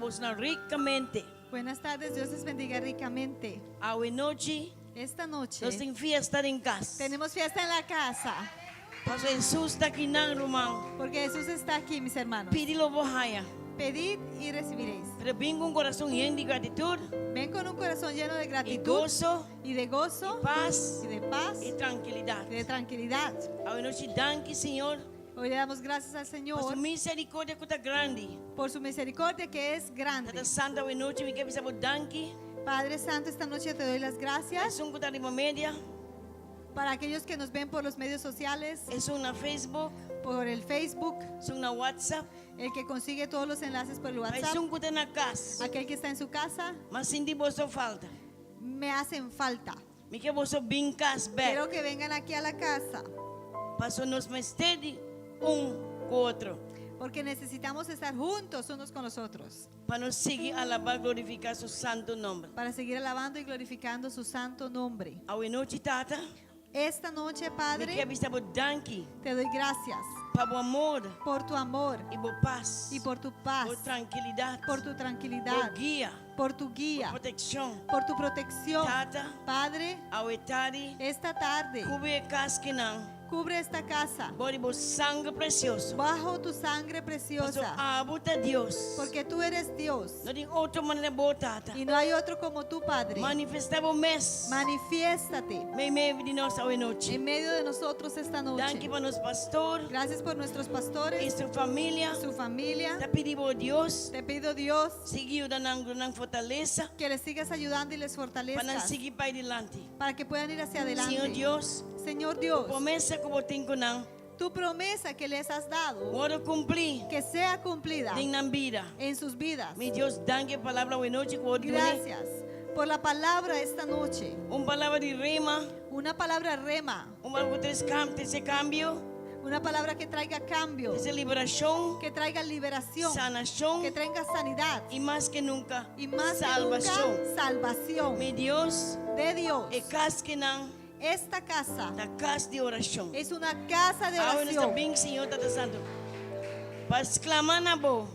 bosnan rikamente. Buenas tardes, Dios les bendiga ricamente. Awe nochi Esta noche nos tin fiesta den kas. tenemos fiesta en la casa, Paso Hesus ta akinan, ruman. porque Jesús está aquí, mis hermanos. Pidi lo bo haña. Pedid y recibiréis. Pero bin ku un kurason yen di gratitut Ven con un corazón lleno de i gratitud goso, y de gozo pas y de paz i trankilidat. y de tranquilidad. Awe nochi danki, Señor, Hoy le damos gracias al pa Señor su miserikordia ku ta grandi. por su misericordia que es grande. Tata Santu, awe nochi mi ke bisa bo danki. Padre Santo, esta noche te doy las gracias Esun ku ta riba media, para aquellos que nos ven por los medios sociales, esun na Facebook, por el Facebook, esun na WhatsApp, el que consigue todos los enlaces por el pa WhatsApp, esun ku ta na kas. aquel que está en su casa, M'a sinti boso falta. me hacen falta. Mi ke boso bin kas bèk. Quiero que vengan aquí a la casa, Paso nos mester di un ku otro. porque necesitamos estar juntos unos con los otros Pa nos sigui alabá glorifiká su santu nòmber. para seguir alabando y glorificando su santo nombre. Awe nochi, Tata, Esta noche, mi Padre, ke bisa bo danki te doy gracias pa bo amor por tu amor i bo pas, y por tu paz, bo trankilidat, por tu bo tranquilidad, guia, por tu bo guía, protekshon. por tu protección. Tata, Padre, awe tardi, esta tarde kubri e kas kinan cubre esta casa bou di bo sanger presioso. bajo tu sangre Paso preciosa, abo ta Dios. porque tú eres Dios No tin otro manera bo, Tata. y no hay otro como tú, Padre. Manifestá bo mes. Manifiéstate Meimei di nos awe nochi. en medio de nosotros esta Danki noche. pa nos pastor Gracias por nuestros i pastores, su famia. su familia. Ta pidi bo Dios, Te pido, Dios, sigui yuda nan, duna nan fortalesa que les sigas ayudando y les pa nan fortalezcas sigui bai dilanti. para que puedan ir hacia Señor adelante. Dios, Señor Dios, promesa ku bo tin ku nan, tu promesa que les has dado, wòrdu kumplí que sea cumplida den nan bida. en sus vidas. Mi Dios, danki pa palabra awe nochi ku bo duna. Gracias por la palabra esta noche. Un palabra di rema, Una palabra rema, un palabra ku trese kam, trese kambio, una palabra que traiga cambio, trese liberashon, que traiga liberación, sanashon que traiga sanidad i mas ku nunka, y más que salbashon. nunca salvación Mi Dios, de Dios. e kas kinan Esta casa ta kas di orashon. es una casa de Awe nos ta oración bin, Señor Tata Santu, pa sklama na bo,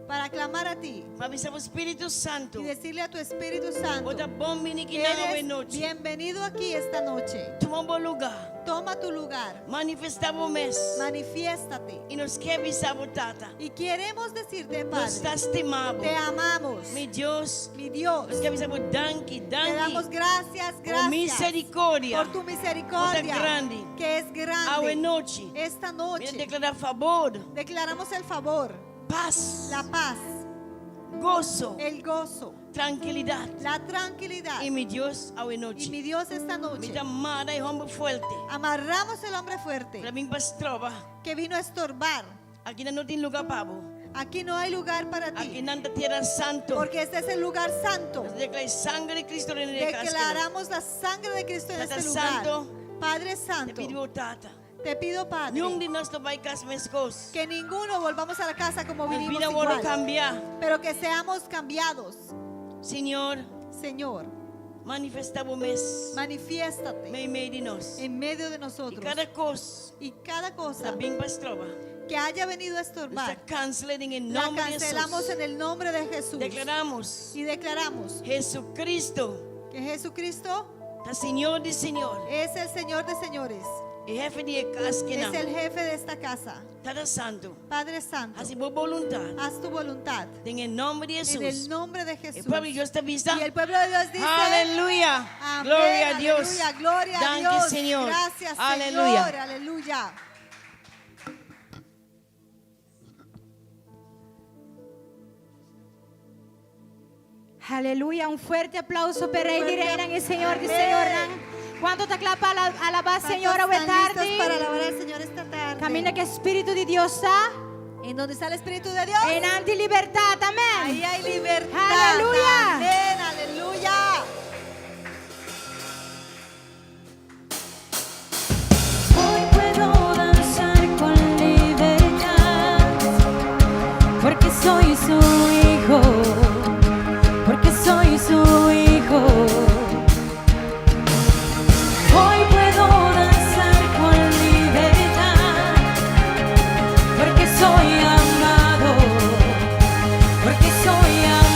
para clamar a ti pa bisa bo Spiritu Santu, y decirle a tu Espíritu Santo bo ta bon bini que kinan awe eres nochi. bienvenido aquí esta noche. Tuma bo lugá, Toma tu lugar, manifestá bo mes. manifiéstate. I nos ke bisa bo, Tata, Y queremos decirte, nos Padre, ta stima bo. te amamos, Mi Dios, mi Dios. nos ke bisa bo danki, Te danki damos gracias, por gracias miserikordia. por tu misericordia, Ku ta grandi. que es Awe grande. nochi, Esta mi noche deklará fabor, declaramos el favor, pas, la paz, goso, el gozo, trankilidat. la tranquilidad. I mi Dios, awe Y nochi. mi Dios, esta Mi noche ta mara e hòmber fuerte. amarramos el hombre fuerte Ku a bin pa stroba. que vino a estorbar. Akinan no tin lugá pa bo. Aquí no hay lugar para Aki ti, nan ta tera santu. porque este es el lugar santo. Nos ta deklará sanger di Kristu den e kas. Declaramos la sangre de Cristo en Tata este lugar. Santu, Padre Te Santo, pidi bo, Tata. te pido, Padre, Niun di nos no bai kas meskos. que ninguno volvamos a la casa como Nos vinimos bida wòrdu igual, kambia. pero que seamos cambiados. Señor, Señor, manifestá bo mes. manifiéstate Meimei di nos. en medio de I nosotros kada kos y cada cosa ta bin pa stroba. que haya venido a Nos estorbar, kansel'é den la nòmber di cancelamos Hesus. en el nombre de Jesús. Deklaramos Y declaramos Jesucristo que Jesucristo ta Señor di Señor. es el Señor de señores, E hefe di e kas es kinan. el jefe de esta casa. Tata Santu, Padre Santo, hasi bo boluntat. haz tu voluntad Den nòmber di en Hesus. el nombre de E Jesús. pueblo di Dios ta bisa. Y el pueblo de Dios dice, Aleluya. Amén, Gloria a Dios. aleluya, gloria a Danki, Dios. Señor. Gracias, Aleluya. Señor. Aleluya. Aleluya, un fuerte aplauso pa Rei di Fuerte Reinan i Señor di Amén. Señornan. Kuantu ta kla pa alabá Señor ¿Cuántos awe están listos tardi? para alabar al Señor esta tarde? Kaminda ku Spiritu di Dios ta? En donde está el Espíritu de Dios, Einan tin libertat, amèn. ahí hay libertad. Aleluya. Amén, aleluya. Hoy puedo danzar con libertad, porque soy su hijo, porque soy su hijo. Hoy puedo danzar con libertad, porque soy amado, porque soy amado.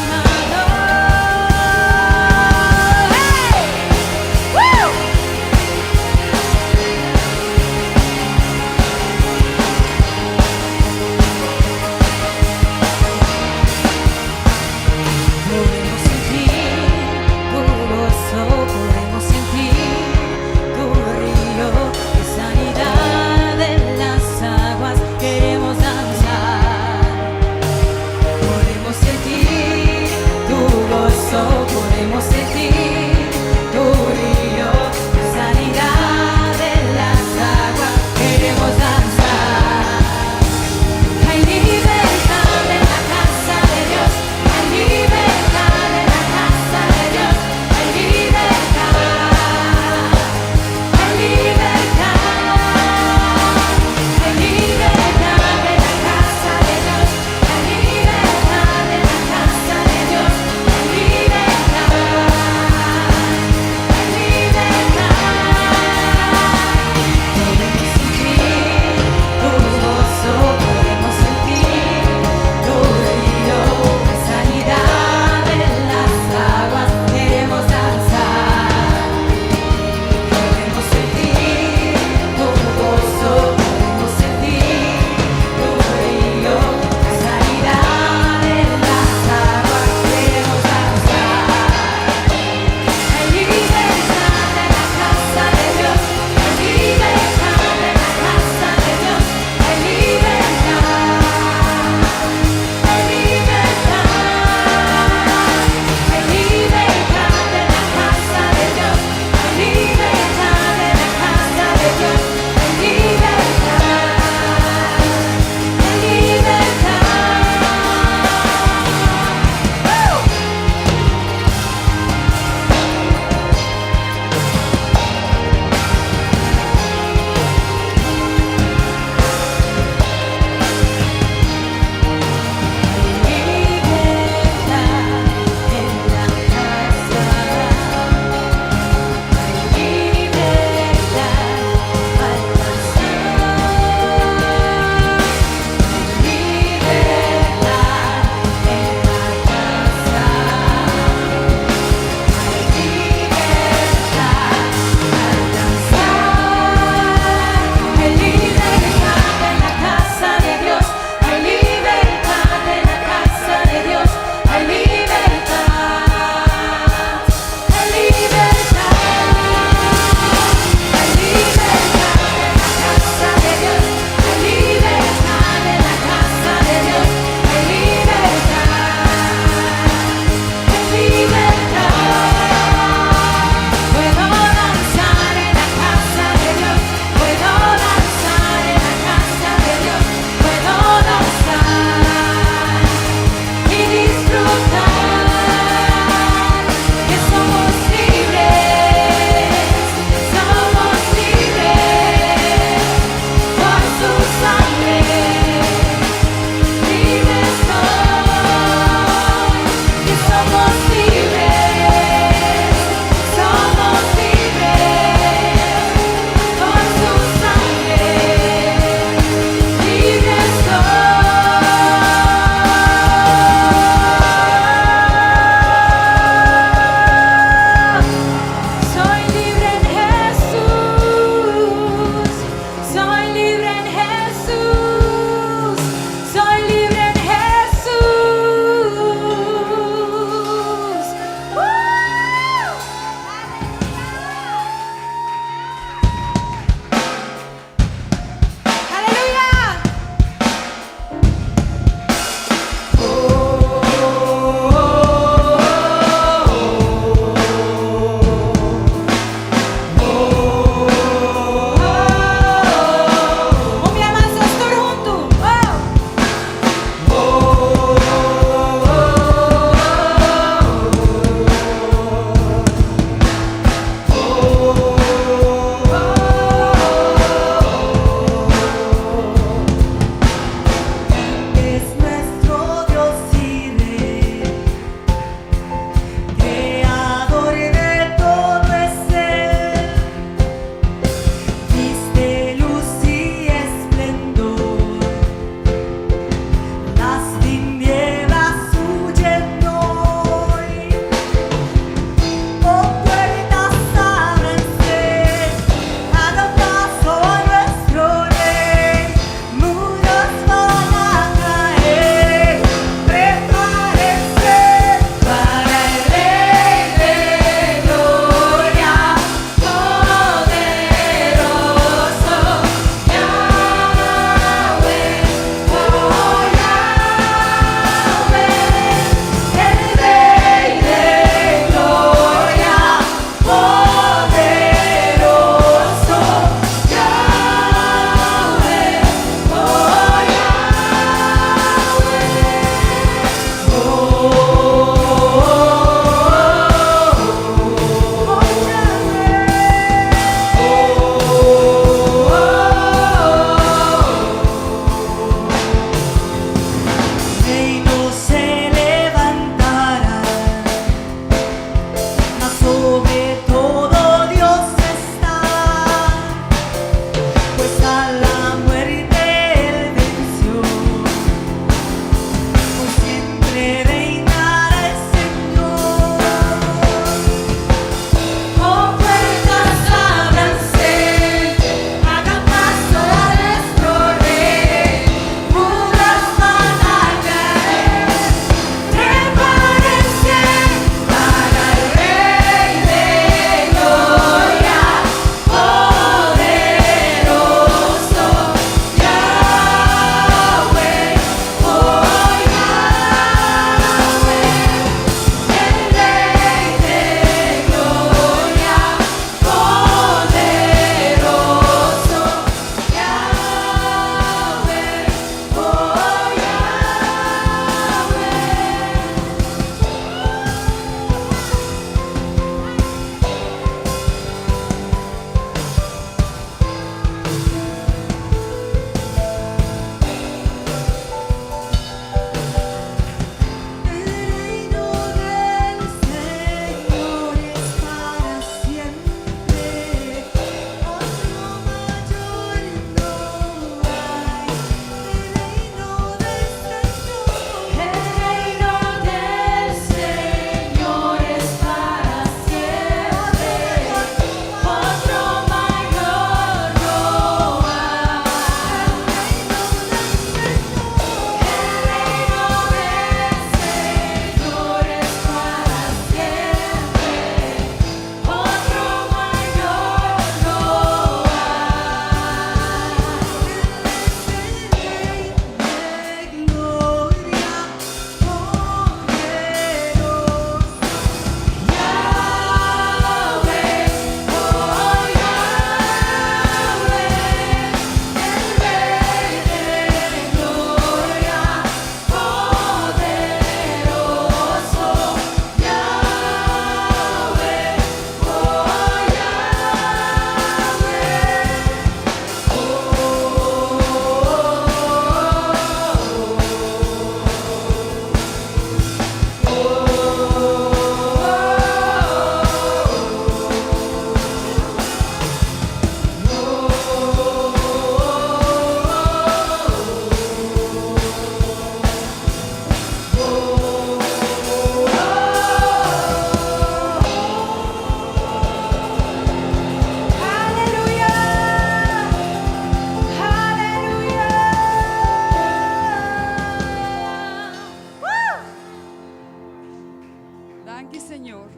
Señor.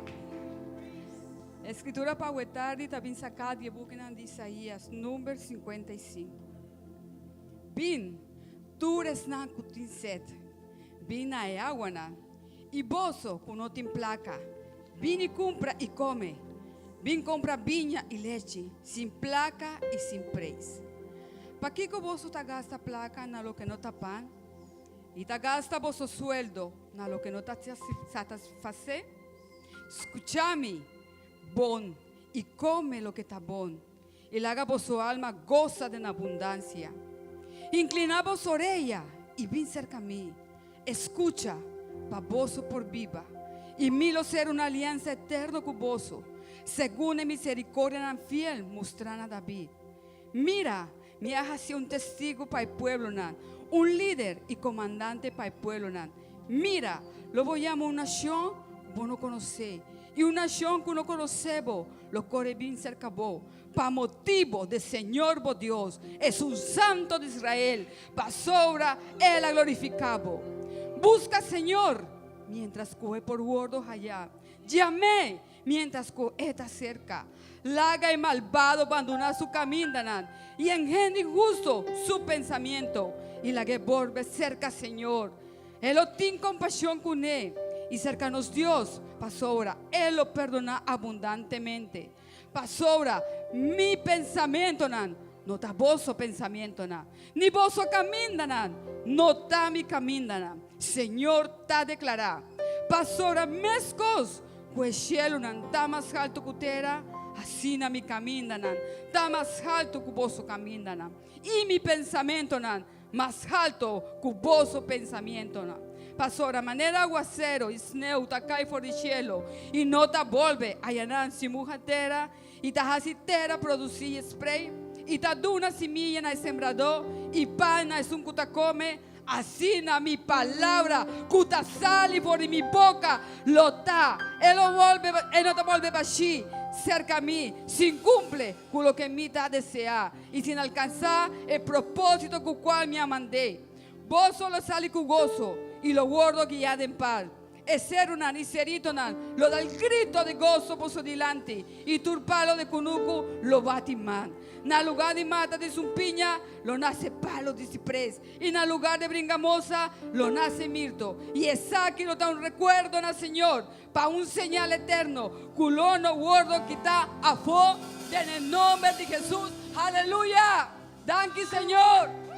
E Escritura pa awe tardi ta bin sacá di e bukinan di Isaías, number 55. Bin, tur esnan cu tin sed, bin na e aguanan, y boso cu no tin placa, bin y cumpra y come. Bin compra biña y lechi, sin placa y sin prijs. Pakico boso ta gasta placa na loke no ta pan, y ta gasta boso sueldo na loke no ta satisfacé? Skucha mi bon i kome loke ta bon, i laga boso alma gosa den abundansia. Inkliná boso orea i bin serka mi, eskucha, pa boso por biba, i mi lo ser un aliansa eterno ku boso, segun e miserikordianan fiel mustrá na David. Mira, mi a hasi un testigu pa e pueblonan, un lider i komandante pa e pueblonan. Mira, lo bo yama un nashon ku bo no konosé, i un nashon ku no konosé bo lo kore bin serka bo, pa motibu di Señor bo Dios, Esun Santu di Israel, pasobra El a glorifiká bo. Buska Señor miéntras ku e por wòrdu hayá. Yam'é Miéntras ku e ta serka, laga e malbado bandoná su kamindanan, i en hende inhusto su pensamiento, i lag'é bolbe serka Señor. E lo tin kompashon kuné, i serka nos Dios, pasobra E lo perdoná abundantemente. Pasobra mi pensamentonan no ta boso pensamentonan, ni boso kamindanan no ta mi kamindanan, Señor ta deklará. Pasobra meskos Ku e shelunan ta mas haltu ku tera, asina mi kamindanan ta mas haltu ku boso kamindanan, i mi pensamentonan mas haltu ku boso pensamentonan. Pasobra manera aguasero i sneu ta kai for di shelu i no ta bolbe ayanan sin muha tera, i ta hasi tera produsí i sprei, i ta duna simia na e sembradó i pan na esun ku ta kome, Asina mi palabra ku ta sali for di mi boka lo ta, e lo bolbe, e no ta bolbe bashí serka mi sin kumple ku loke mi ta deseá i sin alkansá e propósito ku kual mi a mand'é. Boso lo sali ku goso i lo wòrdu guiá den pas. E serunan i seritonan lo dal grito di goso boso dilanti, i tur palo di kunuku lo bati man. Na lugá di mata di sumpiña lo nase palo di sipres, i na lugá di bringamosa lo nase mirto. I esaki lo ta un rekuerdo na Señor, pa un señal eterno, ku lo no wòrdu kitá afó den e nomber di Hesus. Aleluya! Danki Señor!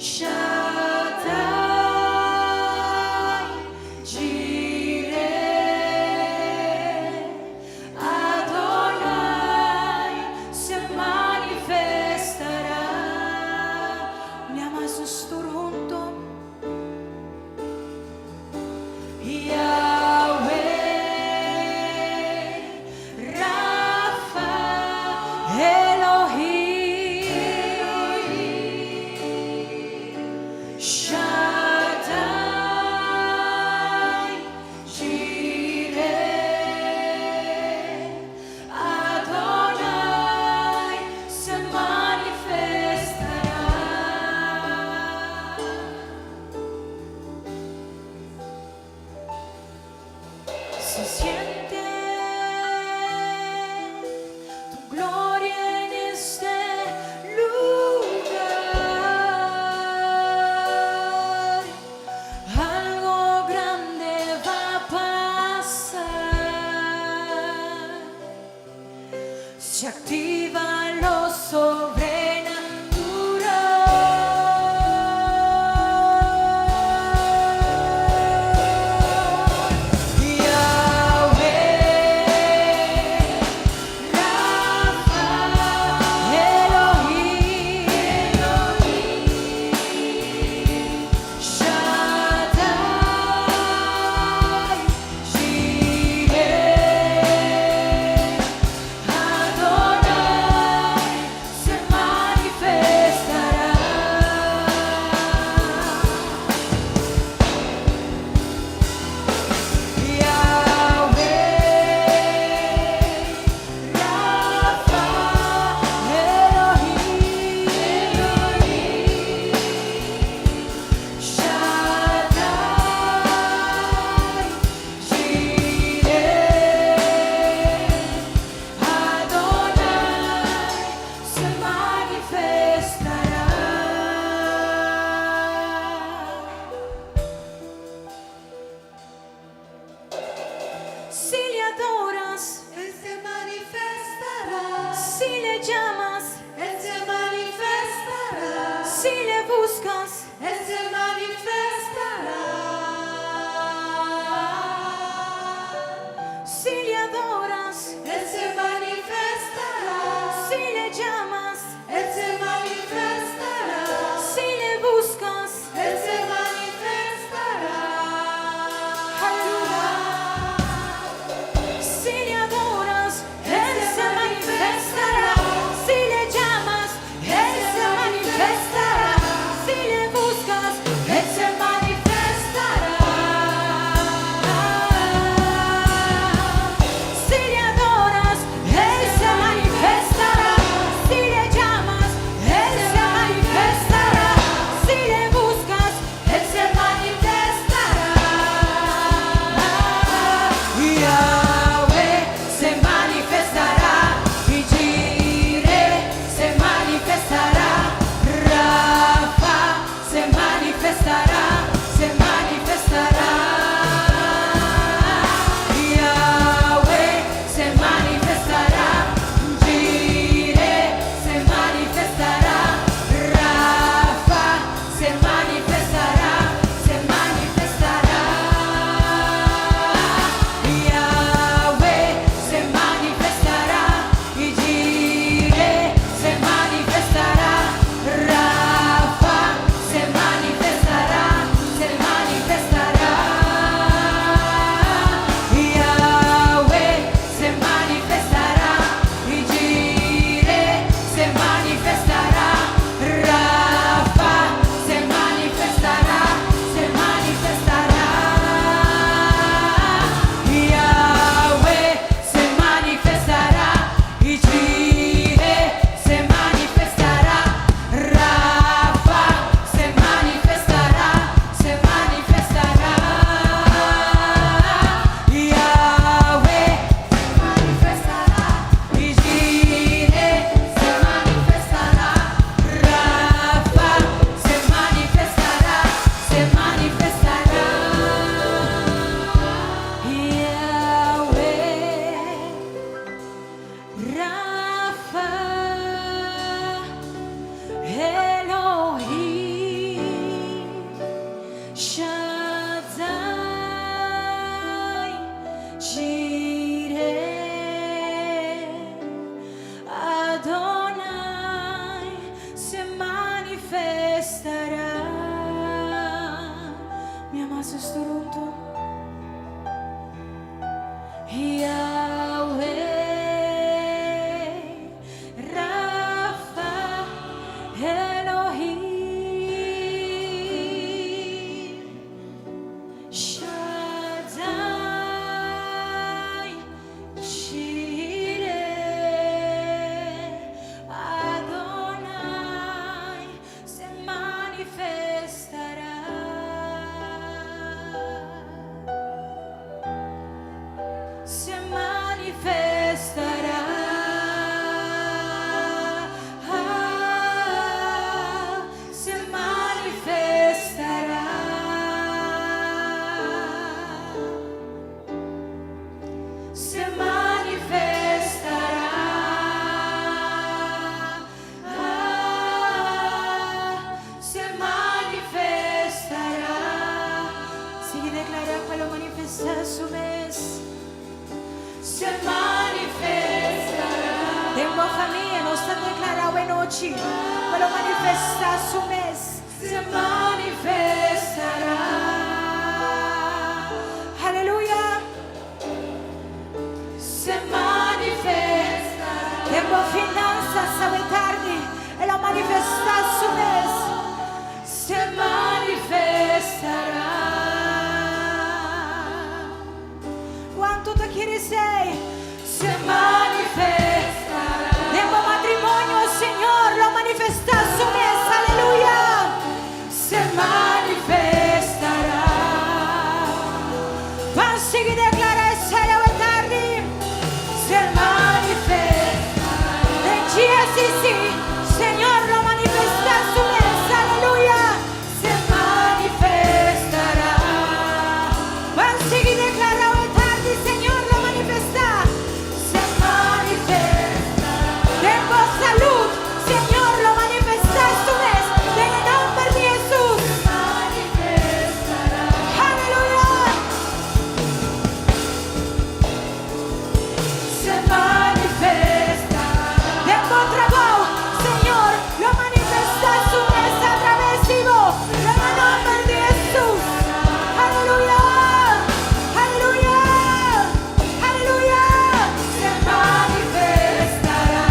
Shaddai, Jireh, Adonai se manifestará. Mi ama tur hunto. Yahweh, Rafa, Elohim, Shaddai, Jireh, Adonai se manifestará. E lo manifestá su mes. Se manifestará. Den bo famia, nos ta deklará awe nochi, E lo manifestá su mes. Se manifestará. Aleluya. Se manifestará. Den bo finansa awe tardi, E lo manifestá su mes. Se manifestará. Kuantu ta kere esei? Se manifestará. Den bo matrimonio, Señor lo manifestá su mes. Aleluya. Se manifestará. Ban sigui deklará esei awe tardi. Se manifestará. Den GSCC, Señor lo manifestá su mes. Aleluya. Se manifestará. Ban sigui deklará awe tardi, Señor lo manifestá. Se manifestará. Den bo salú, Señor lo manifestá su mes. Den nòmber di Hesus. Manifestará. Aleluya. Se manifestará. Den bo trabou, Señor lo manifestá su mes a traves di bo. Den nòmber di Hesus. Aleluya. Aleluya. Aleluya. Se manifestará.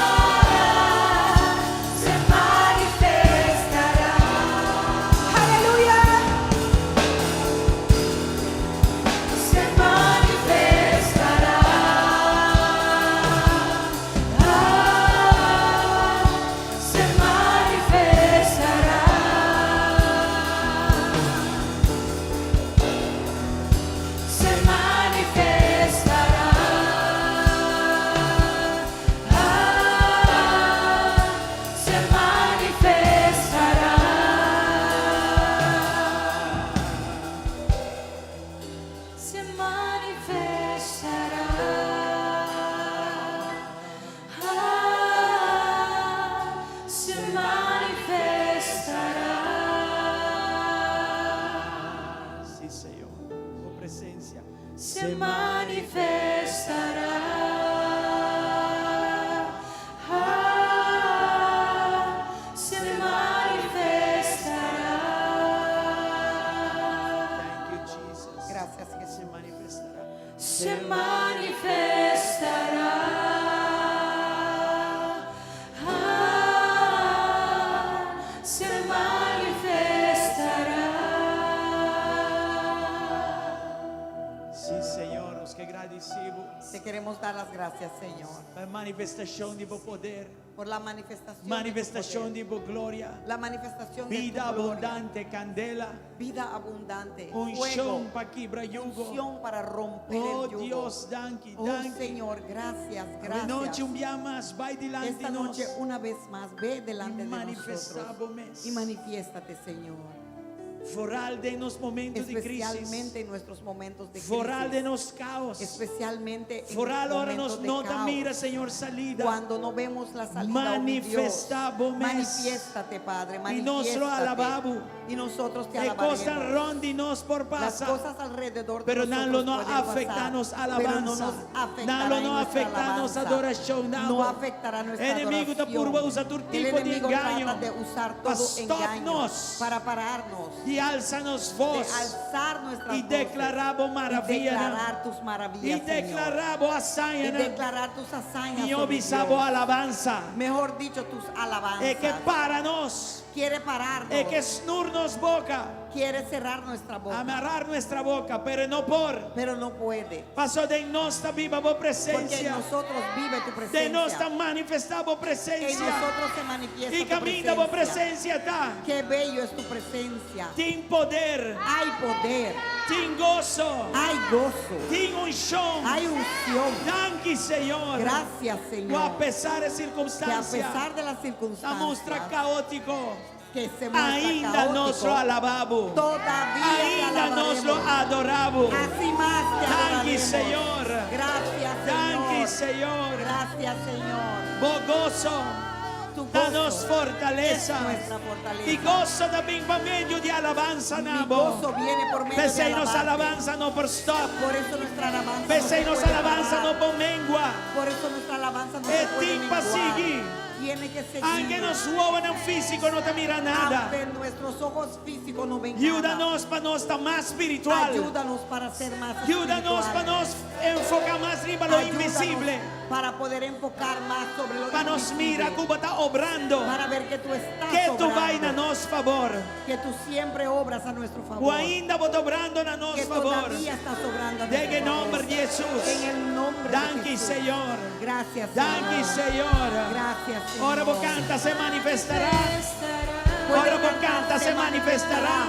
Ah, se manifestará. Aleluya. Se manifestará. Ah, se manifestará. Se manifestará. Ah, se manifestará. Se manifestará. Ah, se manifestará. Sí, Señor. Tu presencia. Se manifestará. Ah, se manifestará. Thank you, Jesus. Gracias, Jesús. Se manifestará. Se manifestará. Ah, se manifestará. Sí, Señor, nos ke gradisí Bo Te queremos dar las gracias, Señor, pa manifestashon di Bo poder, por la manifestación. de tu manifestashon poder, di Bo gloria, La manifestación de vida tu gloria, abundante, kandela, vida abundante, fuego, unshon pa kibra yugo. unción para romper Oh el yugo. Dios, danki, Oh danki. Señor, gracias, Anochi gracias. un bia mas, bai dilanti Esta nos. noche una vez más ve delante Y de manifestá nosotros bo mes. y manifiéstate, Señor. Foral den nos momento di krísis. Especialmente en nuestros momentos de Foral crisis. den nos caos. Especialmente en Foral ora momentos nos de no ta caos. mira, Señor, salida. Cuando no vemos la salida, oh mi Dios, Manifestá bo mes. manifiéstate, Padre, Y nos lo manifiéstate. alabá Bo. Y nosotros te E kosnan alabaremos. rònt di nos por Las pasa. cosas alrededor de Pero nan lo nosotros no pueden afektá pasar, nos pero no alabansa. nos afectará Nan lo en no nuestra afektá nos alabanza. adorashon. No afectará nuestra Enemigu ta adoración. purba usa tur El tipo di enemigo engaño trata de usar pa todo stòp engaño nos. para pararnos, Di alsa nos de voz. alzar nuestras Y voces deklará bo y maravianan. declarar tus maravillas, Y deklará bo Señor. Y hazañanan. declarar tus hazañas, I oh mi bisa bo Dios. alabansa. Mejor dicho, tus alabanzas. E ke para nos. Quiere pararnos. E ke snur nos boka. Quiere cerrar nuestra boca, Amarrar nuestra boca, pero no por. pero no puede. Paso den nos ta biba bo Porque en presensia. nosotros vive tu Den nos ta presencia. manifestá bo En presensia. nosotros se manifiesta I tu kaminda bo presencia. presensia ta. Qué bello es tu presencia. Tin poder, Hay poder, tin goso, hay gozo, tin unshon. hay unción. Danki, Señor. Gracias, Ku Señor. a pesar di Que a sirkunstansia, pesar de las ta mustra circunstancias kaótiko, que se muestra ainda nos lo caótico, alabá Bo. todavía te Ainda nos lo alabaremos. adorá Bo. Así más te Danki, adoraremos. Señor. Gracias, Danki, Señor. Señor. Gracias, Señor. Bo goso. Tu Ta gozo nos fortalesa. es nuestra fortaleza. Mi goso ta bin pa medio di alabansa Mi na bo. gozo viene por medio de P'esei nos alabarte. alabansa no por stòp. Por eso nuestra alabanza no P'esei se nos puede alabansa parar. no por mengua. Por eso nuestra alabanza no E se puede tin pa menguar. sigui. Tiene que seguir. Aunke nos wowonan físiko no ta mira nada. Aunque nuestros ojos físicos no ven Yuda nada. nos pa nos ta mas spiritual. Ayúdanos para ser más Yuda nos pa espirituales. nos enfoká mas riba lo Ayúdanos invisibel. Para poder enfocar más sobre lo Pa nos mira invisible. ku bo ta obrando. Para ver que tú estás Ketu bai obrando. na nos fabor. Que tú siempre obras a nuestro Ku favor. ainda bo ta obrando na nos Que fabor. todavía estás obrando a Den nuestro e nòmber favor. di Hesus. En el nombre de Danki, Jesús. Señor. Gracias, Danki, Señor. Señor. Gracias, Señor. Ora bo kanta se manifestará. Puede Ora bo cantar, kanta se manifestará.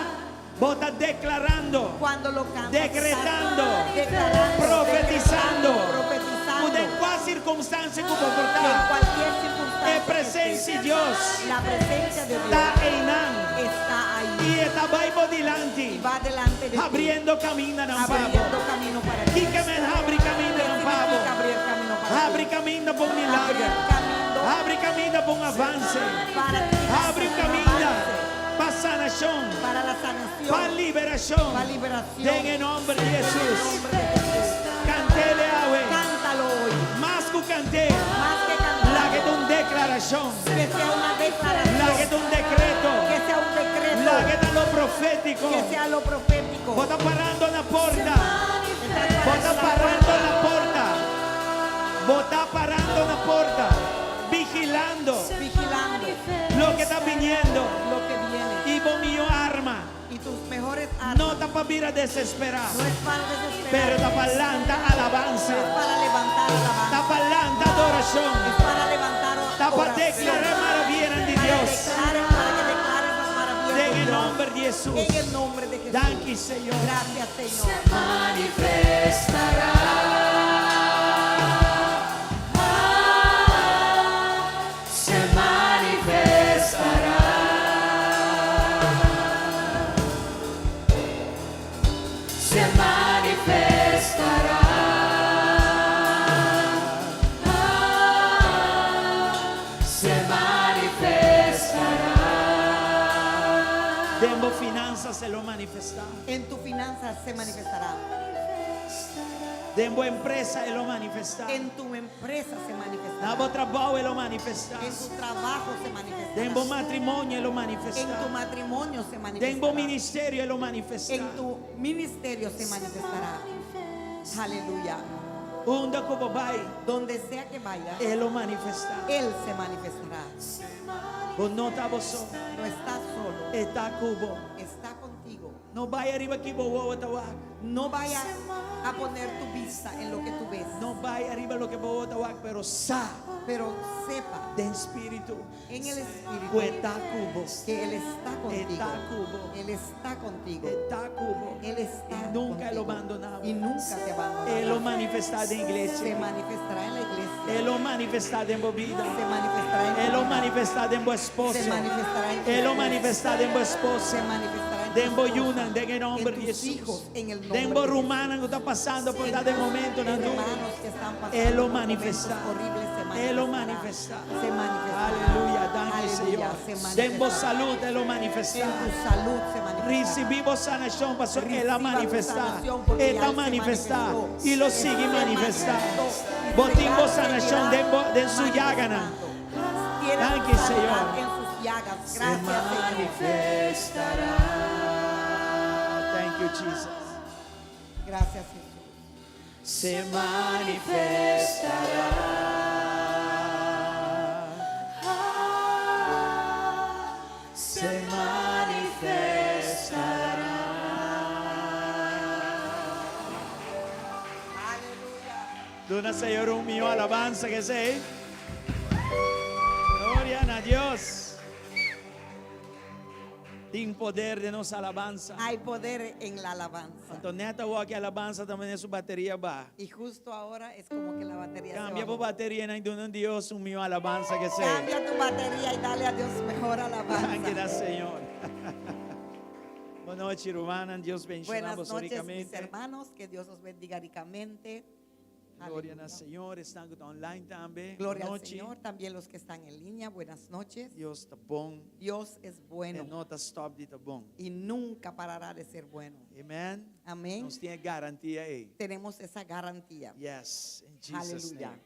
Bo ta deklarando. Cuando lo cantas, Decretando. estás declarando, Profetizando. decretando, profetizando. Ku den kua sirkunstansia ku bo por Que en ta. cualquier circunstancia E presensia di Dios la presencia de Dios ta einan. está ahí I e ta bai bo y dilanti. va delante de ti, Habriendo kamindanan pa bo. abriendo camino para ti. Kiko ke men habri ¿Qué kamindanan pa bo? significa abrir camino para Habri ti? kaminda pa un Abrir milager. camino Habri kaminda pa un avanse. para ti. Habri un kaminda Avance, pa sanashon, para la sanación, pa liberashon. para liberación. Den e nòmber di En el Hesus. nombre de Jesús. Kant'é awe. Cántalo hoy. Mas ku kant'é. Más que cantar. Lag'é ta un deklarashon. Que sea una declaración. Lag'é ta un dekreto. Que sea un decreto. Lag'é ta lo profétiko. Que sea lo profético. Bo ta parando na porta. Estás Bo ta parando parando la na porta. Bo ta parando na porta. Vigilando Vigilando loke ta biniendo. lo que viene. I bo mihó arma. Y tus mejores armas No ta pa bira desesperá. no es para desesperar. Pero ta pa lanta alabansa. Es para levantar alabanza. Ta pa lanta adorashon. Es para levantar Ta pa oración. deklará maravianan di Para Dios. declarar, para que declares las maravillas Den de e Dios. nòmber di Hesus. En el nombre de Jesús. Danki, Señor. Gracias, Señor. Manifestará. Se manifestará. Se manifestará. Se manifestará. Den bo finansas e lo manifestá. En tu finanzas se manifestará. Den bo empresa e lo manifestá. En tu empresa se Na manifestará. bo trabou e lo manifestá. En tu trabajo se manifestará. Den bo matrimonio e lo En manifestá. tu matrimonio se Den bo manifestará. ministerio e lo manifestá. En tu ministerio se manifestará. Aleluya. Unda ku bo bai, Donde sea que vaya, e lo manifestá. Él se manifestará. Bo no ta bo so, No estás solo, E ta ku bo. está contigo. No bai ariba kiko bo wowo ta wak. No vaya a poner tu vista en lo que tú ves, No bai ariba loke bo wowo ta wak, pero sa pero sepa den spiritu en el espíritu ku e ta ku bo. que Él está contigo. E ta ku bo. Él está contigo. E ta ku bo. Él está I nunka e lo contigo. bandoná. Y nunca te abandonará. E lo manifestá den Se iglesia. manifestará en la iglesia. E lo manifestá den bo bida. Se manifestará en tu E lo vida. manifestá den bo esposo. Se manifestará en tu E lo esposo. manifestá den bo esposa. Se manifestará en tu Den bo esposa, yunan, den e nòmber en di tus Hesus. hijos, en el nombre Den bo de Jesús. rumannan ku ta pasando pa dado momento En na duru. hermanos que están pasando E lo por momentos manifestá. horribles se E lo manifestará. manifestá. Se manifestará. Aleluya, danki Aleluya, Señor. se Den bo manifestará. salú e lo manifestá. En tu salud se manifestará. Risibí bo sanashon, paso el a Reciba tu manifestá. sanación porque E ya ta él se manifestá. manifestó. I lo Él sigui se manifestá. manifestó. Y Bo tin bo será- sanashon seguirá den bo den su yaganan. manifestando. Tiene Danki, su sanidad Señor. en sus llagas. Gracias, Señor. Thank you, Jesus. Gracias, Jesús. Se manifestará. Se manifestará. Aleluya. Duna Señor un mihó alabansa ku esei. Gloria na Dios. Tin poder den nos alabansa. Hay poder en la alabanza. Anto nèt awor aki alabansa tambe su bateria a baha. Y justo ahora es como que la batería se Kambia bajó. bo bateria i duna Dios un mihó alabansa ku esei. Cambia tu batería y dale a Dios mejor alabanza. Danki na Señor. Bon nochi, rumannan. Dios bendishoná Buenas noches, mis rikamente. hermanos. Que Dios los bendiga ricamente. Gloria na Aleluya. Señor, esnan ku ta online tambe. Gloria al Nochi. Señor, también los que están en línea, buenas noches. Dios ta bon. Dios es E bueno no ta stòp di ta bon. y nunca parará de ser bueno. Amen. Amén. Nos tin e garantia ei. Tenemos esa garantía. Yes, in Jesus Aleluya. name.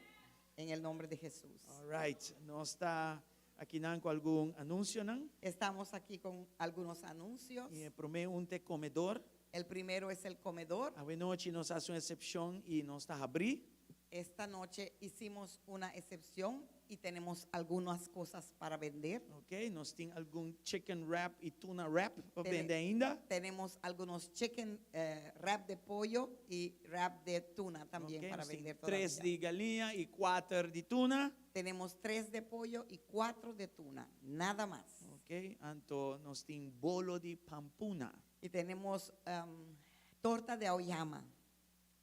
En el nombre de Jesús. All right. Nos ta akinan ku algun anunsionan. Estamos aquí con algunos anuncios. I e promé un ta komedor. El primero es el comedor. Awe nochi nos a hasi un eksepshon i nos ta habri. Esta noche hicimos una excepción y tenemos algunas cosas para vender. Ok, nos tin algun chicken wrap i tuna wrap pa bende ainda. Tenemos algunos chicken wrap de pollo y wrap de tuna también Ok, para nos tin vender tres todavía. di galiña i kuater di tuna. Tenemos tres de pollo y cuatro de tuna, nada más. Ok, anto nos tin bolo di pampuna. Y tenemos torta de auyama,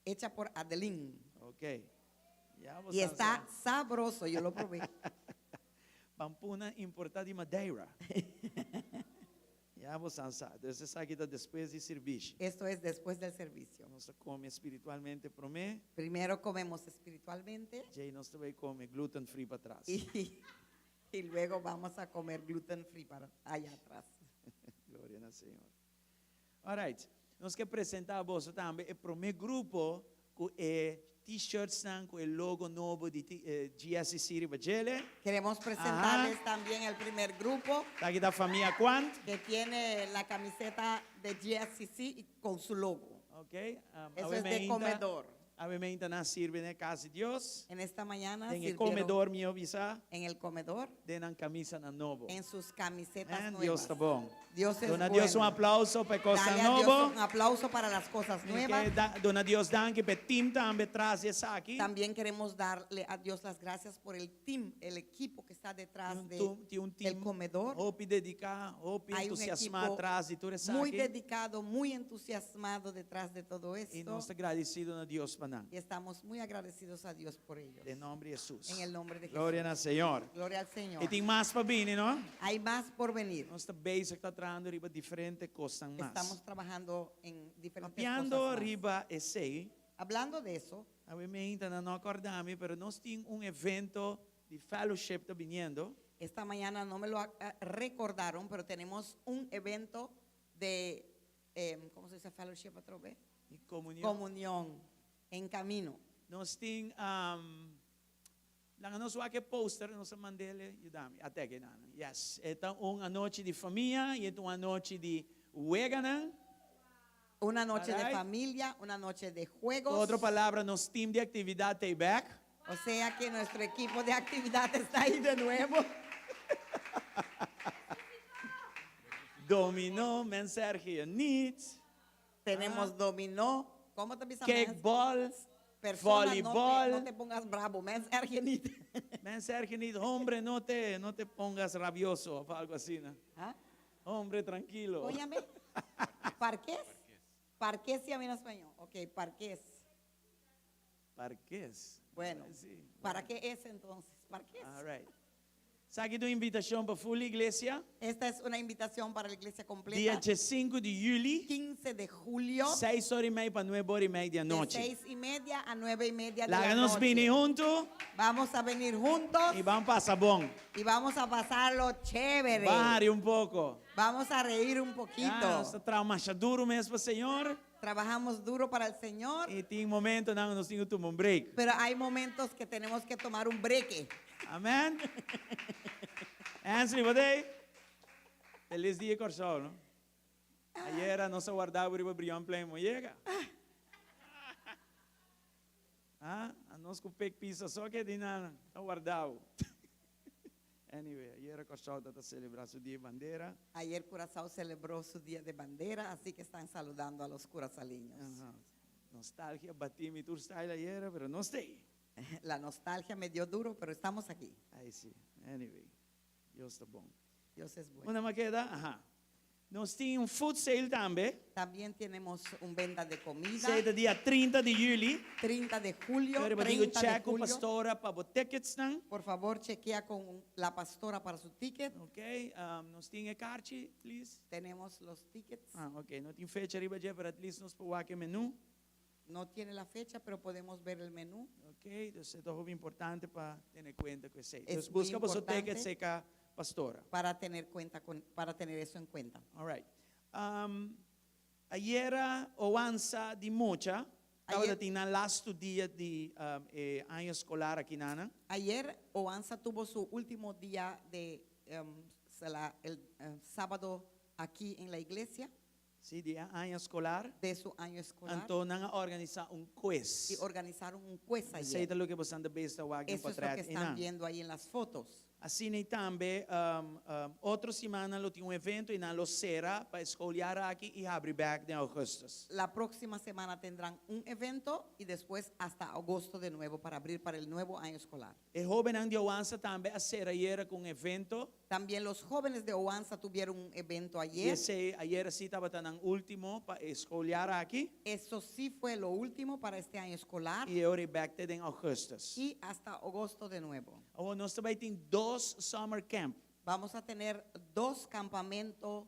hecha por Adeline. Ok. Ya Y está sabroso, yo lo probé. Pampuna importá di Madeira. Ya bo sa. Anto esaki ta despues di servisio. Esto es después del servicio. Nos ta kome spiritualmente promé. Primero comemos espiritualmente Djei nos ta bai kome gluten free patras. y luego vamos a comer gluten free para allá atrás. Gloria na Señor. All right. Nos ke presentá boso tambe e promé grupo ku e t-shirts ku e logo nobo di GSC riba dje. Queremos presentarles también el primer grupo Aki ta famia Quant. que tiene la camiseta de GSCC y con su logo. Ok. Eso es de comedor. Awe mainta nan a sirbi na kas di Dios. En esta mañana Den e sirvieron komedor mi a bisa. en el comedor Den nan kamisanan nobo. en sus camisetas Man, nuevas. Dios ta bon. Dios es Duna Dios un bueno. aplauso pa kos Dale a Dios nobo. un aplauso para las cosas nuevas. Duna Dios danki pa e team tambe tras di esaki. También queremos darle a Dios las gracias por el team, el equipo que está detrás de Tin un team el comedor. Hopi dediká, hopi Hay un entusiasmá equipo tras di tur esaki. muy dedicado, muy entusiasmado detrás de todo I esto. nos ta gradesido na Dios pa nan. Y estamos muy agradecidos a Dios por ellos. Den nòmber di Hesus. En el nombre de Jesús. Gloria na Señor. Gloria al Señor. I tin mas pa bini, no? Hay más por venir. Nos ta bezig ta trahando riba diferente kosnan mas. Estamos trabajando en diferentes Papiando cosas más. riba esei. Hablando de eso, Awe mainta nan no a kòrda mi, pero nos tin un evento di fellowship ta biniendo. Esta mañana no me lo recordaron, pero tenemos un evento de, ¿cómo se dice fellowship otra vez? Di komunion. Comunión en camino. Nos tin um, laga nos wak e poster, nos a mand'é, yuda mi. At'é akinan. Yes, e ta un anochi di famia i un anochi di weganan. Una noche de Alright. familia, una noche de juegos. Otro palabra, nos team di aktividat ta back. O sea que nuestro equipo de actividad está ahí de nuevo. Dominó, men Sergio niet. Tenemos dominó. ¿Cómo te empieza? Kickball, Persona, no te, voleibol. no te pongas bravo, mens erger niet. Mens erger niet, hombre, no te pongas rabioso o algo así, ¿no? ¿Ah? Hombre, tranquilo. Óyame. ¿Parqués? Parqués se llama en español. Ok, parqués. Parqués. Bueno, Sí. ¿para qué es entonces? Parqués. All right. Esaki ta un invitashon pa full iglesia. Esta es una invitación para la iglesia completa. Dia 5 di yüli, 15 de julio. 6 or i mei pa 9 or i mei di De anochi. 6:30 a 9:30 de la Laga nos noche. bini huntu Vamos a venir juntos i ban pasa bon. y vamos a pasarlo chévere. Ban hari un poko. Vamos a reír un poquito. Ah, nos ta traha masha duru mes pa Señor. Trabajamos duro para el Señor. I tin momentonan nos tin ku tuma un break. Pero hay momentos que tenemos que tomar un breque. Amèn. Ansley, bo t'ei? Felis dia Kòrsou, no? Ayera nos a warda bo riba Brionplein, bo yega. Ah, anos ku pek pisa so ke di nan a warda bo. Anyway, ayera Kòrsou tabata selebrá su dia di bandera. Ayer Curazao celebró su día de bandera, así que están saludando a los curazaleños. Aham. Nostalgia a bati mi tur style ayera, pero nos t'ei. La nostalgia me dio duro, pero estamos aquí. Ai sí. Anyway, Dios ta bon. Dios es bueno. Unda m'a keda? Aha. Nos tin un food sale tambe. También tenemos un venta de comida. Esei ta dia 30 di yüli. 30 de julio. Pero digo 30 de check ku julio. pastora pa bo tickets nan. Por favor, chequea con la pastora para su ticket. Ok, nos tin e karchi, please. Tenemos los tickets. Ah, ok. No tin fecha riba dje, pero at least nos por wak e menu. No tiene la fecha, pero podemos ver el menú. Ok, dus e ta hopi importante pa tene kuenta ku esei. Es Dus muy buska boso importante. ticket serka pastora. Para tener eso en cuenta. All right. Ayera Oansa di mucha tabata tin nan lastu dia di e aña eskolar aki nana. Ayer Oansa tuvo su último día de el sábado aquí en la iglesia. Sí, di e aña escolar. De su año escolar. Anto nan a organisa un quiz. Y organizaron un quiz ayer. Esey ta loke bosan ta besta wak den Eso es lo potret que están einan. viendo ahí en las fotos. Asina y tambe otro siman nan lo tin un evento y nan lo cera pa e schooljaar aki y habri bek den augustus. La próxima semana tendrán un evento y después hasta agosto de nuevo para abrir para el nuevo año escolar. E hobennan di Oansa tambe a cera ayera cu un evento. También los jóvenes de Oansa tuvieron un evento Y ayer. esey ayera sí tabata nan ultimo pa e schooljaar aki. Eso sí fue lo último para este año escolar. Y e ora bek te den augustus. Y hasta agosto de nuevo. Awor nos ta bay tin dos summer camp. Vamos a tener dos campamentos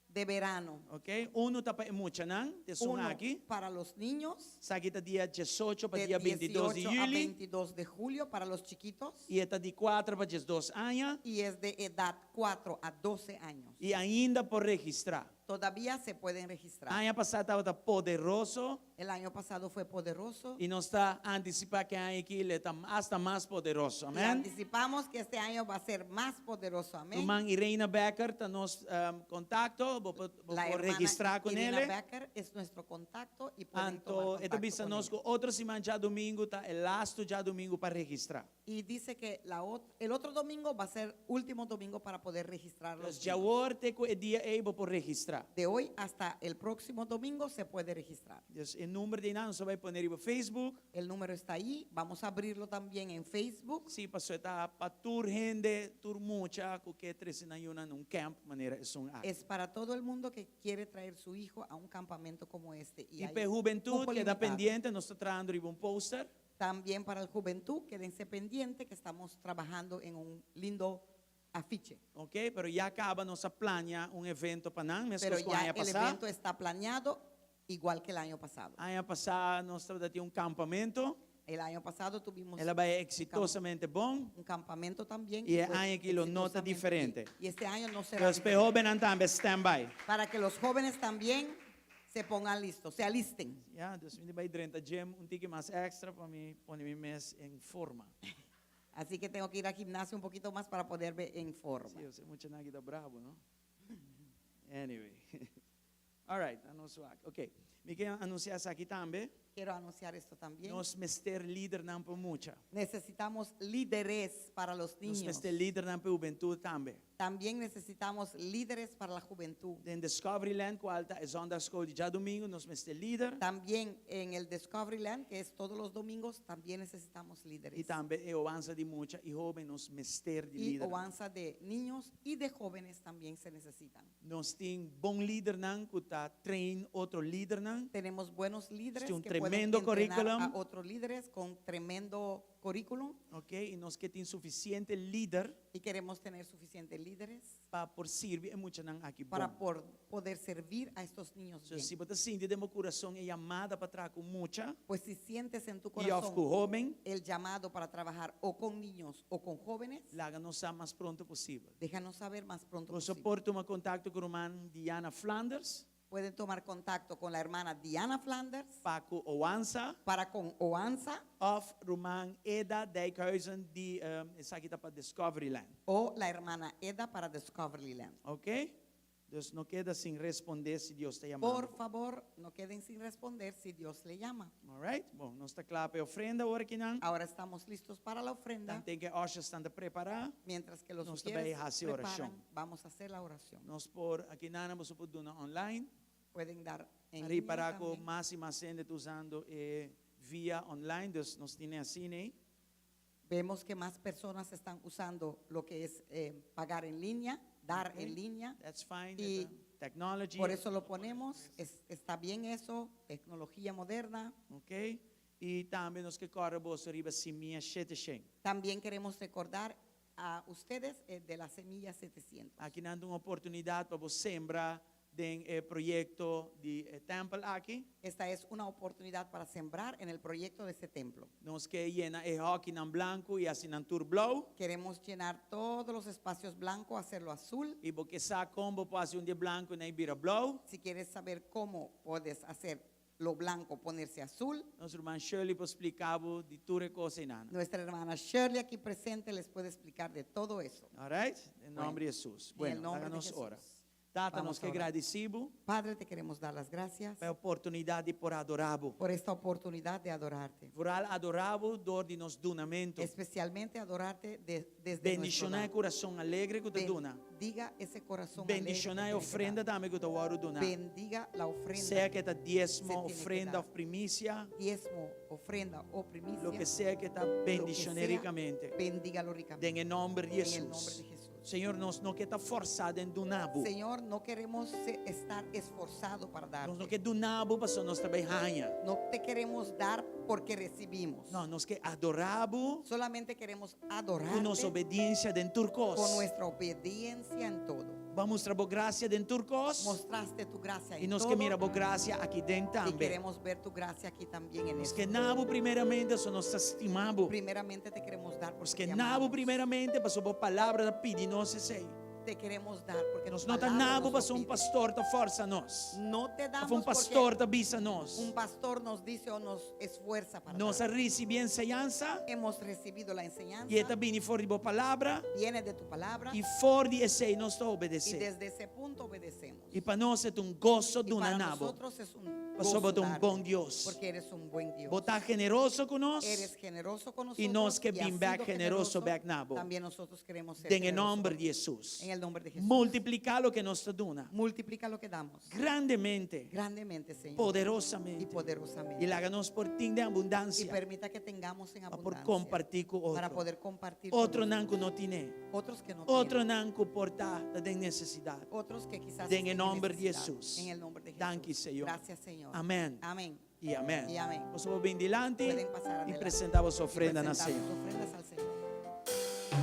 de verano. Ok, uno ta pa e muchanan, te esun Uno aki. para los niños. Esaki ta dia diesocho pa De dia bintidos di 18 a juli. 22 de julio para los chiquitos. Y e ta di kuater pa diesdos aña. Y es de edad 4 a 12 años. Y ainda por registra. Todavía se pueden registrar. Aña pasá tabata poderoso. El año pasado fue poderoso. Y nos ta anticipá ku aña aki lo ta hasta mas poderoso. Y Amén. anticipamos que este año va a ser más poderoso. Amén. Ruman Irena Becker ta nos contacto. Bo por, bo La por hermana registrá con Irena ele. Becker es nuestro contacto y pueden Anto, tomar e ta contacto bisa con nos ella. ku otro siman djadumingu ta e lastu djadumingu pa registrá. Y dice que el otro domingo va a ser último domingo para poder registrar los Pues niños. djawor te ku e dia ei bo por registrá. De hoy hasta el próximo domingo se puede registrar. Dus e number di nan nos ta bai pone riba Facebook. El número está ahí, vamos a abrirlo también en Facebook. Sí, paso e ta pa tur hende, tur mucha ku ke trese nan yunan un camp manera esun aki. Es para todo el mundo que quiere traer su hijo a un campamento como este. Y Y hay pa hubentud cupo keda limitado. pendiente, nos ta trahando riba un poster. También para la juventud, quédense pendiente que estamos trabajando en un lindo afiche. Ok, pero ya caba nos a plania un evento pa nan, Pero meskos ku ya aña el pasá. evento está planeado igual que el año pasado. Aña pasá nos tabatin un campamento. El año pasado tuvimos El a bai exitosamente bon. un campamento también. Y que e fue aña aki lo no ta exitosamente diferente. bien. Y este año no será Los pe diferente. hóbennan tambe stand by. Para que los jóvenes también se pongan listos, se alisten. Ja, dus mi ta bai drenta gym un tiki mas extra pa mi pone mi mes en forma. Así que tengo que ir al gimnasio un poquito más para poderme en forma. Sí, e muchanan aki ta bravo, no? Anyway. All right, nos wak. Ok. Mi ke anunsiá esaki tambe. Quiero anunciar esto también. Nos mester lidernan pa mucha. Necesitamos líderes para los Nos niños. mester lidernan pa hubentud tambe. También necesitamos líderes para la juventud. Den Discovery Land, kual ta e zondagschool di djadumingu, nos mester lider. También en el Discovery Land, que es todos los domingos, también necesitamos líderes. I tambe e Oansa di mucha i hóben nos mester di Y lider. Oansa de niños y de jóvenes también se necesitan. Nos tin bon lidernan ku ta train otro lidernan. Tenemos buenos líderes Tin un que pueden tremendo entrenar currículum. a otros líderes con tremendo currículum. Ok, i nos ke tin sufisiente lider. Y queremos tener suficientes líderes Pa por sirbi e muchanan aki para bon. por poder servir a estos niños So, bien. si bo ta sinti den bo kurason e yamada pa traha ku mucha Pues si sientes en tu i òf ku corazón hóben, el llamado para trabajar o con niños o con jóvenes, laga nos sa mas pronto posibel. déjanos saber más pronto Boso posible. por tuma kontakto ku ruman Diana Flanders. Pueden tomar contacto con la hermana Diana Flanders. Pa ku Oansa. Para con Oansa. Of ruman Eda Dijkhuizen di esaki ta pa Discovery Land. O la hermana Eda para Discovery Land. Ok? Dus no keda sin respondé si Dios ta yamando. Por favor, no queden sin responder si Dios le llama. All right? Bon, nos ta kla pa e ofrenda awor akinan. Ahora estamos listos para la ofrenda. Tanten ku e ushers ta prepará. Mientras que los Nos ta ujieres bai hasi preparan, orashon. vamos a hacer la oración. Nos por akinan boso por duna online. Pueden dar en línea Ripará ku también. mas i mas hende ta usando eh, via online, dus nos tin asina, eh. Vemos que más personas están usando lo que es eh, pagar en línea, dar Okay. en línea. That's fine. Y Technology. por eso lo ponemos, es- está bien eso, tecnología moderna. Ok? I tambe nos ke kòrda boso riba Simia 700. También queremos recordar a ustedes eh, de la semilla 700. Akinan ta un oportunidat pa bo sembra. Den e proyekto di e tèmpel aki. Esta es una oportunidad para sembrar en el proyecto de este templo. Nos ke yena e hòkinan blanku i hasi nan tur blou. Queremos llenar todos los espacios blanco, hacerlo azul. I bo ke sa kon bo por hasi un di e blanku na i bira blou? Si quieres saber cómo puedes hacer lo blanco ponerse azul, Nos ruman Shirley por splika bo di tur e kos einan. nuestra hermana Shirley aquí presente les puede explicar de todo eso. Alright? Den nòmber di Hesus. En el Bueno, nombre laga de nos Jesús. ora. Tata, Vamos nos a ke orar. gradisí bo Padre, te queremos dar las gracias pa e oportunidat di por adorá bo. por esta oportunidad de adorarte. Vooral adorá bo dor di nos dunamentu. Especialmente adorarte de- desde nuestro Bendishoná e dar. kurason alegre ku ta duna. Bendiga ese corazón alegre que Bendishoná e tiene que ofrenda dar. tambe ku ta wòrdu duná. Bendiga la ofrenda. Sea ke ta se diesmo, tiene que ofrenda dar. òf primisia, Diezmo, ofrenda o primicia. loke sea ke ta, lo que bendishoné sea, rikamente. Bendígalo ricamente. Den e nòmber di En el nombre Hesus. de Jesús. Señor, nos no ke ta forsá den duna bo. Señor, no queremos estar esforzado para Nos no darte. ke duna bo pasobra nos ta bai haña. No te queremos dar porque recibimos. No, nos ke adorá bo Solamente queremos ku nos adorarte obediensia den tur con kos. nuestra obediencia en todo. Bo a mustra bo grasia den tur kos. Mostraste tu gracia I en nos todo. ke mira bo grasia aki den Y tambe. queremos ver tu gracia aquí también en Nos esto. ke na bo primeramente pasobra nos ta stima bo. Primeramente te queremos dar Nos porque ke te na bo amamos. primeramente pasobra bo palabra ta pidi nos esei. Te queremos dar porque Nos tu no ta palabra na bo nos lo pasobra un pide. pastor ta forsa nos. No te Of damos un pastor porque ta bisa nos. un pastor nos dice o nos esfuerza para Nos a dar. risibí enseñansa Hemos recibido la enseñanza. i e ta bini for di bo palabra Viene de tu palabra i for di esei nos ta y obedesé. desde ese punto obedecemos. I pa nos e ta un goso Y duna para na bo. nosotros es un Pasobra gozo bo ta un darte, bon Dios. Porque eres un buen Dios. Bo ta generoso ku nos. Eres generoso con I nosotros. nos ke y has bin bèk sido generoso generoso, bèk na bo. También nosotros queremos ser Den e generosos nòmber contigo. di Hesus. En el nombre de Jesús. Multipliká loke nos ta duna. Multiplica lo que damos. Grandemente, Grandemente, Señor. poderosamente. Y poderosamente. I laga nos por tin den Y abundansia. permita que tengamos en Pa por abundancia. kompartí ku Para otro. poder compartir. con Otronan ku no tine. Otros que no Otro tienen. nan ku por ta ta den nesesidat. Otros que quizás Den e estén en nòmber di necesidad. Hesus. En el nombre de Jesús. Danki, Señor. Gracias, Señor. Amén. Amén. I amén. I amén. Boso por bin dilanti Pueden pasar i adelante. presentá boso Y ofrenda na presentar Señor. sus ofrendas al Señor.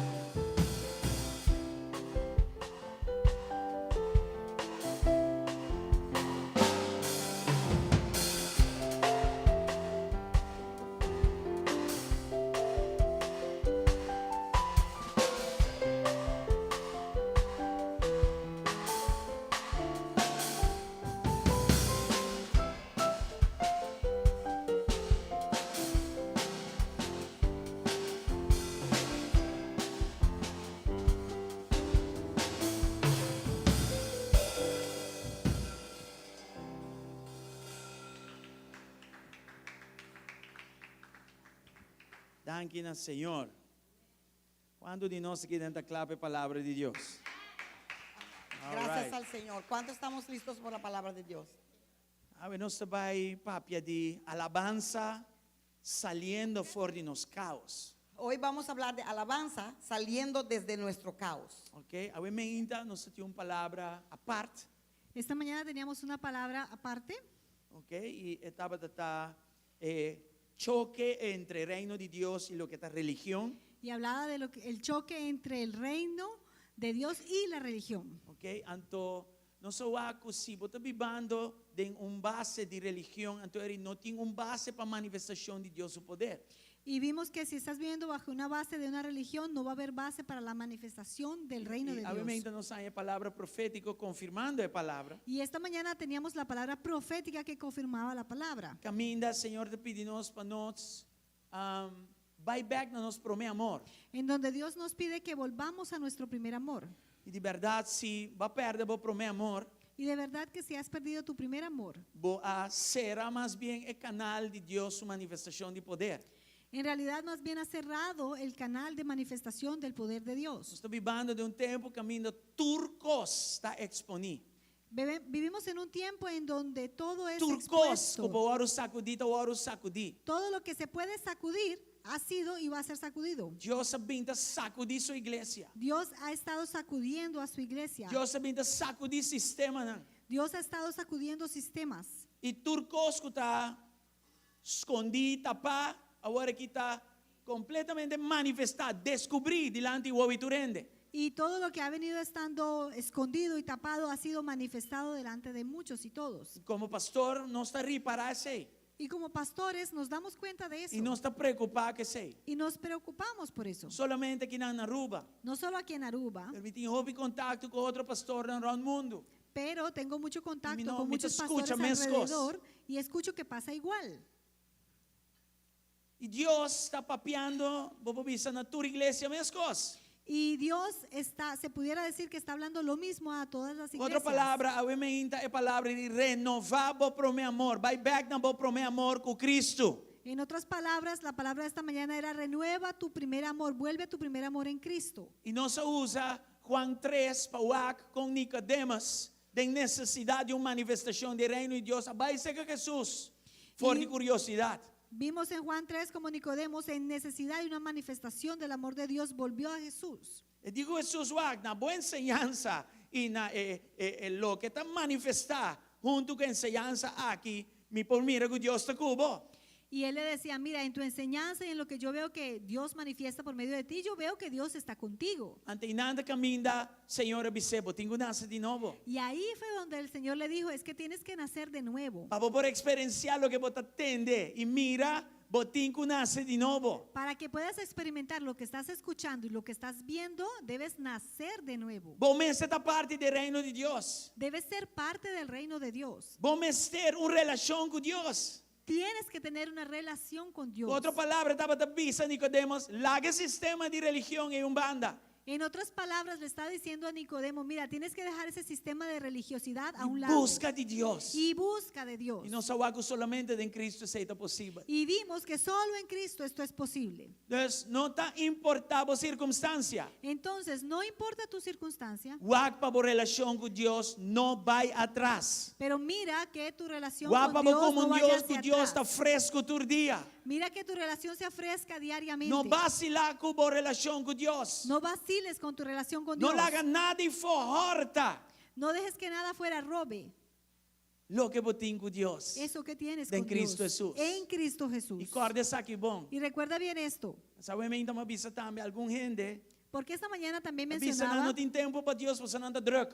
Danki na Señor. Kuantu di nos aki den ta kla pa e palabra di Dios? All Gracias right. al Señor. ¿Cuánto estamos listos por la palabra de Dios? Awe nos ta bai papia di alabansa saliendo for di nos kaos. Hoy vamos a hablar de alabanza saliendo desde nuestro caos. Ok? Awe mainta nos tin un palabra apart. Esta mañana teníamos una palabra aparte. Ok? I e tabata ta e choke entre reino di Dios i loke ta religion. Y hablaba de lo que, el choque entre el reino de Dios y la religión. Ok? Anto, nos a wak ku si bo ta bibando den un base di religion, anto eri no tin un base pa manifestashon di Dios su poder. Y vimos que si estás viviendo bajo una base de una religión, no va a haber base para la manifestación del reino I de Dios. obviamente nos a haña palabra profétiko konfirmando e palabra. Y esta mañana teníamos la palabra profética que confirmaba la palabra. Kaminda, Señor ta pidi nos pa nos um, bai bèk na nos promé amor. En donde Dios nos pide que volvamos a nuestro primer amor. I di bèrdat, si bo a pèrdè bo promé amor, Y de verdad que si has perdido tu primer amor, bo a sera mas bien e kanal di Dios su manifestashon di poder. en realidad más bien has cerrado el canal de manifestación del poder de Dios. Nos ta bibando den un tempu kaminda tur kos ta eksponí. Vivimos en un tiempo en donde todo es Tur kos expuesto. ku por wòrdu sakudí ta wòrdu sakudí. Todo lo que se puede sacudir ha sido y va a ser sacudido. Dios a bin ta sakudí su iglesia. Dios ha estado sacudiendo a su iglesia. Dios a bin ta sakudí sistemanan. Dios ha estado sacudiendo sistemas. I tur kos ku ta skondí, tapá, awor aki ta kompletamente manifestá, deskubrí dilanti wowo di tur hende. Y todo lo que ha venido estando escondido y tapado ha sido manifestado delante de muchos y todos. Komo pastor, nos ta ripará esei. Y como pastores nos damos cuenta de eso. I nos ta preokupá ku esei. Y nos preocupamos por eso. Solamente aki na Aruba. No solo aquí en Aruba, Pero mi tin hopi kontakto ku otro pastornan rònt mundu. pero tengo mucho contacto no- con mi ta muchos pastores skucha meskos. alrededor y escucho que pasa igual. I Dios ta papiando, bo por bisa na tur iglesia meskos. Y Dios está, se pudiera decir que está hablando lo mismo a todas las Ku otro iglesias. palabra, awe mainta e palabra di renová bo promé amor. Bai bèk na bo promé amor ku Kristu. En otras palabras, la palabra de esta mañana era renueva tu primer amor, vuelve a tu primer amor en Cristo. I nos a usa Juan 3 pa wak kon Nicodemus den nesesidat di un manifestashon di Reino di Dios a bai serka Hesus for di kuriosidat. Vimos en Juan 3 como Nicodemos en necesidad de una manifestación del amor de Dios volvió a Jesús. E di ku Hesus wak na bo enseñansa i na e e loke ta manifestá huntu ku e enseñansa aki, mi por mira ku Dios ta ku bo. Y él le decía, mira, en tu enseñanza y en lo que yo veo que Dios manifiesta por medio de ti, yo veo que Dios está contigo. Anto einan ta kaminda Señor a bis'é, bo tin ku nase di nobo. Y ahí fue donde el Señor le dijo, es que tienes que nacer de nuevo. Pa bo por eksperensiá loke bo ta tende i mira, bo tin ku nase di nobo. Para que puedas experimentar lo que estás escuchando y lo que estás viendo, debes nacer de nuevo. Bo mester ta parti di e reino di Dios. Debes ser parte del reino de Dios. Bo mester un relashon ku Dios. Tienes que tener una relación con Dios. Ku otro palabra, e tabata bisa Nicodemus, Laga e sistema di religion ei un banda. En otras palabras, le está diciendo a Nicodemo, mira, tienes que dejar ese sistema de religiosidad a un lado. Buska di Dios. Y busca de Dios. I nos a wak ku solamente den Cristo esei ta posibel. Y vimos que solo en Cristo esto es posible. Dus no ta importá bo sirkunstansia. Entonces, no importa tu circunstancia, Wak pa bo relashon ku Dios no bai atras. pero mira que tu relación Wak con pa bo Dios komo no un vaya Dios ku hacia Dios ta atrás. fresku tur dia. Mira que tu relación sea fresca diariamente. No basilá ku bo relashon ku Dios. No vaciles con tu relación con No Dios. laga nada afó hòrta No dejes que nada fuera robe loke bo tin ku Dios. eso que tienes Den con Cristo Dios. Jesús. En Cristo Jesús. I kòrda esaki bon. Y recuerda bien esto, Awe mainta m'a bisa tambe algun hende. porque esta mañana también A bisa nan mencionaba no tin tempu pa Dios pasobra nan ta drùk.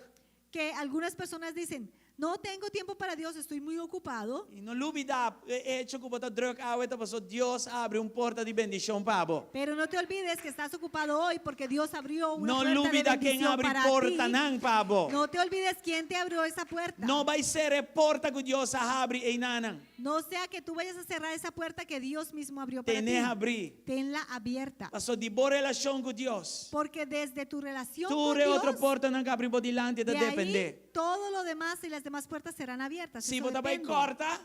que algunas personas dicen, no tengo tiempo para Dios, estoy muy ocupado. I no lubidá e echo ku bo ta drùk awe ta pasobra Dios a habri un porta di bendishon pa bo. Pero no te olvides que estás ocupado hoy porque Dios abrió una No puerta de lubidá ken bendición habri para ti. portanan pa bo. No te olvides quién te abrió esa puerta. No bai sera e porta ku Dios a habri einanan. No sea que tú vayas a cerrar esa puerta que Dios mismo abrió para Ten'é ti. habrí. Tenla abierta. Paso di bo relashon ku Dios. Porque desde tu relación Tur con e otro Dios, portanan ku habri bo dilanti ta de ahí dependé. todo lo demás y las demás puertas serán abiertas. Si Eso bo ta bai depende. kòrta,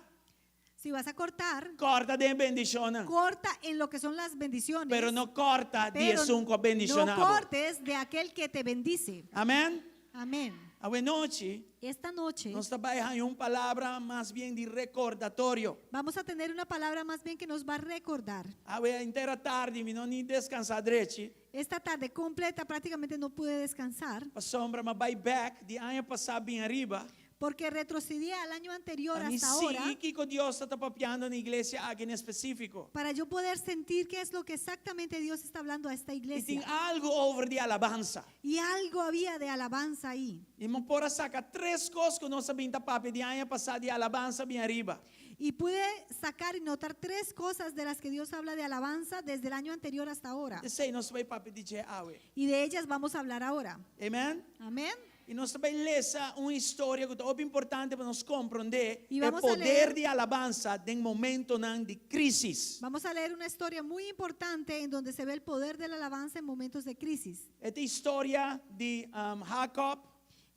Si vas a cortar, kòrta den bendishonnan. corta en lo que son las bendiciones. Pero no kòrta di pero esun ku a no bendishoná bo. cortes de aquel que te bendice. Amèn? Amén. Awe nochi, Esta noche nos ta bai haña un palabra mas bien di rekordatorio. vamos a tener una palabra más bien que nos va a recordar. Awe henter atardi, mi no ni deskansá drechi. Esta tarde completa prácticamente no pude descansar Pasobra m'a bai bèk di aña pasá bin ariba. porque retrocedía al año anterior Pa mi hasta ahora sigui kiko Dios ta papiando na iglesia aki en espesífiko. para yo poder sentir qué es lo que exactamente Dios está hablando a esta I tin iglesia. algu over di alabansa. Y algo había de alabanza ahí. I mi por a saka tres kos ku nos a bin ta papia di aña pasá di alabansa bin ariba. Y pude sacar y notar tres cosas de las que Dios habla de alabanza desde el año anterior hasta ahora. Esei nos ta bai papia di dje awe. Y de ellas vamos a hablar ahora. Amen? Amén. I nos ta bai lesa un historia ku ta hopi importante pa nos komprondé I e vamos a poder leer- di alabansa den momentonan di krísis. Vamos a leer una historia muy importante en donde se ve el poder de la alabanza en momentos de crisis. E ta historia di um, Jacob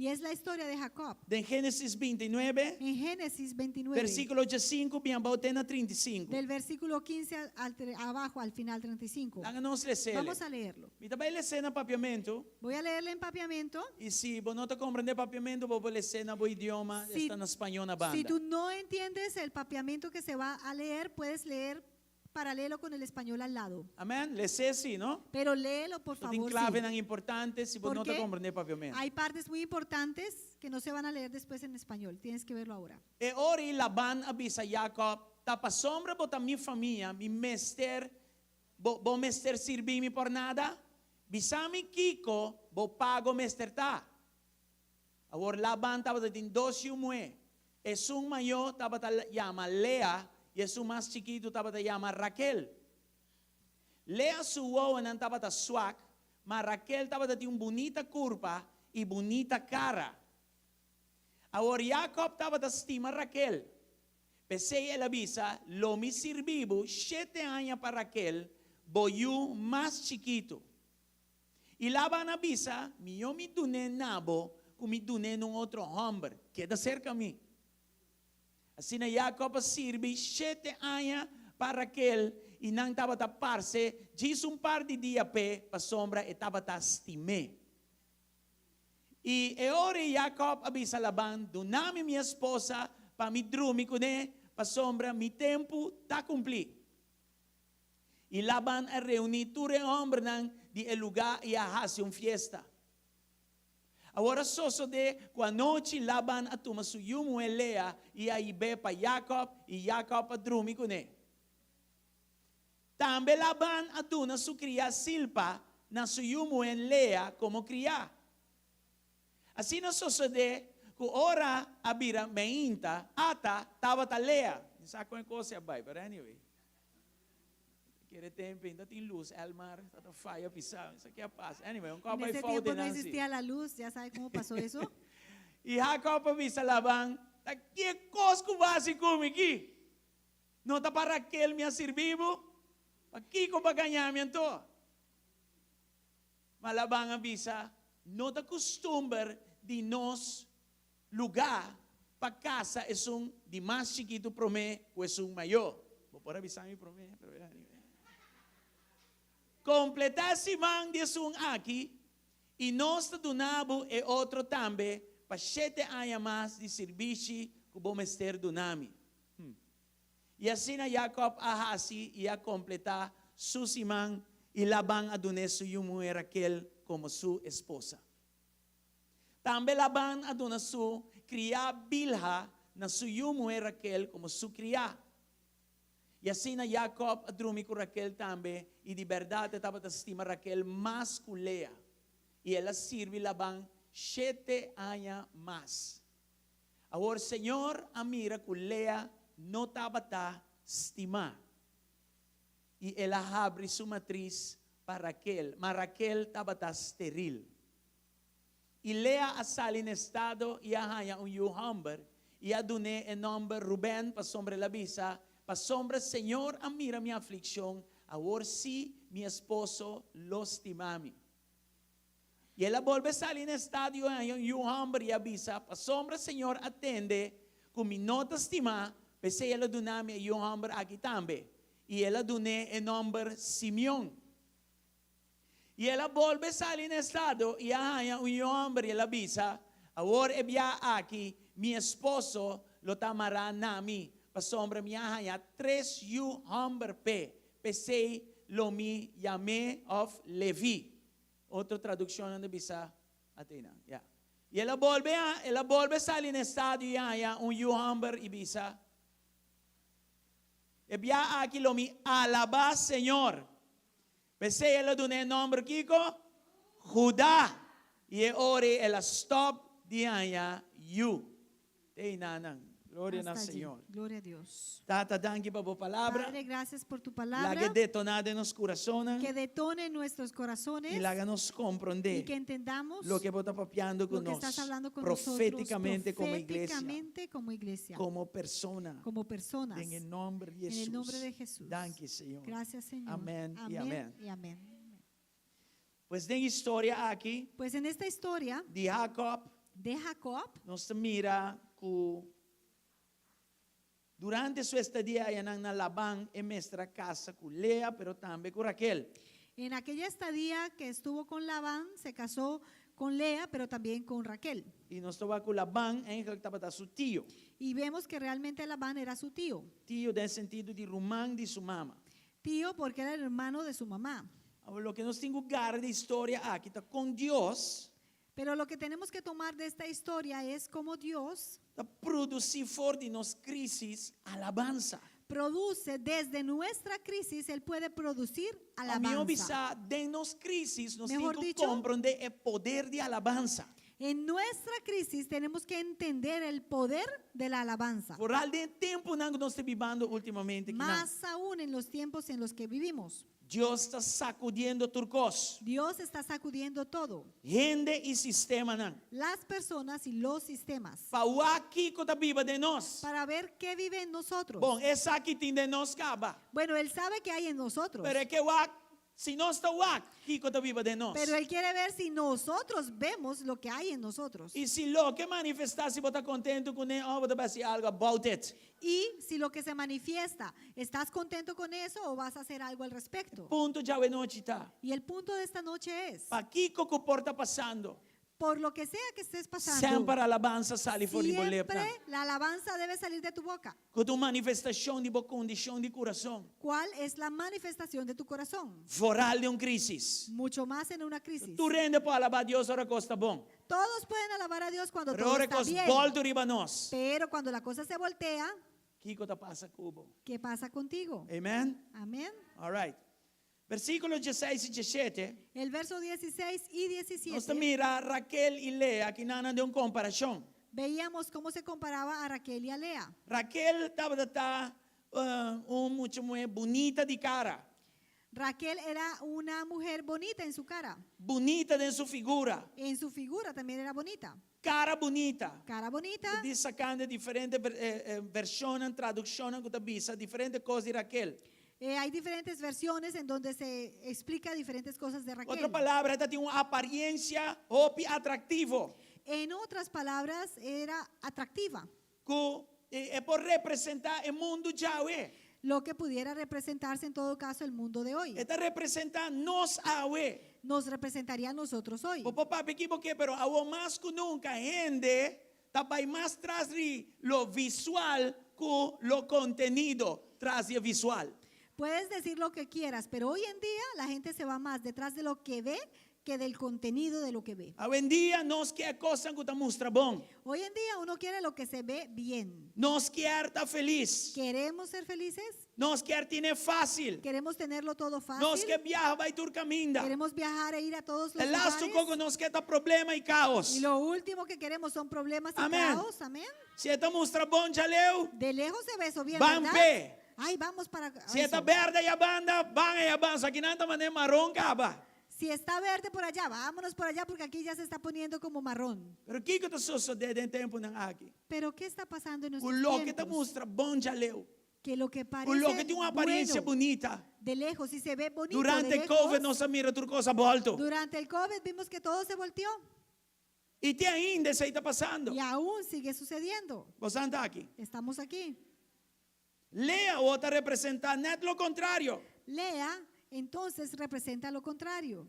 Y es la historia de Jacob. den Génesis 29, En Génesis 29, versíkulo 15 bin abou te na 35. del versículo 15 al, al tre- abajo al final 35. Laga nos les'é. Vamos a leerlo. Mi ta bai les'é na papiamentu. Voy a leerle en papiamento. I si bo no ta komprondé papiamentu, bo por les'é na bo idioma, Si- e ta na spañó na banda. Si tú no entiendes el papiamento que se va a leer, puedes leer paralelo con el español al lado. Amèn? Les'é sí, no? Pero léelo, por Tin favor. klave sí. nan importante si bo no ta Porque komprondé papiamentu. hay partes muy importantes que no se van a leer después en español. Tienes que verlo ahora. E ora ei Laban a bisa Jacob, Ta pasobra bo ta mi famia, mi mester, bo, bo mester sirbi mi por nada? Bisa mi kiko bo pago mester ta. Awor Laban tabatin dos yu muhé. Esun mayó tabata yama Lea i esun mas chikitu tabata yama Raquel. Lea su wowonan tabata swak, ma Raquel tabatin un bunita kurpa i bunita kara. Awor Jakòb tabata stima Raquel. P'esei el a bisa, Lo mi sirbi bo shete aña pa Raquel, bo yu mas chikitu. I Laban a bisa, Mihó mi dun'é na bo ku mi dun'é na un otro hòmber. Keda serka mi. Asina Jakòb a sirbi shete aña pa Raquel, i nan tabata parse djis un par di dia p'e, pasobra e tabata stim'é. I e ora ei Jakòb a bisa Laban, Duna mi mi esposa pa mi drumi kuné, pasobra mi tempu ta kumplí. I Laban a reuní tur e hòmbernan di e lugá i a hasi un fiesta. Awor a sosodé ku anochi Laban a tuma su yu muhé Lea i a hib'é pa Jakòb, i Jakòb a drumi kuné. Tambe Laban a duna su kriá Silpa na su yu muhé Lea komo kriá. Asina sosodé ku ora a bira meinta, ata tabata Lea. Mi sa kon e kos a bai, pero anyway. Kere tempu ainda tin lus, Elmar ta ta faya pisá, mi sa ke a pasa. Anyway, un kòp En bai ese fout tiempo den no nan si. existía la luz, ya sabe cómo pasó eso. I Jacob a bisa Laban, Ta ke kos ku bo a hasi ku mi ki? No ta pa Raquel mi a sirbi bo? Pakiko bo a gaña mi anto? Ma Laban a bisa, No ta kustumber di nos lugá pa kasa esun di mas chikitu promé ku esun mayó. Bo por a bisa mi promé, pero anyway. Kompletá e siman di esun aki, i nos ta duna bo e otro tambe pa shete aña mas di sirbishi ku bo mester duna mi. I asina Jakòb a hasi i a kompletá su siman, i Laban a dun'é su yu muhé Raquel komo su esposa. Tambe Laban a duna su kriá Bilha na su yu muhé Raquel komo su kriá. I asina Jakòb a drumi ku Raquel tambe, i di bèrdat e tabata stima Raquel mas ku Lea. I el a sirbi Laban shete aña mas. Awor Señor a mira ku Lea no tabata stimá, i el a habri su matris pa Raquel, ma Raquel tabata steril. I Lea a sali na estado i a haña un yu hòmber, i a dun'é e nòmber Ruben, pasobra el a bisa, Pasobra Señor a mira mi aflikshon, awor sí mi esposo lo stima mi. I el a bolbe sali na e stadio i haña un yu hòmber i a bisa, Pasobra Señor a tende ku mi no ta stimá, p'esei el a duna mi e yu hòmber aki tambe. I el a dun'é e nòmber Simeon. I el a bolbe sali na e stado i a haña un yu hòmber i el a bisa, Awor e bia aki mi esposo lo ta mará na mi, pasobra mi a haña tres yu hòmber p'e, p'esei lo mi yam'é òf Leví. Otro tradukshonnan ta bisa Atenan, ya. I el a bolbe, el a bolbe sali na e stadio i haña un yu hòmber i bisa, E bia aki lo mi alabá Señor. P'esei el a duna e nòmber kiko? Judá. I e ora ei el a stòp di haña yu. Te einanan. Gloria na Hasta allí. Señor. Gloria a Dios. Tata, danki pa bo palabra. Padre, gracias por tu palabra. Laga e detoná den nos kurasonnan. Que detone en nuestros corazones. I laga nos komprondé. Y que entendamos. Loke bo ta papiando ku lo que nos. estás hablando con Profétikamente nosotros. komo iglesia. Proféticamente como iglesia. Komo persona. Como personas. Den e nòmber di En el Hesus. nombre de Jesús. Danki, Señor. Gracias, Señor. Amén i amén. Y amén. Pues den historia aki. Pues en esta historia. Di Jacob. De Jacob. Nos ta mira ku durante su estadia ayanan na Laban e mester a kasa ku Lea pero tambe ku Raquel. En aquella estadía que estuvo con Labán se casó con Lea pero también con Raquel. I nos ta wak ku Laban eigenlijk tabata su tio. Y vemos que realmente Labán era su tío. Tio den sentido di ruman di su mama. Tío porque era el hermano de su mamá. Awor loke nos tin ku gara di historia aki ta kon Dios. Pero lo que tenemos que tomar de esta historia es como Dios. Ta produsí for di nos krísis alabansa. Produce desde nuestra crisis, Él puede producir O mihó alabanza. bisá, den nos krísis, nos tin Mehor ku dicho, komprondé e poder di alabansa. En nuestra crisis tenemos que entender el poder de la alabanza. Foral den e tempunan ku nos ta bibando últimamente akinan. Más aún en los tiempos en los que vivimos. Dios ta sakudiendo tur kos. Dios está sacudiendo todo. Hende i sistemanan. Las personas y los sistemas. Pa wak kiko ta biba den nos. Para ver qué vive en nosotros. Bon, e sa ki tin den nos kaba. Bueno, Él sabe que hay en nosotros. Pero e ke wak, si nos ta wak, kiko ta biba den nos. Pero Él quiere ver si nosotros vemos lo que hay en nosotros. I si loke manifestá, si bo ta kontentu kuné, òf bo ta bai hasi algu about it. Y si lo que se manifiesta, ¿estás contento con eso o vas a hacer algo al respecto? Punto djawe nochi ta. Y el punto de esta noche es, Pa kiko ku por ta pasando. por lo que sea que estés pasando, Semper alabansa sali for di bo siempre lepnan. la alabanza debe salir de tu boca. Ku ta un manifestashon di bo kondishon di kurason. ¿Cuál es la manifestación de tu corazón? Foral den un krísis. Mucho más en una crisis. Tur hende por alabá Dios ora kos ta bon. Todos pueden alabar a Dios cuando Pero todo ora está kos bien. bòltu riba nos. Pero cuando la cosa se voltea, Kiko ta pasa ku bo? ¿qué pasa contigo? Amen? Amén. All right. Versíkulo 16 i 17. El verso 16 y Nos ta 17 mira Raquel i Lea, akinan den un komparashon. veíamos cómo se comparaba a Raquel y a Lea. Raquel tabata un mucha muhé bunita di kara. Raquel era una mujer bonita en su cara, Bunita den su figura. en su figura también era bonita. Kara bunita. Cara bonita. Di sakando diferente vershon, tradukshon ku ta bisa, diferente kos di Raquel. Hay diferentes versiones en donde se explica diferentes cosas de Raquel. Otro palabra, e tabatin un aparensia hopi atraktivo. En otras palabras, era atractiva, Ku e por representá e mundu djawe. lo que pudiera representarse en todo caso el mundo de hoy. E ta representá nos awe. Nos representaría a nosotros hoy. Bo por papia ki bo ke, pero awe mas ku nunka hende ta bai mas tras di lo visual ku lo kontenido tras di e visual. Puedes decir lo que quieras, pero hoy en día la gente se va más detrás de lo que ve que del contenido de lo que ve. Awendia nos ke kosnan ku ta mustra bon. Hoy en día uno quiere lo que se ve bien. Nos ke ta felis. ¿Queremos ser felices? Nos ke tin'é fásil. ¿Queremos tenerlo todo fácil? Nos ke biaha bai tur kaminda. ¿Queremos viajar e ir a todos los E lastu lugares? kos ku nos ke ta problema i káos. Y lo último que queremos son problemas y Amén. caos. Amén. Si e ta mustra bon djaleu, De lejos se ve eso bien, Ban ¿verdad? p'e. Ay, vamos para Si e ta eso. bèrdè aya banda, ban aya banda. Akinan ta manera maron kaba. Si está verde por allá, vámonos por allá porque aquí ya se está poniendo como marrón. Pero kiko ta sosodé den e tempunan aki? Pero ¿qué está pasando en O nuestros loke ta tiempos? mustra bon djaleu. Que lo que O parece loke tin un aparensia bueno, bunita. de lejos, si se ve bonito de Durante lejos, COVID nos a mira tur kos a bòltu. durante el COVID vimos que todo se volteó I te ainda esei ta pasando. y aún sigue sucediendo. Bo ta aki. Estamos aquí. Lea ta representá net lo kontrario. Lea entonces representa lo contrario.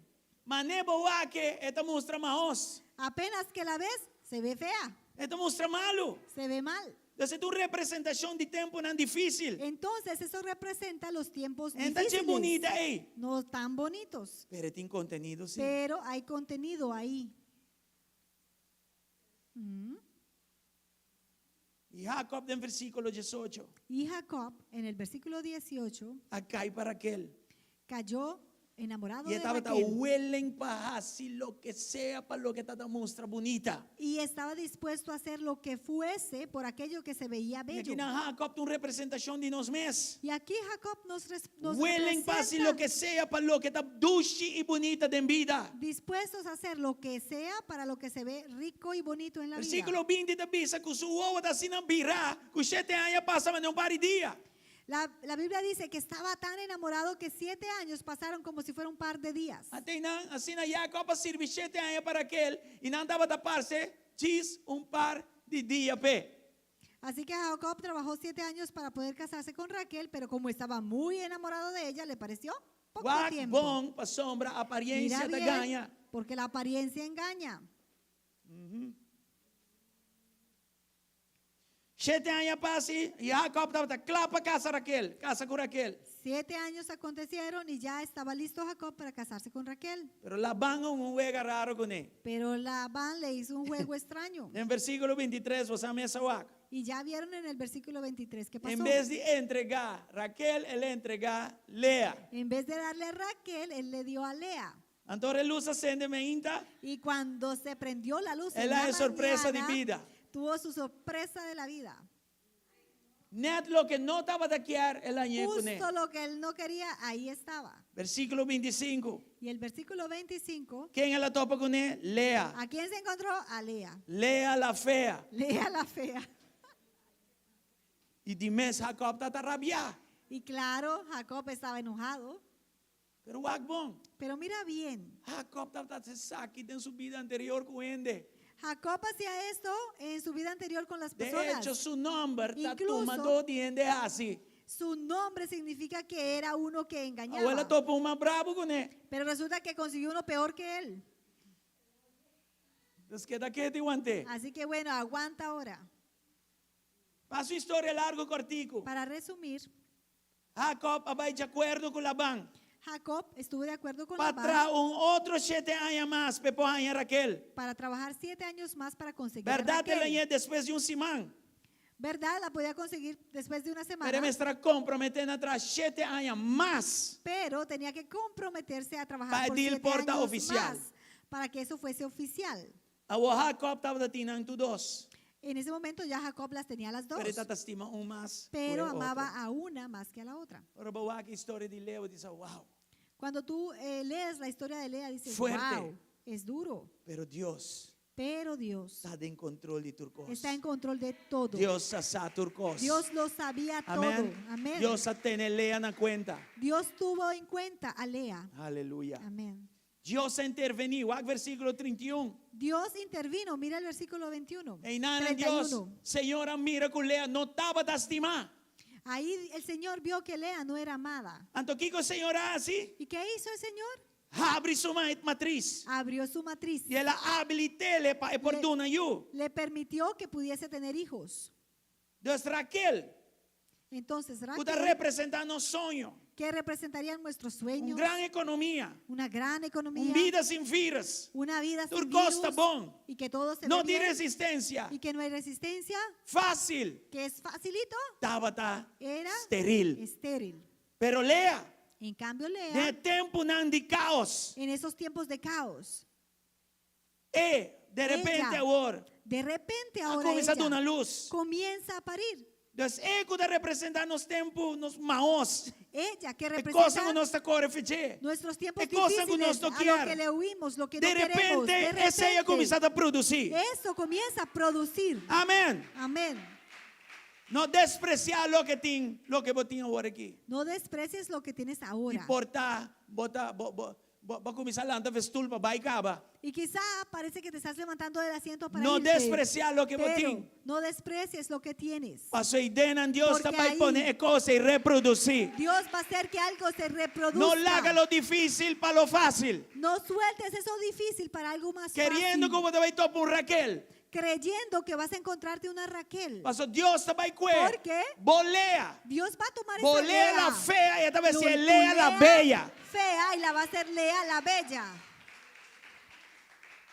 Manera bo wak'é, e ta mustra mahos. Apenas que la ves, se ve fea, E ta mustra malu. se ve mal. Esei ta un representashon di tempunan difísil. Entonces eso representa los tiempos E n' ta difíciles. bunita ei. No tan bonitos, Pero tin kontenido sí. pero hay contenido ahí. I Jacob, den versíkulo 18, Y Jacob, en el versículo 18, a kai pa Raquel. cayó enamorado I de tabata Raquel willing pa hasi loke sea pa loke tabata mustra bunita. y estaba dispuesto a hacer lo que fuese por aquello que se veía I bello. akinan Jacob ta un representashon di nos mes. Y aquí Jacob nos Willing pa hasi representa loke sea pa loke ta dushi i bunita den bida. dispuestos a hacer lo que sea para lo que se ve rico y bonito en la vida. Versíkulo 20 ta bisa ku su wowo ta asina birá, ku shete aña a pasa manera un par di dia. La Biblia dice que estaba tan enamorado que siete años pasaron como si fuera un par de días. Anto einan, asina Jacob a sirbi shete aña pa Raquel, i nan tabata parse, djis un par di dia p'e. Así que Jacob trabajó siete años para poder casarse con Raquel, pero como estaba muy enamorado de ella, le pareció poco Wak tiempo. bon pasobra Mira aparensia ta bien, gaña. porque la apariencia engaña. Shete aña a pasa i Jacob tabata kla pa kasa Raquel, kasa ku Raquel. Siete años acontecieron y ya estaba listo Jacob para casarse con Raquel. Pero Laban a un wega raro kuné. Pero Labán le hizo un juego extraño. Den versíkulo 23 bo sa mesa wak. Y ya vieron en el versículo 23 qué En pasó. bes di entregá Raquel, el a entregá Lea. En vez de darle a Raquel, él le dio a Lea. Anto ora e lus a sende meinta, Y cuando se prendió la luz, en el la a e sorpresa di mañana, bida. tuvo su sorpresa de la vida. Net loke no tabata kier, el a hañ'é kuné. Justo lo que él no quería, ahí estaba. Versíkulo 25. Y el versículo 25, Ken el a topa kuné? Lea. ¿a quién se encontró? A Lea. Lea la fea. Lea la fea. I di mes Jacob tabata rabiá. Y claro, Jacob estaba enojado. Pero wak bon. Pero mira bien, Jacob tabata hasi esaki den su bida anterior ku hende. Jacob hacía esto en su vida anterior con las De personas. hecho, su nomber ta Incluso- tumadó di hende hasi. Su nombre significa que era uno que Awor el a engañaba. topa un mas brabu kuné. Pero resulta que consiguió uno peor que él. Dus keda ketu i want'é. Así que bueno, aguanta ahora. Pa hasi historia largu kòrtiku. Para resumir, Jacob a bai di akuerdo ku Laban. Jacob estuvo de acuerdo con Pa Labán traha un otro shete aña mas p'e por haña Raquel. para trabajar siete años más para conseguir a Bèrdat el a Raquel. hañ'é despues di un siman. ¿Verdad? La podía conseguir después de una Pero e semana. mester a komprometé na traha shete aña mas. Pero tenía que comprometerse a trabajar Pa por deal siete por ta años oficial. más para que eso fuese oficial. Awor Jacob tabata tin nan tur dos. En ese momento ya Jacob las tenía las dos, Pero e tabata stima un mas ku pero e otro. amaba a una más que a la otra. Ora bo wak e historia di Lea, bo bisa, wow. Cuando tú eh, lees la historia de Lea, dices, Fuerte. wow, es duro. Pero Dios Pero Dios ta den control di tur kos. está en control de todo. Dios sa sa tur kos. Dios lo sabía Amén. todo. Amén. Dios a tene Lea na kuenta. Dios tuvo en cuenta a Lea. Aleluya. Amén. Dios a intervení. Wak versíkulo 31. Dios intervino. Mira el versículo 21. Einan Dios, 31. Señor a mira ku Lea no tabata stimá. Ahí el Señor vio que Lea no era amada. Anto kiko Señor a hasi? ¿Y qué hizo el Señor? Habri su matris. Abrió su matriz. I el a abilit'é pa e por Le- duna yu. Le permitió que pudiese tener hijos. Dus Raquel, Entonces, ku ta Raquel, representá nos soño, que representarían nuestros un sueños, gran ekonomia, una gran un economía, bida sin vírùs, una vida sin tur kos ta virus, bon, y que todo se no ve tin bien, resistensia, y que no hay resistencia, fásil, que es facilito, tabata era steril. estéril. Pero Lea, En cambio, Lea, den tempunan di kaos, en esos tiempos de caos, e de repente Ella, awor, de repente a ahora kuminsá ella duna lus. comienza a parir. Dus e ku ta representá nos tempu, nos maos. Ella que E kosnan representa ku nos ta kore for dje. nuestros tiempos E kosnan ku difíciles, nos no a lo kier. que le huimos, lo que no De queremos. repente, De esei a repente, kuminsá ta produsí. eso comienza a producir. Amèn. Amén. No despresiá loke tin, loke bo tin awor aki. No desprecies lo que tienes I ahora. por ta, bo ta, bo, bo, bo, bo a kuminsá lanta for stul pa bai kaba. Y quizá parece que te estás levantando del asiento para No irte, despresiá loke pero bo tin. no desprecies lo que tienes. Paso eidenan Dios ta Porque bai ahí- pone e kos ei reprodusí. Dios va a hacer que algo se reproduzca. No laga lo difísil pa lo fásil. No sueltes eso difícil para algo más Keriendo fácil. ku bo ta bai topa un Raquel. Creyendo que vas a encontrarte una Raquel. Paso Dios ta bai kue. ¿Por qué? Bo Lea. Dios va a tomar esa Bo Lea Lea. la fea i e ta bai Lo- hasi tu Lea la bella. Fea y la va a hacer Lea la bella.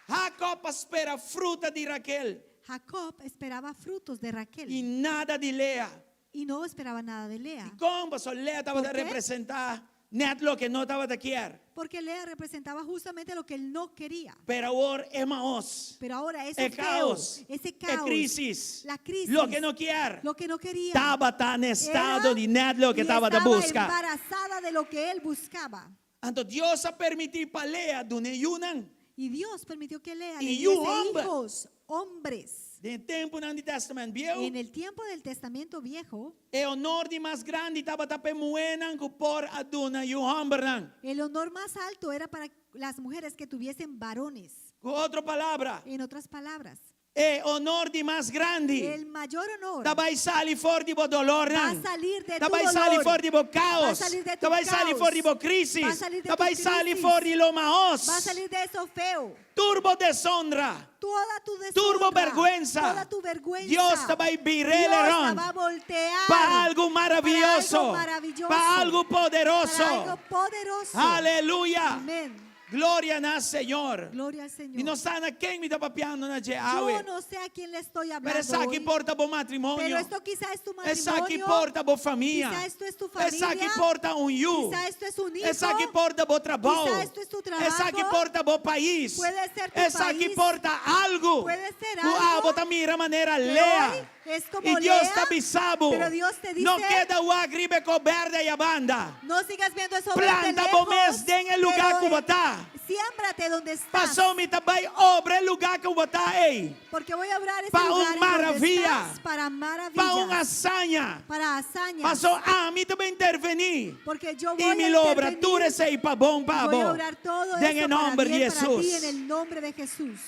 Jacob a spera fruta di Raquel Jacob esperaba frutos de Raquel i nada di Lea. y no esperaba nada de Lea. Kon? Paso Lea tabata ¿Por qué? representá net loke e no tabata kier. Porque Lea representaba justamente lo que él no quería. Pero awor e mahos. Pero ahora ese E feo, kaos, ese e caos, krísis, la crisis, loke e no kier, lo que no quería, tabata na estado era di net loke y e tabata estaba buska. embarazada de lo que él buscaba. Anto Dios a permití pa Lea dun'é yunan. Y Dios permitió que Lea Y le yu diese homber. hijos, hombres. Den tempunan di Tèstamènt Bieu, En el tiempo del Testamento Viejo, e honor di mas grandi tabata pa e muhénan ku por a duna yu hòmbernan. el honor más alto era para las mujeres que tuviesen varones. Ku otro palabra, En otras palabras, E honor di mas grandi. El mayor honor Ta bai sali for di bo dolornan. Va a salir de Ta tu bai sali dolor. for di bo Va a caos. salir de tu Ta bai sali caos. for di bo Va a crisis. salir de Ta tu bai sali crisis. for di lo mahos. Va a salir de eso feo. Tur bo deshonra. Toda tu deshonra. Tur bo berguensa. Toda tu vergüenza. Dios ta bai bir'é Dios la rond. va a voltear. Pa algo maravilloso. Para algo maravilloso. Pa algo poderoso. Para algo poderoso. Aleluya. Amén. Gloria na Señor. Gloria al Señor. Mi no sa na ken mi ta papiando na dje Yo awe. no sé a quién le estoy hablando Pero esaki hoy, por ta bo matrimonio. Pero esto quizá es tu matrimonio. Esaki por ta bo famia. Quizá esto es tu familia. Esaki por ta un yu. Quizá esto es un hijo. Esaki por ta bo trabou. Quizá esto es tu trabajo. Esaki por ta bo pais. Puede ser tu Esaki país. por ta algo. Puede ser Ku algo abo ta mira manera que Lea. hoy es como I Dios Lea, ta bisa bo. pero Dios te dice- No keda wak riba e kos bèrdè ei banda. No sigas viendo eso verde Planta bo lejos, mes den e lugá pero ku bo ta. Siémbrate donde estás. Pasó mi ta bai obra e lugá ku bo ta ei. Porque voy a obrar ese Pa un lugar en donde maravilla. estás para maravillas. Pa un hazaña. Para hazañas. Pasó ami ta bai intervení. Porque yo voy I mi a lo obra intervenir. tur esei pa bon pa Voy a bo. obrar todo Den eso e para nòmber di bien para ti Hesus. en el nombre de Jesús.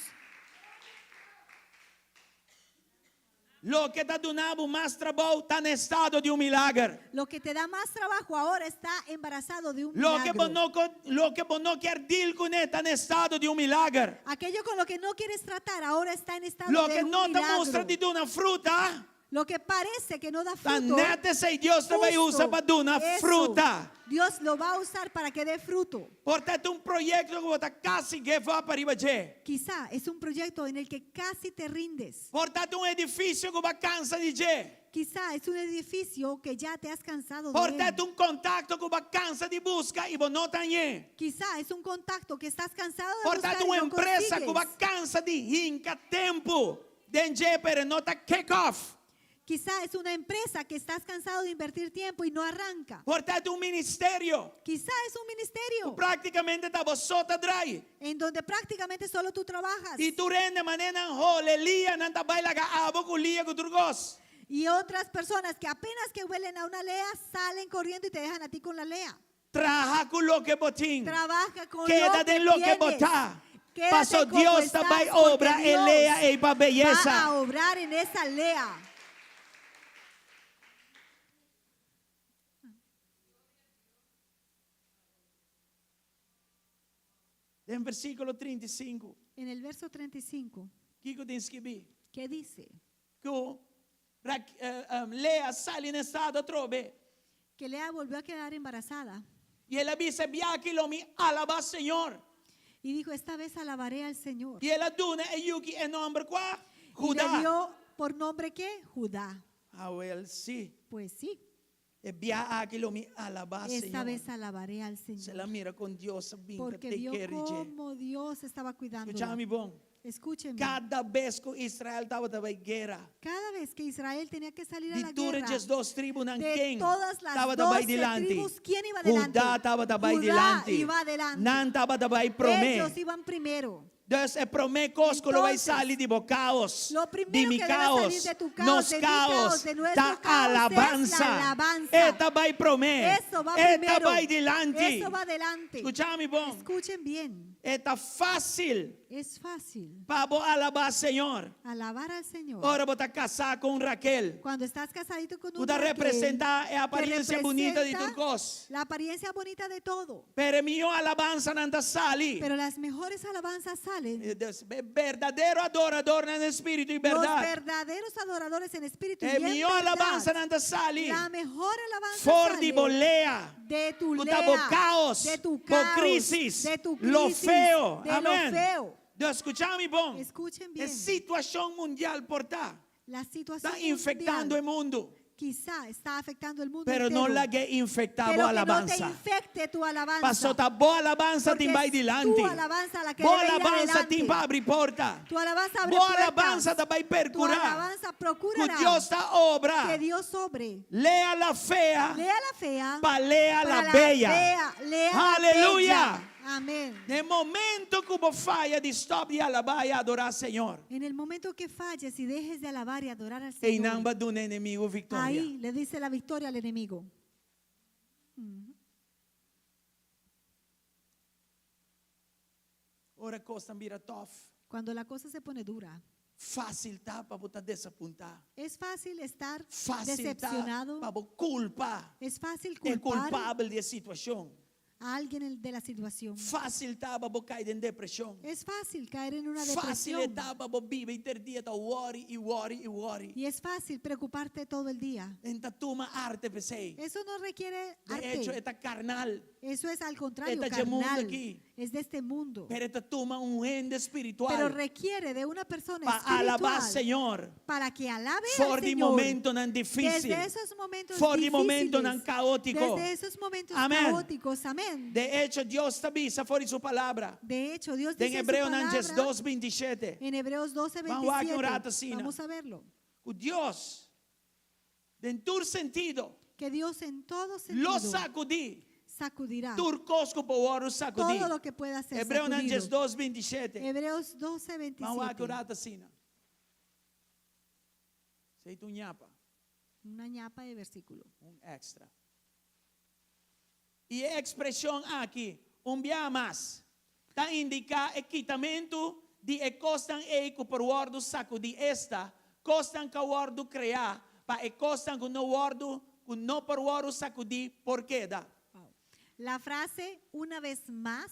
Loke ta duna bo mas trabou ta na estado di un milager. Lo que te da más trabajo ahora está embarazado de un Loke bo milagro. no ko, loke bo no kier deal kuné ta na estado di un milager. Aquello con lo que no quieres tratar ahora está en estado Loke de un no ta mustra milagro. di duna fruta, Lo que parece que no da ta fruto, nèt esei Dios ta bai justo usa pa duna eso, fruta. Dios lo va a usar para que dé fruto. Por ta un proyekto ku bo ta kasi give up ariba dje. Quizá es un proyecto en el que casi te rindes. Por ta un edifisio ku bo a kansa di dje. Quizá es un edificio que ya te has cansado de Por él. ta un kontakto ku bo a kansa di buska i bo no ta hañ'é. Quizá es un contacto que estás cansado de Por ta buscar un y no empresa ku bo a consigues. kansa di hinka tempu den dje, pero no ta kick off. Quizá es una empresa que estás cansado de invertir tiempo y no arranca. Por ta un ministerio Quizá es un ministerio ku práktikamente ta bo so ta drai. en donde prácticamente solo tú trabajas I tur hende manera nan hole Lia nan ta bai laga abo ku Lia ku tur kos. y otras personas que apenas que huelen a una lea salen corriendo y te dejan a ti con la lea. Traha ku loke bo tin. Trabaja con Keda lo que den loke tienes. bo ta. Quédate Paso como Dios ta estás, bai porque obra e Dios lea ei pa Va beyesa. a obrar en esa lea. Den versíkulo 35. En el verso 35, Kiko tin skibí? ¿qué dice? Ku Rak, eh, um, Lea sali na estado atrobe. Que Lea volvió a quedar embarazada I el a bisa e bia aki lo mi alabá Señor. y dijo, esta vez alabaré al Señor. I el a duna e yu aki e nòmber kua? Y le Judá. dio por nombre qué? Judá. Awèl sí. Pues sí, E bia aki lo mi alabá esta Señor. vez alabaré al Se Señor. el a mira kon Dios a bin ta Porque take vio care di dje. cómo Dios estaba cuidando. Skucha mi bon. Escúcheme. Kada bes ku Israel tabata bai guera. Cada vez que Israel tenía que salir a Di la tur guerra, 12 tribunan de ken todas las tabata bai 12 dilanti. tribus, ¿quién iba adelante? Judá tabata bai Judá dilanti. iba adelante. Nan tabata bai promé. Ellos iban primero. Dus e promé kos ku lo bai Entonces, sali di bo kaos, lo di primero mi que debe kaos, salir de tu caos, nos de mi kaos, caos, de nuestro ta caos, es la alabansa. alabanza. E ta bai promé. Eso va E ta primero. bai dilanti. Eso va adelante. Skucha mi bon. Escuchen bien. E ta fásil Es fácil pa bo alabá Señor. alabar al Señor. Ora bo ta kasá ku un Raquel. Cuando estás casadito con un Ku ta Raquel, representá e que aparensia bunita di representa tur kos. La apariencia bonita de todo. Pero e mihó alabansanan ta sali. Pero las mejores alabanzas salen. Dus, berdadero adoradónan den spiritu i Los berdat. verdaderos adoradores en espíritu y E en mihó verdad. alabansanan ta sali. La mejor alabanza For di sale bo lea. de tu Ku ta lea, bo kaos, de tu bo caos, krísis, de tu lo crisis, feo. de Amèn. lo feo. Dus, skucha mi bon. Escuchen E bien. situashon mundial por ta. La situación Ta infektando mundial e mundu. quizá está afectando el mundo Pero no entero. lag'é infektá Pero bo que no te alabansa. infecte tu alabanza. Pasó ta bo alabansa Porque tin bai es dilanti. tu alabanza la que Bo debe ir alabansa adelante. tin pa habri porta. Tu alabanza abre Bo puertas. alabansa ta bai Tu perkurá. alabanza Ku procurará Dios ta obra. que Dios obre. Lea la fea. Lea la fea. Pa lea para la bella. fea, lea la Aleluya. bella. Amén. Na momento ku bo faya di stòp di alabá i adorá Señor. En el momento que falles y dejes de alabar y adorar al Einan Señor, bo a duna enemigu viktoria. ahí le dice la victoria al enemigo. Ora kosnan bira tough. Cuando la cosa se pone dura, Fásil ta pa bo ta desapuntá. Es fácil estar Fásil ta decepcionado. pa bo kulpa Es fácil e culpar kulpabel di e situashon. a alguien en- de la situación. Fásil ta pa bo kai den depreshon. Es fácil caer en una Fásil depresión. ta pa bo biba henter dia ta worry i worry i worry. Y es fácil preocuparte todo el día. E n' ta tuma arte p'esei. Eso no requiere De echo, arte. e ta karnal. Eso es al contrario, E ta dje mundo carnal. aki. Es de este mundo. Pero e ta tuma un hende Pero spiritual requiere de una persona pa alabá espiritual Señor. para que alabe al For di Señor. momentonan difísil. Desde esos momentos For di difíciles. momentonan kaótiko. Desde esos momentos Amén. caóticos. Amén. De echo, Dios ta bisa for di su palabra. De hecho, Dios Den dice en su Hebreonan palabra, 2:27. en Hebreos 12, Ban wak un 27, rato asina. vamos a verlo, Ku Dios, den tur sentido, que Dios en todo lo sentido sakudí. sacudirá Tur kos ku por wòrdu sakudí. todo lo que pueda ser Hebreonan sacudido. 2:27. Hebreos 12, Ban wak un 27. rato asina. Esei ta un ñapa, Una ñapa de versículo. un extra. I e ekspreshon aki, un bia mas, ta indiká e kitamentu di e kosnan ei ku por wòrdu sakudí, esta, kosnan ku a wòrdu kreá, pa e kosnan ku no wòrdu, ku no por wòrdu sakudí por keda. Wow. La frase una vez más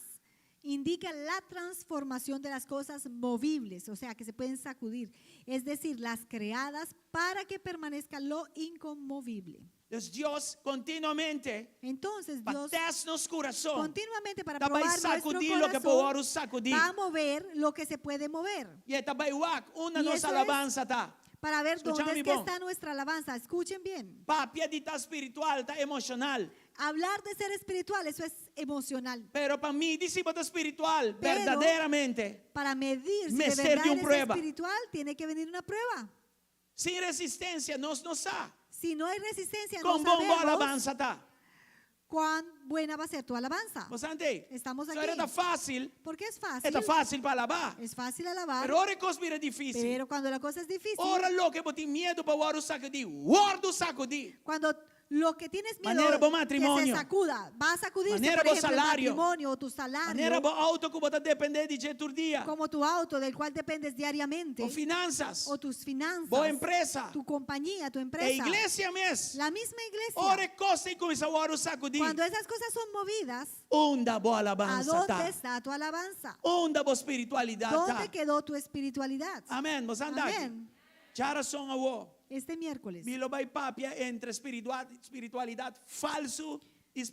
indica la transformación de las cosas movibles, o sea, que se pueden sacudir, es decir, las creadas para que permanezca lo inconmovible. Dus Dios kontinuamente Entonces pa Dios tèst nos kurason, continuamente para ta bai probar nuestro sakudí loke por corazón wòrdu sakudí. va a mover lo que se puede mover I e ta bai wak unda I nos eso es- alabansa ta. para ver Escucha dónde mi es que bon. está nuestra alabanza. Escuchen bien. Papia di ta spiritual, ta emoshonal. Hablar de ser espiritual, eso es emocional. Pero pa midi si bo ta spiritual, Pero- berdaderamente, Para medir si de Mester verdad di un eres prueba. espiritual, tiene que venir una prueba. Sin resistensia, nos no sa. Si no hay resistencia, no Kon bon bo sabemos alabansa ta. cuán buena va a ser tu alabanza. Bo sa ei? Estamos So aquí. e ta fásil, Porque es fácil. ta fásil pa alabá. Es fácil alabar, Pero ora kos bira difísil. pero cuando la cosa es difícil, Ora loke bo tin miedu pa wòrdu sakudí, wòrdu sakudí. cuando lo que tienes miedo Manera bo que se matrimonio. sacuda, va a sacudirse, Manera por bo ejemplo, el salario. matrimonio o tu salario, Manera bo outo ku bo ta dependé di dje tur dia. como tu auto del cual dependes diariamente, Bo finansas. o tus finanzas, Bo empresa. tu compañía, tu E empresa, iglesia mes. la misma iglesia. Ora e kos ei kuminsá wòrdu sakudí. Cuando esas cosas son movidas, Unda bo ¿a alabansa dónde ta? está tu alabanza? Unda bo spiritualidat ¿Dónde ta? quedó tu espiritualidad? Amèn. Bo anda aki. Amén. Djarason awor. Este miércoles Mi lo bai papia entre spiritualidat falsu i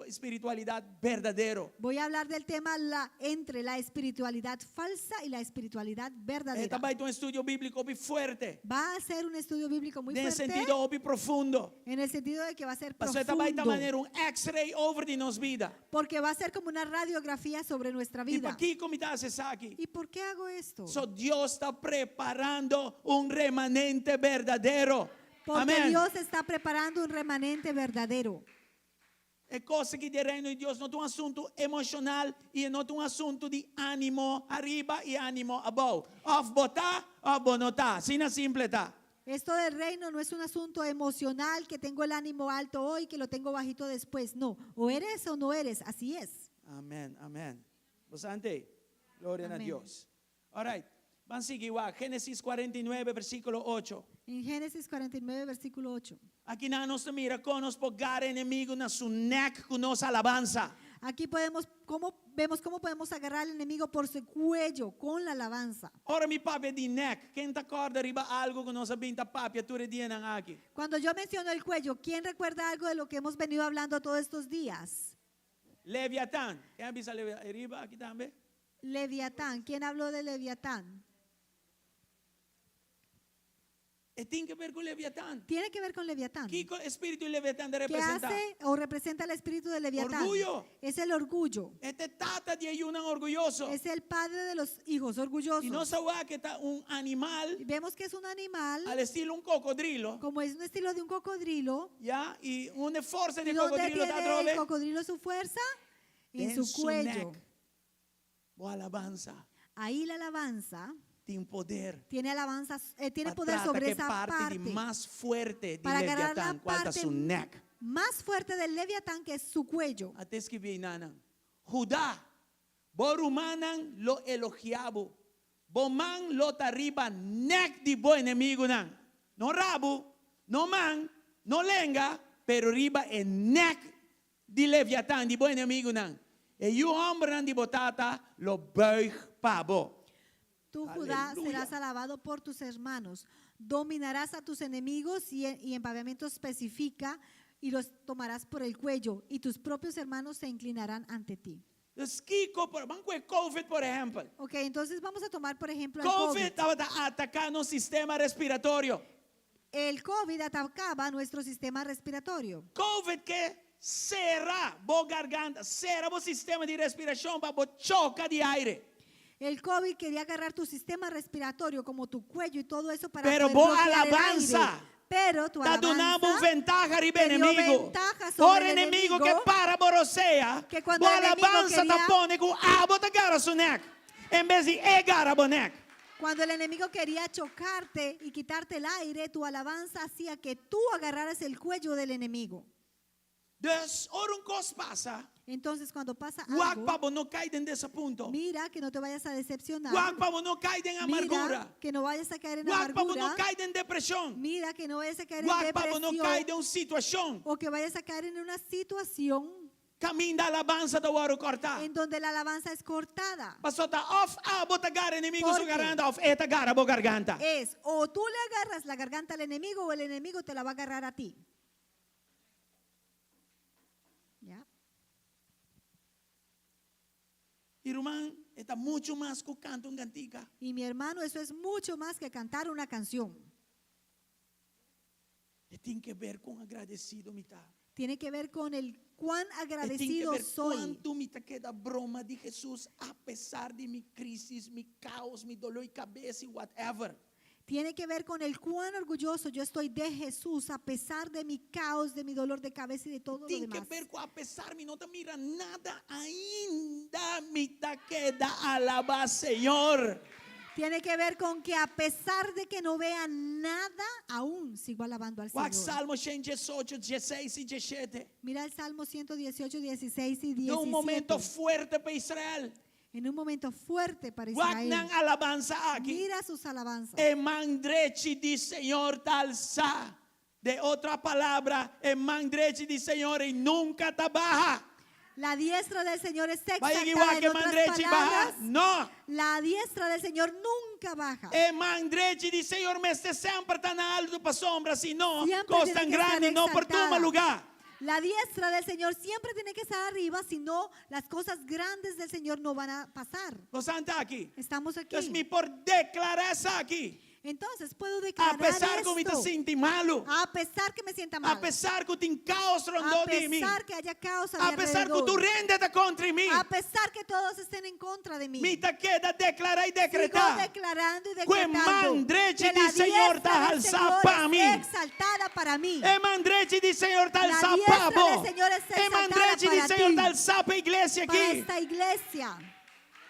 spiritualidat berdadero. voy a hablar del tema la, entre la espiritualidad falsa y la espiritualidad verdadera. E ta bai ta un estudio bíbliko hopi fuerte. Va a ser un estudio bíblico muy Den fuerte sentido hopi profundo. en el sentido de que va a ser Pasobra e ta bai ta profundo, manera un x-ray over di nos bida. porque va a ser como una radiografía sobre nuestra I vida. pakiko mi ta hasi esaki? ¿Y por qué hago esto? So Dios ta preparando un remanente berdadero. Porque Amèn. Dios está preparando un remanente verdadero. E kos aki di reino di Dios no ta un asuntu emoshonal i no ta un asuntu di ánimo ariba i ánimo abou. Òf bo ta, òf bo no ta. Asina simpel ta. Esto del reino no es un asunto emocional que tengo el ánimo alto hoy, que lo tengo bajito después. No, o eres o no eres, así es. Amèn, amèn. Bo t'ei? Gloria na Amèn. Dios. All right. Ban sigui Génesis 49, versíkulo 8. En Génesis 49, versículo 8. Aki nos ta mira kon nos por gara enemigu na su nèk ku nos alabansa. Aquí podemos, cómo, vemos cómo podemos agarrar al enemigo por su cuello con la alabanza. Ora mi papia di nèk, ken ta kòrda riba algu ku nos a bin ta papia tur e dianan aki? Cuando yo menciono el cuello, ¿quién recuerda algo de lo que hemos venido hablando todos estos días? Leviatán. Ken a bisa Leviatán? Riba aki tambe? Leviatán. ¿Quién habló de Leviatán? E tin ke ber ku Leviatán. Tiene que ver con Leviatán. Kiko e spiritu di Leviatán ta ¿Qué representá? hace o representa el espíritu de Leviatán? Orguyo. Es el orgullo. E ta e tata di e yunan orguyoso. Es el padre de los hijos orgullosos. I nos a wak ku e ta un animal, Y Vemos que es un animal, al estilo un kokodrilo, como es un estilo de un cocodrilo. ya, i unda e forsa ¿Y di dónde kokodrilo ta tiene el trobe? cocodrilo su fuerza? En Den su su cuello. nek. Bo alabansa Ahí la alabanza tin poder. tiene alabanza, eh, tiene Pa poder trata sobre ku esa parti parte. di mas fuerte di Para agarrar la Leviatán, kual ta parte su nek. más fuerte del Leviatán, que es su cuello. Ata skibí einan. Judá, bo rumannan lo elogiá bo. Bo man lo ta riba nèk di bo enemigunan. No rabu, no man, no lenga, pero riba e nèk di Leviatan, di bo enemigunan. E yu hòmbernan di bo tata lo bùig pa bo. Tú, Judá, Aleluya. serás alabado por tus hermanos, dominarás a tus enemigos y, y empaviamiento especifica y los tomarás por el cuello y tus propios hermanos se inclinarán ante ti. Dus kiko por, ban ku e Covid por ehèmpel. Ok, entonces vamos a tomar por ejemplo el Covid COVID. tabata ataká nos sistema respiratorio. El COVID atacaba nuestro sistema respiratorio. Covid ke sera bo garganta, sera bo sistema di respirashon pa bo choka di aire. El COVID quería agarrar tu sistema respiratorio como tu cuello y todo eso para Pero poder bo bloquear el alabanza aire. Pero tu Ta duna bo un alabanza ventaha riba te dio enemigu. ventaja sobre Ora el enemigu ke enemigo. para bo rosea, Que cuando bo el enemigo alabanza ta quería- pone ku abo ta gara su nèk, en bes di e gara bo nèk. Cuando el enemigo quería chocarte y quitarte el aire, tu alabanza hacía que tú agarraras el cuello del enemigo. Dus ora un kos pasa, Entonces, cuando pasa wak algo, pa bo no kai den desapunto. mira que no te vayas a decepcionar. Wak pa bo no kai den amargura. Mira que no vayas a caer en Wak pa bo no amargura. kai den depreshon. Mira que no vayas a caer en Wak pa bo no kai depresión den un situashon. o que vayas a caer en una situación Kaminda alabansa ta wòrdu kòrtá. en donde la alabanza es cortada. Pasobra ta òf abo ta gara enemigu su Porque- garganta òf e ta gara bo garganta. Es o tú le agarras la garganta al enemigo o el enemigo te la va a agarrar a ti. ¿Ya? I ruman, e ta muchu mas ku kanta un kantika. Y mi hermano, eso es mucho más que cantar una canción. E tin ke ber kon agradesido mi ta. Tiene que ver con el cuán E tin ke agradecido ber soy. kuantu mi ta keda broma di Hesus apesar di mi krísis, mi kaos, mi doló di kabes i whatever. Tiene que ver con el cuán orgulloso yo estoy de Jesús a pesar de mi caos, de mi dolor de cabeza y de todo lo Tin ke demás. ber ku apesar mi no ta mira nada ainda mi ta keda alabá Señor. Tiene que ver con que a pesar de que no vea nada, aún sigo alabando al Wak Señor. Salmo 118, 16 i 17. Mira el Salmo 118, 16 y Den un momento 17. fuerte pa Israel. En un momento fuerte para Wak Israel. nan alabansa aki. Mira sus alabanzas. E man drechi di Señor ta alsá. De otra palabra, e man drechi di Señor ei nunka ta baha. La diestra del Señor está Bai exaltada. igual En ke man otras drechi baha? palabras, No. la diestra del Señor nunca baja. E man drechi di Señor mester semper ta na altu pasobra, si no, Siempre kos tiene tan que estar grandi no por exaltada. tuma lugá. La diestra del Señor siempre tiene que estar arriba, si no, las cosas grandes del Señor no van a pasar. Nos ta aki. Estamos aquí. Entonces mi por deklará esaki. Entonces puedo declarar Apesar ku mi ta esto. sinti malu. A pesar que me sienta mal. Apesar ku tin kaos A rondó di mi. pesar que haya caos a mi A pesar ku alrededor. tur hende ta kontra mi. A pesar que todos estén en contra de mí. Mi ta keda deklará i Sigo dekretá. declarando y Ku e man decretando drechi que di la Señor diestra ta del alsá Señor pa mi. es exaltada para mí. E man drechi di Señor ta La alsá diestra pa bo. del Señor está E man exaltada drechi di para Señor ti. ta alsá pa e iglesia Para aki. esta iglesia.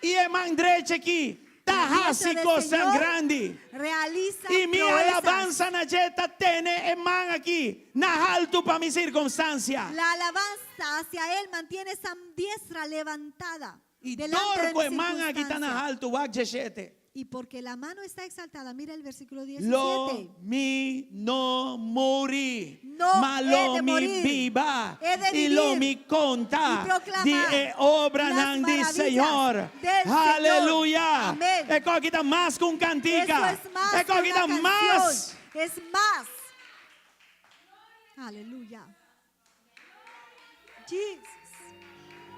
I e man drechi aki ta La diestra hasi del kosnan Señor grandi. Realiza I mi proezas. alabansa na dje ta tene e man aki na haltu pa mi sirkunstansia. La alabanza hacia Él mantiene esa diestra levantada. I delante dor de ku mi e man aki ta na circunstancia. haltu, wak 17. Y porque la mano está exaltada, mira el versículo 17. Lo mi no muri, No ma he lo de mi morir. biba He de i lo vivir mi konta y proclamar di e obranan las di maravillas Señor. del Señor. Aleluya. Amén. E kos aki ta mas ku un kantika. Eso es más E que kos una aki ta canción. mas. Es más. Aleluya. Jesus.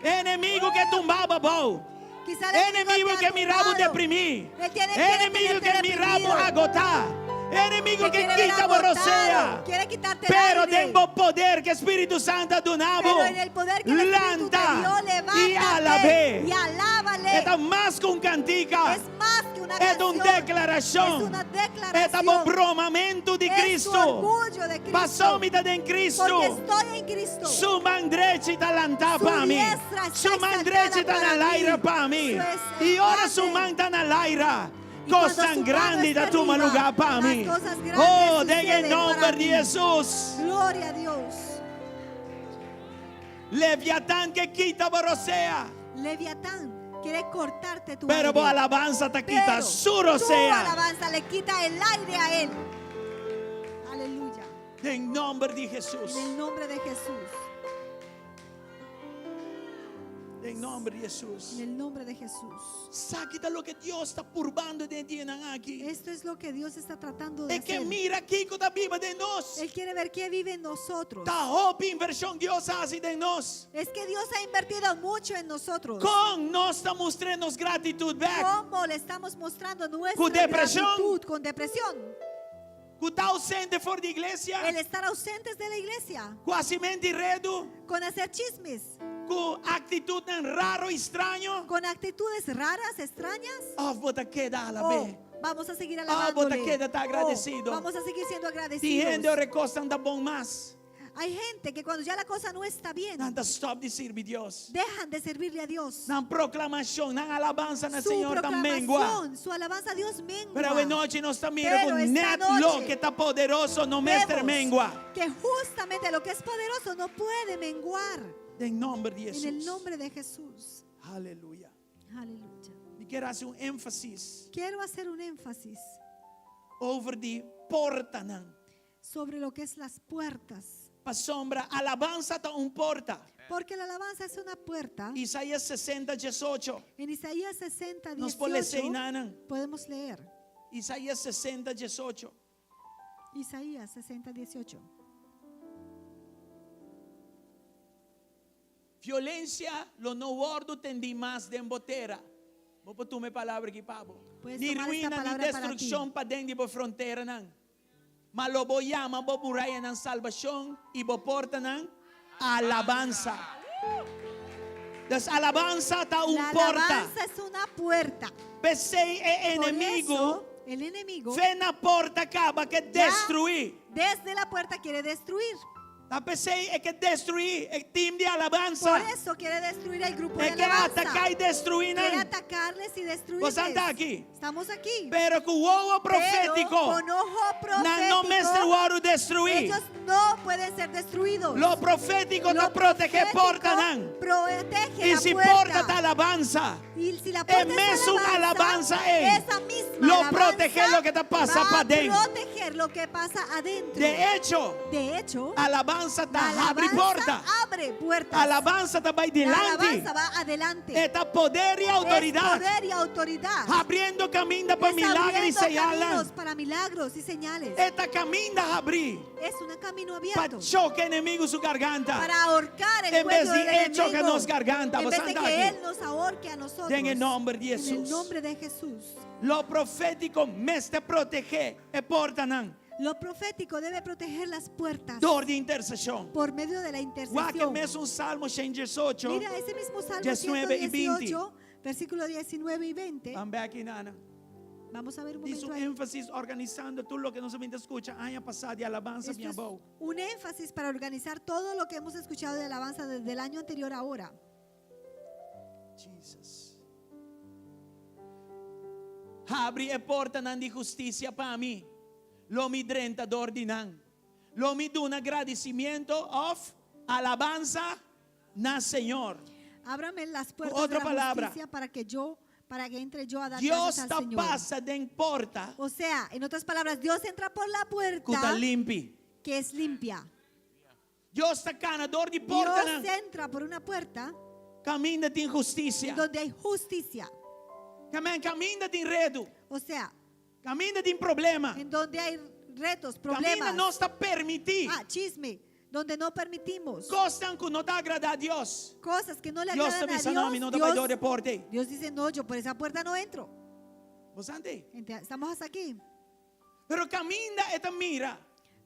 Enemigu ke tumba bo abou. Quizá el Enemigu enemigo te ha ke mira bo tumbado. deprimí. Él tiene, quiere Enemigu tenerte ke mira bo deprimido. agotá. Enemigu Te ke quiere ver kita bo agotado. rosea. Quiere quitarte el Pero aire. den bo poder ke Spiritu Santu a duna bo. Pero en el poder que el Espíritu te Lanta dio, i levántate alab'é. y alábale. E ta mas ku un kantika. Es más que una E ta un canción. deklarashon. Es una E ta declaración. bo bromamentu di Es tu Kristu. orgullo de Cristo. Pasó mi ta den Kristu. Porque estoy en Cristo. Su man drechi ta lantá Su pa mi. diestra está Su man exaltada drechi ta na para laira mí. pa mi. Su es I ora su grande. man ta na laira. Y cuando Kosnan su mano grandi está ta tuma arriba, lugá pa las mi. cosas grandes Oh, den e suceden nòmber para di mí. Hesus. Gloria a Dios. Leviatán ke kita bo rosea. Leviatán Quiere cortarte tu Pero bo aire. alabansa ta kita Pero su tu rosea. alabanza le quita el aire a él. Aleluya. Den nòmber di En Hesus. el nombre de Jesús. Den nòmber di Hesus. En el nombre de Jesús. Esaki ta loke Dios ta purbando den e dianan aki. Esto es lo que Dios está tratando de E ke hacer. mira kiko ta biba den nos. Él quiere ver qué vive en nosotros. Ta hopi invershon Dios a hasi den nos. Es que Dios ha invertido mucho en nosotros. Kon nos ta mustra nos gratitut bèk? ¿Cómo le estamos mostrando nuestra Ku depreshon. gratitud con depresión? Ku ta ousente for di iglesia? El estar ausentes de la iglesia, Ku hasimentu di redu? con hacer chismes, Ku aktitutnan raro i straño? con actitudes raras, extrañas. Òf bo ta keda alab'é? O vamos a seguir Ah, bo ta alabándole. keda ta O agradesido. vamos a seguir siendo Tin agradecidos. hende ora kosnan ta bon mas. Hay gente que cuando ya la cosa no está bien, Nan ta stòp di sirbi Dios. dejan de servirle a Dios. Nan proklamashon, nan alabansa na Su Señor ta mengua. proclamación, su alabanza a Dios mengua. Pero anochi nos ta mira Pero ku esta net noche loke ta poderoso no mester Vemos mengua. Que justamente lo que es poderoso no puede menguar. Den nòmber di En el Hesus. nombre de Jesús. Aleluya. Aleluya. Mi ke hasi un énfasis Quiero hacer un énfasis over di portanan. sobre lo que es las puertas. Pasobra, alabansa ta un porta. Porque la alabanza es una puerta. Isaías 60, 18. En Isaías 60, Nos por lesa 18 einan. podemos leer. Isaías 60, 18. Isaías 60, 18. Violensia lo no wòrdu tendí mas den bo tera. Bo por tuma e palabra aki pa bo. Puedes Ni tomar esta ruina ni palabra para ti. destrukshon paden di bo fronteranan. Ma lo bo yama bo murayanan salbashon i bo portanan alabansa. Dus alabansa ta un La porta. alabanza es una puerta. P'esei e Por enemigu eso, el enemigo for di na porta kaba ke ya destruí. desde la puerta quiere destruir. Ta p'esei e ke destruí e tim di alabansa. Por eso quiere destruir al grupo de E ke alabanza. ataká i destruí Quiere nan. atacarles y destruirles. Boso ta aki. Estamos aquí. Pero ku wowo Pero profétiko, con ojo nan no mester profético, wòrdu destruí. ellos no pueden ser destruidos. Lo profétiko Lo ta protegé profético portanan. Protege I la si puerta. porta ta alabansa, Y si la e puerta es mesun alabansa ei, esa misma lo alabanza protegé loke ta pasa va a paden. proteger lo que pasa adentro. De echo, De hecho, alabansa ta la habri alabanza porta. abre puertas. Alabansa ta bai La dilanti. alabanza va adelante. E ta poder i Es outoridat. poder y autoridad. Habriendo kaminda pa Es milager i abriendo señal. caminos para milagros y señales. E ta kaminda habrí Es un camino pa abierto choka enemigu su garganta. para ahorcar el En vez cuello de del él choca enemigo. nos garganta, En vos vez de anda que aquí. él nos ahorque a nosotros. Den e nòmber di En el Hesus. nombre de Jesús. Lo profétiko mester protegé e portanan. Lo profético debe proteger las puertas Dor di interseshon. por medio de la Wak e intercesión. mesun Salmo 118. Mira ese mismo Salmo 19 y 20. 118, versículo 19 y 20. Ban bèk einan. Vamos a ver un Dice momento un ahí. énfasis organisando tur loke nos a bin skucha aña pasá di alabansa Esto mi es abou. un énfasis para organizar todo lo que hemos escuchado de alabanza desde el año anterior ahora. Jesus. Habri e portanan di hustisia pa mi. Lo mi drenta dor di nan. Lo mi duna gradisimentu òf alabansa na Señor. Ábrame las puertas Otra de la palabra. justicia para que yo, para que entre yo a dar Dios gracias al ta Señor. pasa den porta O sea, en otras palabras, Dios entra por la ku ta puerta limpi. que es limpia. Dios ta kana dor di porta Dios nan. entra por una puerta Kaminda tin hustisia. donde hay justicia. Kamen kaminda tin redu. O sea, Kaminda tin problema. en donde hay retos, Kaminda problemas, no ta permití. ah, chisme, donde no permitimos Kosnan ku no ta agradá Dios. cosas que no le Dios agradan ta a bisa, no, mi Dios. no ta bai dor Dios, di porta. Dios dice, no, yo por esa puerta no entro. Bo sa? Ente- Estamos hasta aquí. Pero kaminda e ta mira.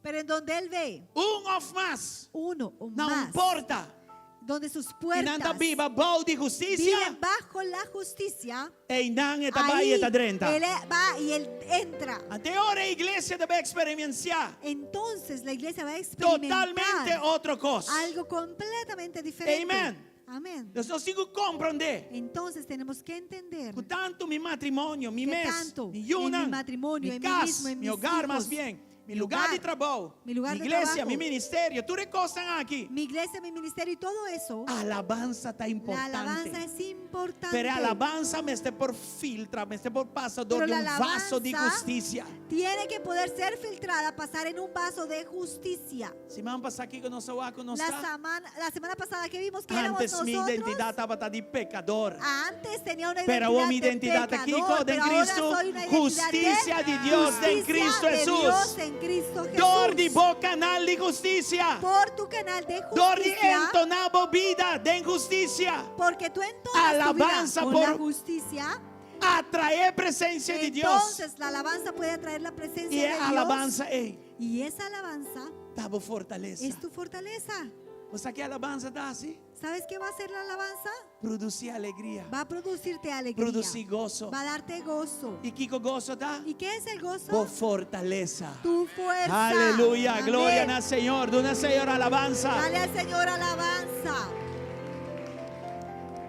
Pero en donde Él ve Un òf mas. uno o Na un más, porta. donde sus I nan ta puertas biba bou di hustisia. viven bajo la justicia, Einan e ta bai ahí e ta drenta. Él va y Él entra. Anto ora iglesia ta bai eksperensiá Entonces la iglesia va a experimentar totalmente otro kos. algo completamente diferente. Amén. Amén. Anto nos tin ku komprondé. Entonces tenemos que entender Ku tantu mi matrimonio, mi que mes, tanto mi en yunan, mi matrimonio, mi en mí kas, mismo, en mi mis hogar hijos, mas bien, Mi lugá di hogar, trabou, Mi lugar mi de iglesia, trabajo. mi ministerio, tur e kosnan aki. Mi iglesia, mi ministerio y todo eso. Alabansa ta La importante. alabanza es importante. Pero alabansa mester por filtra, mester por pasa Pero dor di la un vaso di alabanza hustisia. Tiene que poder ser filtrada, pasar en un vaso de justicia. Siman pasá kiko nos a wak ku nos La ta. semana, la semana pasada que vimos que éramos Antes mi nosotros. identidat tabata di pekador. Antes tenía una Pero identidad awor mi de identidat ta pecador, kiko den pero ahora Kristu, soy una identidad hustisia de di Dios den justicia Kristu de Hesus. Dios en Cristo Jesús. Dor di bo kanal di hustisia. Por tu canal de Dor di justicia. entoná bo bida den hustisia. Porque tú entonas tu vida Alabanza con por la justicia. Atraé presensia di Dios. Entonces la alabanza puede atraer la presencia I de e Dios. alabansa ei Y esa alabanza ta bo fortalesa. es tu fortaleza. Bo sa kiko alabansa ta hasi? ¿Sabes qué va a hacer la alabanza? Produsí alegria. Va a producirte alegría. Produsí goso. Va a darte gozo. I kiko goso ta? ¿Y qué es el gozo? Bo fortalesa. Tu fuerza. Aleluya. Amén. Gloria na Señor. Duna Señor alabansa. Dale al Señor alabanza.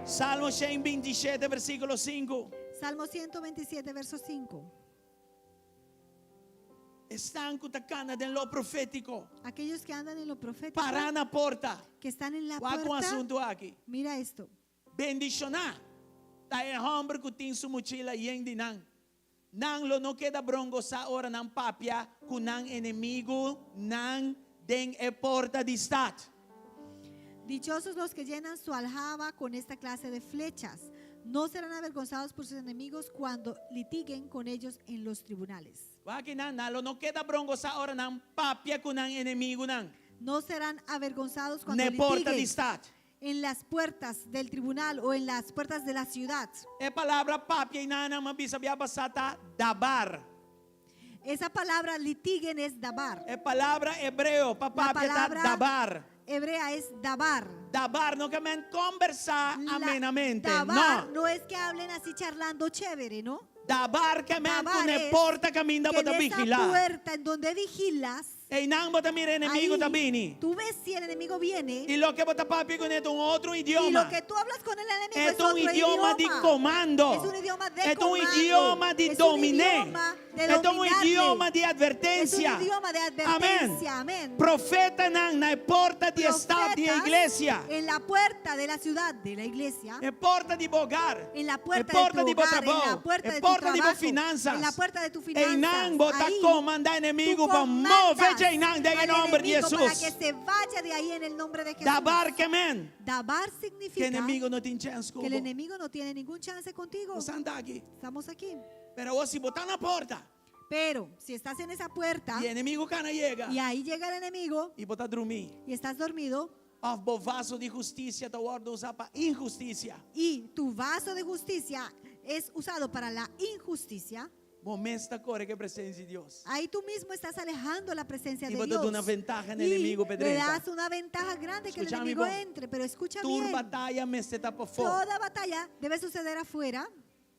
Salmo 127, versíkulo 5. Salmo 127, verso 5. Esnan ku ta kana den lo profétiko. Aquellos que andan en lo profético, Pará na porta. que están en la Wak un puerta. asuntu aki. Mira esto. Bendishoná ta e hòmber ku tin su mochila yen di nan. Nan lo no keda brongosá ora nan papia ku nan enemigunan den e porta di stat. Dichosos los que llenan su aljaba con esta clase de flechas. No serán avergonzados por sus enemigos cuando litiguen con ellos en los tribunales. Wak nan, nan lo no keda brongosá ora nan papia ku nan enemigunan. No serán avergonzados cuando Na e porta di litiguen stat. en las puertas del tribunal o en las puertas de la ciudad. E palabra papia einan m'a bisa biaha pasá ta dabar. Esa palabra litiguen es dabar. E palabra hebreo pa La papia ta palabra dabar. hebrea es dabar. Dabar no ke men kombersá La- amenamente. Dabar No. no es que hablen así charlando chévere, ¿no? Dabar ke men Dabar ku na es porta kaminda que en bo ta esa vigilá. puerta en donde vigilas, Einan bo ta mira enemigu ahí ta bini. tú ves si el enemigo viene I loke bo ta papia kuné ta un otro y idioma. lo que tú hablas con el enemigo Es es un otro idioma de idioma. comando. Es un idioma de Es un comando. idioma de Es un dominé. idioma de Es un dominarle. idioma de advertencia. Es un idioma de Amén. advertencia. Amén. Profetanan na porta di stat di Profetas iglesia. En la puerta de la ciudad de la iglesia. E porta di bo hogar. En la puerta E porta de tu di bo hogar, en la trabou. puerta E de tu porta di bo trabajo, finanzas. en la puerta de tu finanzas. Einan bo ta Ahí, komandá enemigu tú pa comandas move di einan den al nòmber di enemigo Para Hesus. que se vaya de ahí en el nombre de Jesús. Dabar ke men. Dabar Ku significa enemigu no tin chèns que el enemigo no tiene ningún chance contigo. Nos ta aki. Estamos aquí. Pero si bo ta na porta. Pero si estás en esa puerta I enemigu kana yega. y ahí llega el enemigo I bo ta drumí. y estás dormido Òf bo vaso di hustisia ta wòrdu usá pa inhustisia. y tu vaso de justicia es usado para la injusticia, Bo mes ta kore ku presensia di Dios. ahí tú mismo estás alejando la presencia Y de vos te Dios. das una ventaja al Y enemigo, le Pedrenta. das una ventaja grande que el Escúchame, enemigo bom. entre, pero escucha Tur bien. bataya mester ta pafó. Toda batalla debe suceder afuera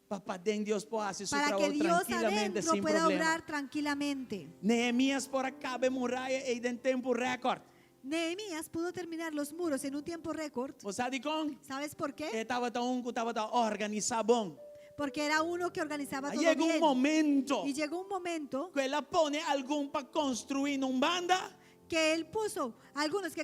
Pa paden Dios por hasi su para que trabou Dios trankilamente adentro sin pueda problema. obrar tranquilamente. Nehemías por a kaba e muraya ei den tempu rékòrt. Nehemías pudo terminar los muros en un tiempo récord. Bo sa dikon? ¿Sabes por qué? E tabata un ku tabata organisá bon. Porque era uno que organizaba todo Yega un bien. momento Y llegó un momento ku el a pone algun pa konstruí na un banda que él puso algunos que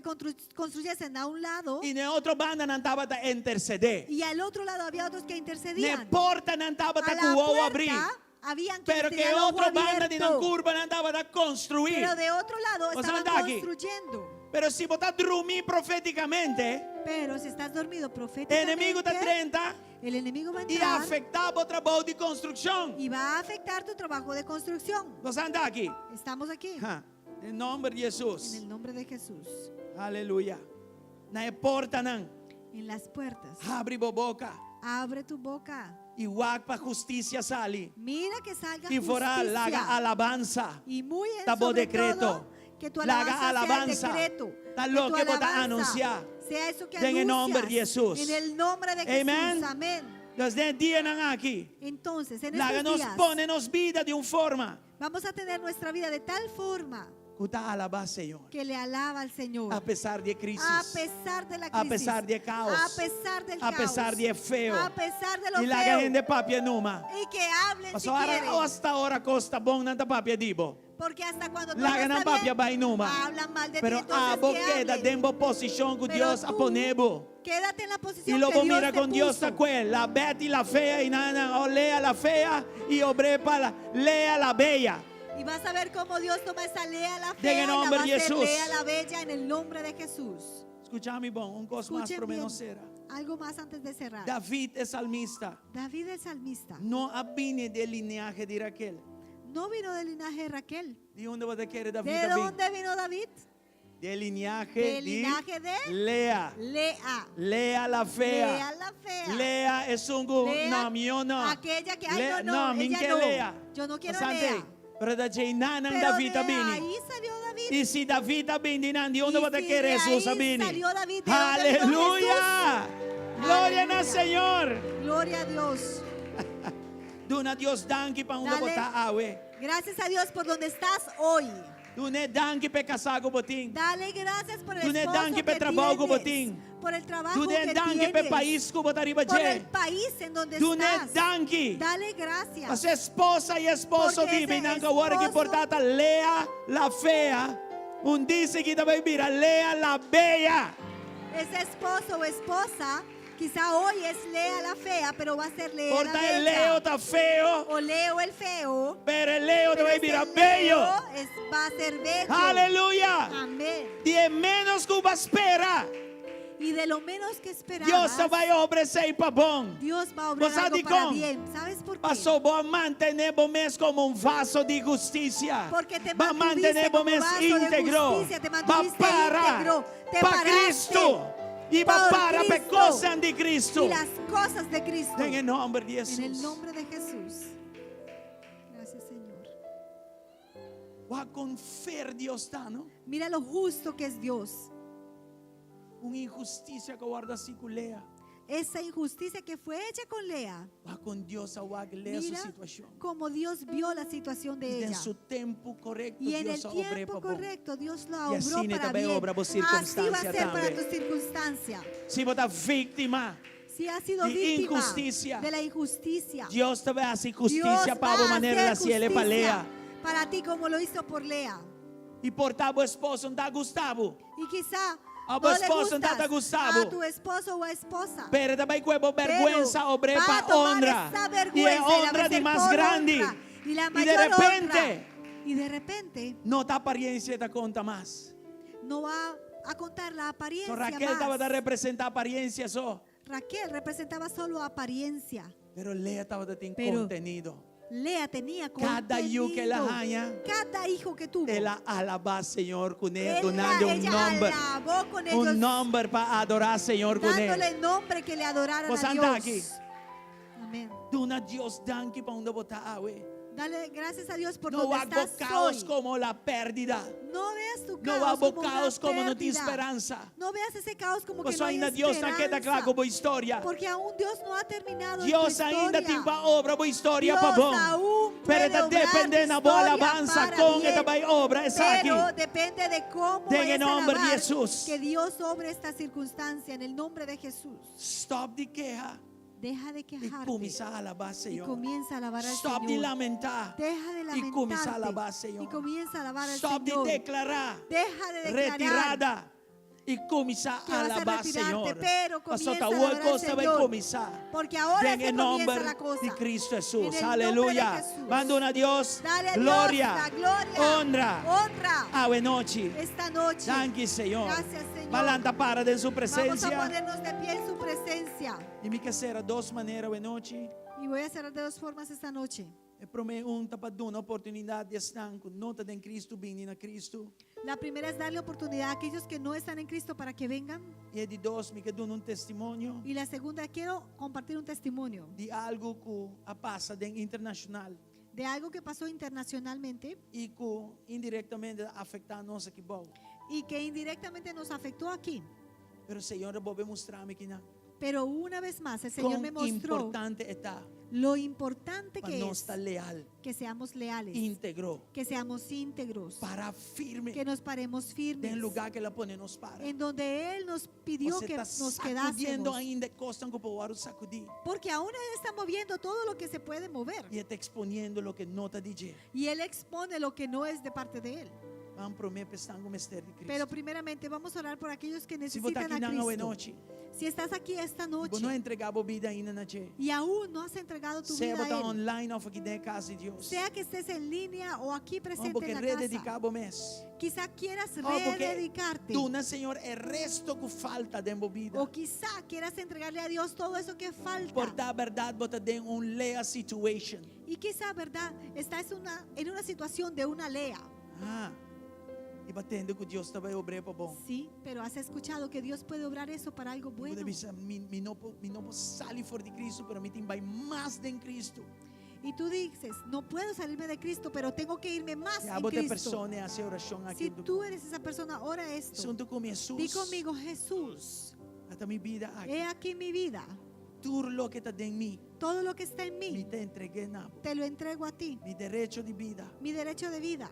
construyesen a un lado i na otro banda nan tabata intersedé. y al otro lado había otros que Na intercedían. porta nan tabata A la ku wowo habrí. puerta habían quienes Pero ku tenían ojo otro banda di nan abierto. kurva nan tabata konstruí. Pero de otro lado O sea, estaban anda aquí. construyendo. Pero si bo ta drumí profétikamente, Pero si estás dormido proféticamente, enemigu ta drenta el enemigo va a i entrar afektá bo trabou di konstrukshon. y va a afectar tu trabajo de construcción. Nos ta aki. Estamos aquí. Ha, Den nòmber di En Hesus. el nombre de Jesús. Aleluya. Na e portanan, En las puertas. habri bo boka Abre tu boca. i wak pa hustisia sali. Mira que salga I foral justicia. laga alabansa. Y muy en Ta bo sobre dekreto. todo, que tu Laga alabanza, sea el alabansa. decreto. Ta Que lo tu ke bo ta alabanza anunsiá. Sea eso que Den nòmber di anuncias. Hesus. En el nombre de Jesús. Amen. Amén. Dus den e dianan aki. Entonces, en Laga estos nos días, pone nos bida di un forma. vamos a tener nuestra vida de tal forma Ku ta alabá Señor. que le alaba al Señor. A pesar di krísis. A pesar de la A crisis. pesar di kaos. A pesar del A pesar caos. di feo. A pesar de lo I laga feo. hende papia numa. Y que hablen si Paso ora quieren. asta ora kos ta bon nan ta papia di bo. Porque hasta cuando todo Laga nan está papia bien, bai numa. hablan mal de ti, Pero entonces abo que keda hablen. den bo posishon ku Pero Dios a tú, pone bo. Quédate en la Y posición lo que bo Dios mira te con Dios puso. ta kue. La Betty la fea y nana. O Lea la fea y obré pa la Lea la bella. Y vas a ver cómo Dios toma esa Lea la Den fea el y la nombre va a de hacer Jesús. Lea la bella en el nombre de Jesús. Skucha mi bon, un kos mas Escuchen promé bien, nos sera. algo más antes de cerrar. David e salmista David el salmista no a bini di lineahe di Raquel. no vino del linaje de Raquel. Di unda bo ta kere David ¿De a bin? dónde vino David? Di lineahe Del di linaje de Lea. Lea. Lea la fea. Lea la fea. Lea esun ku Lea, no, mi no. aquella que, ay, Lea, no, no, mi ella ke no. Lea. Yo no quiero Pasante, Lea. Pero da djeinan Pero David de a bini. ahí salió David. I si David a bin di nan, di unda Y bo ta si kere de Jesús ahí a bini. salió David, ¿de dónde vino Aleluya. Gloria na Aleluya. Señor. Gloria a Dios. Duna Dios danki pa unda Dale. bo ta awe. Gracias a Dios por donde estás hoy. Dun'é danki p'e kasá ku bo tin. Dale gracias por el Dun'é esposo danki p'e que trabou ku tienes, bo tin. por el trabajo Dun'é que danki p'e tienes, pais ku bo ta riba por el dje. país en donde Dun'é estás. danki. Dale gracias. Paso esposa i esposo Porque di ese mi nan ku awor ku esposo- por ta ta Lea la fea. Un dia sigui ta bai bira Lea la bella. Ese esposo o esposa, quizá hoy es Lea la fea, pero va a ser Lea Por la ta bella. Leo ta feo, O Leo el feo. pero e Leo ta pero bai ese bira Leo bello. es- va a ser bello. Aleluya. Amén. Di e ménos ku bo a spera. Y de lo menos que esperabas, Dios ta bai obra esei pa bon. Dios va a obrar Bo sa algo di para kon? bien. ¿Sabes por qué? Paso bo a mantené bo mes komo un vaso di hustisia. Porque te Bo a mantuviste mantené bo como mes vaso de íntegro. justicia, te Bo a mantuviste para íntegro, te pa paraste Kristu. I bo a por para pa Cristo. kosnan di Kristu. Y las cosas de Cristo. Den e nòmber di En el Hesus. nombre de Jesús. Gracias, Señor. Wak kon fair Dios ta, no? Mira lo justo que es Dios. Un inhustisia ku a wòrdu hasí ku Lea. Esa injusticia que fue hecha con Lea. Wak kon Dios a wak Lea su Mira situashon. cómo Dios vio la situación de I den ella. su tempu korekto Y en el Dios a obr'é tiempo pa bon. correcto Dios la I obró asina para tambe bien. obra bo Así va a sirkunstansia ser para tambe. tu circunstancia. Si bo ta víktima, Si has sido Di víctima inhustisia. de la injusticia, Dios ta bai hasi Dios hustisia va pa bo a manera hacer el a hasié pa justicia Lea. para ti como lo hizo por Lea. I por ta bo esposo no ta gusta bo. Y quizá A bo no le esposo no gustas ta gusta bo. a tu esposo o a esposa. Pero e ta bai kue bo Pero bèrgwensa obr'é va a pa tomar honra. esa I e vergüenza y la va a honra di hacer mas por grandi. honra. Y la I de mayor repente, honra. Y de repente no ta aparensia ta konta mas. no va a contar la So apariencia Raquel más. tabata representá aparensia so. Raquel representaba solo apariencia. Pero Lea tabatin Pero kontenido. Lea tenía Kada yu ku el a contenido. haña, Cada hijo que tuvo. El a alabá Señor kuné, Él dunando la- un ella nòmber. alabó con Un ellos, nòmber pa adorá Señor kuné. dándole nombre que le adoraran Bo a sa Dios. aki. Amén. Duna Dios danki pa unda bo ta awe. Dale gracias a Dios por No donde wak bo estás kaos hoy. komo la pèrdida. No veas tu No caos wak bo como una kaos komo no tin pérdida. speransa. No veas ese caos como que Paso no hay ainda Dios no a keda kla esperanza. ku bo historia. Porque aún Dios no ha terminado en tu Dios ainda historia. tin pa obra bo historia Dios pa bon. aún Pero puede ta obrar tu dependé na bo historia alabansa para kon bien. e ta bai obra esaki. Pero depende de cómo Den es e nòmber di alabar Hesus. que Dios obre esta circunstancia en el nombre de Jesús. Stòp di keha Deja de i quejarte kuminsá alabá y Señor. comienza a alabar al Stòp di Señor. lamentá Deja de i kuminsá lamentarte alabá y Señor. comienza a alabar al Stòp di Señor. deklará Deja de declarar retirada i kuminsá que vas a alabá retirarte, Señor. pero Paso comienza ta a awor alabar al kos ta bai Señor. kuminsá. Porque ahora Den es e que comienza nòmber la cosa. di Kristu En Hesus. el nombre de Aleluya. Jesús. Ban duna Dios Dale a Dios gloria, la gloria, honra, honra awe nochi. esta noche. Danki, Señor. Gracias, Señor. Ban lanta para den su Vamos a presensia. ponernos de pie en su presencia. I mi ke sera dos manera awe nochi. Y voy a cerrar de dos formas esta noche. E promé un ta pa duna oportunidat di esnan ku no ta den Kristu bini na Kristu. La primera es darle oportunidad a aquellos que no están en Cristo para que vengan. I e di dos, mi ke duna un testimonio Y la segunda, quiero compartir un testimonio di algu ku a pasa den internashonal de algo que pasó internacionalmente i ku indirektamente a afektá nos aki bou. y que indirectamente nos afectó aquí. Pero Señor a bolbe mustra mi akinan Pero una vez más, el Señor Kon me mostró importante e ta. Lo importante Pa que nos es ta leal, que seamos leales, íntegro, que seamos íntegros, para firme que nos paremos firmes den lugá ku El a pone nos para. en donde Él nos pidió Bo que ta nos sakudiendo quedásemos. ainda kosnan ku por wòrdu sakudí. Porque aún Él está moviendo todo lo que se puede mover. I e ta eksponiendo loke no ta di dje. Y Él expone lo que no es de parte de Él. Ban promé pa esnan ku mester di Pero Kristu. primeramente vamos a orar por aquellos que Si bo ta necesitan a akinan awe Cristo. nochi, Si estás aquí esta bo noche no a entregá bo bida ainda na dje. y aún no has entregado tu Sea vida bo ta a Él, online òf aki den kas di Dios. sea que estés en línea o aquí Òf presente bo ke en la casa, redediká bo mes. quizá quieras Òf bo ke rededicarte duna Señor e resto ku falta den bo bida. o quizá quieras entregarle a Dios todo eso que falta. Por ta bèrdat bo ta den un Lea situation. Y quizá, ¿verdad? Estás en una situación de una lea. Ah, i b'a tende ku Dios ta bai obr'é pa bon. Sí, pero has escuchado que Dios puede obrar eso para algo Bo bueno. ta bisa, mi, mi no por, mi no por sali for di Kristu, pero mi tin bai mas den Kristu. Y tú dices, no puedo salirme de Cristo, pero tengo que irme más Si en bo ta e Cristo. persona, hasi orashon aki. Si tú eres esa persona, ora esto. Huntu ku mi Hesus. Di conmigo, Jesús, Ata mi bida aki. he aquí mi vida. Tur loke ta den mi. Todo lo que está en Mi mí, ta entreg'é na bo. te lo entrego a ti. Mi derecho di bida. Mi derecho de vida,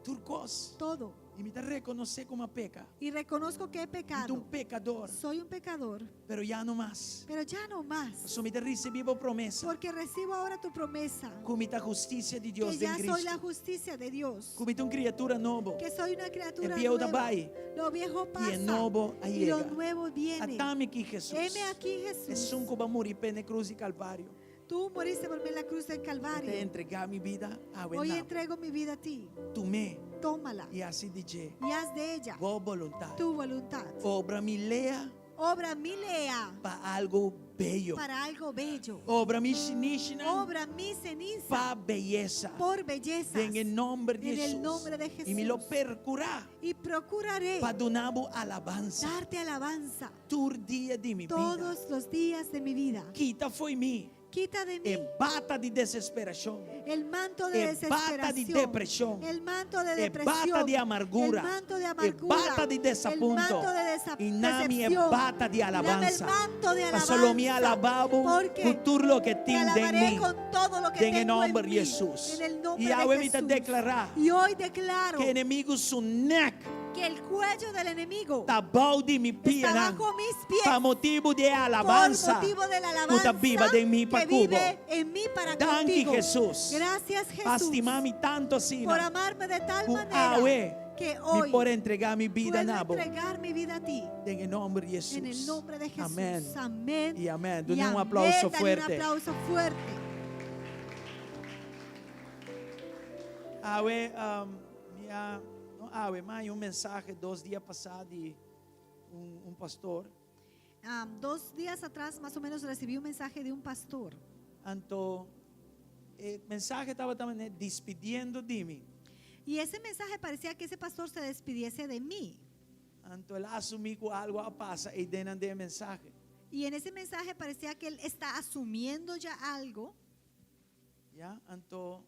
Tur kos. todo. I mi ta rekonosé ku m'a peka. Y reconozco que he Mi ta pecado. un pekadó. Soy un pecador, Pero ya no mas. pero ya no más. Pasobra mi ta risibí bo promesa. Porque recibo ahora tu promesa, Ku mi ta hustisia di que Dios ya den soy la Kristu. justicia de Dios, Ku mi ta un kriatura nobo. que soy una criatura E bieu ta nueva. bai. Lo viejo I e pasa nobo a y lo yega. nuevo viene. Ata mi aki, Hesus. Heme aquí, Jesús. Esun ku a muri p'e na krus di Kalvario. Tú moriste por mí en la cruz del Mi ta Calvario. entregá mi bida awe Hoy na bo. entrego mi vida a ti. Tum'é Tómala i hasi di dje. y haz de ella Bo boluntat. tu voluntad. Obra mi Lea Obra mi Lea pa algu bello. para algo bello. Obra mi shinishinan Obra mi ceniza pa beyesa. por belleza. Den e nòmber di En el Hesus. nombre de I mi lo Jesús. perkurá Y procuraré pa duna bo alabansa. darte alabanza Tur dia di mi bida. todos los días de mi vida. Kita fo'i mi Quita de mí e bata di desesperashon. el manto de E bata di desesperación, depreshon. el manto de E depresión, bata di amargura. el manto de E amargura, bata di el desapunto. manto de I duna mi e decepción, bata di Y dame el alabansa. manto de Pasobra lo mi alabanza, alabá bo porque ku tur loke te tin den alabaré mi. con todo lo que Den e tengo en nòmber di mí, Hesus. en el nombre I de awe mi ta Jesús. deklará Y hoy declaro ku enemigu su nèk que el cuello del enemigo ta bou di mi está pianan. bajo mis pies Pa motibu di por alabansa motivo de la ku ta alabanza biba den mi pa que ku bo. vive en mí para Danki contigo. Hesus. Gracias Pa Jesús stima mi tantu asina. por amarme de tal Ku manera awe que mi hoy por entregá mi bida puedo na bo. entregar mi vida a ti. Den e nòmber di Hesus. En el nombre de Jesús. Amèn. Amén. I amèn. Y Duna un amén. aplauso Dale fuerte. Un aplauso fuerte. Awe, um, mi a, no awe, mas un mensahe dos dia pasá di un, un pastor. 2 días atrás, más o menos, recibí un mensaje de un pastor. Anto, e mensahe tabata tambe despidiendo di mi. Y ese mensaje parecía que ese pastor se despidiese de mí. Anto, el a asumí ku algu a pasa ei den e mensahe. Y en ese mensaje parecía que él está asumiendo ya algo. Ya? Anto,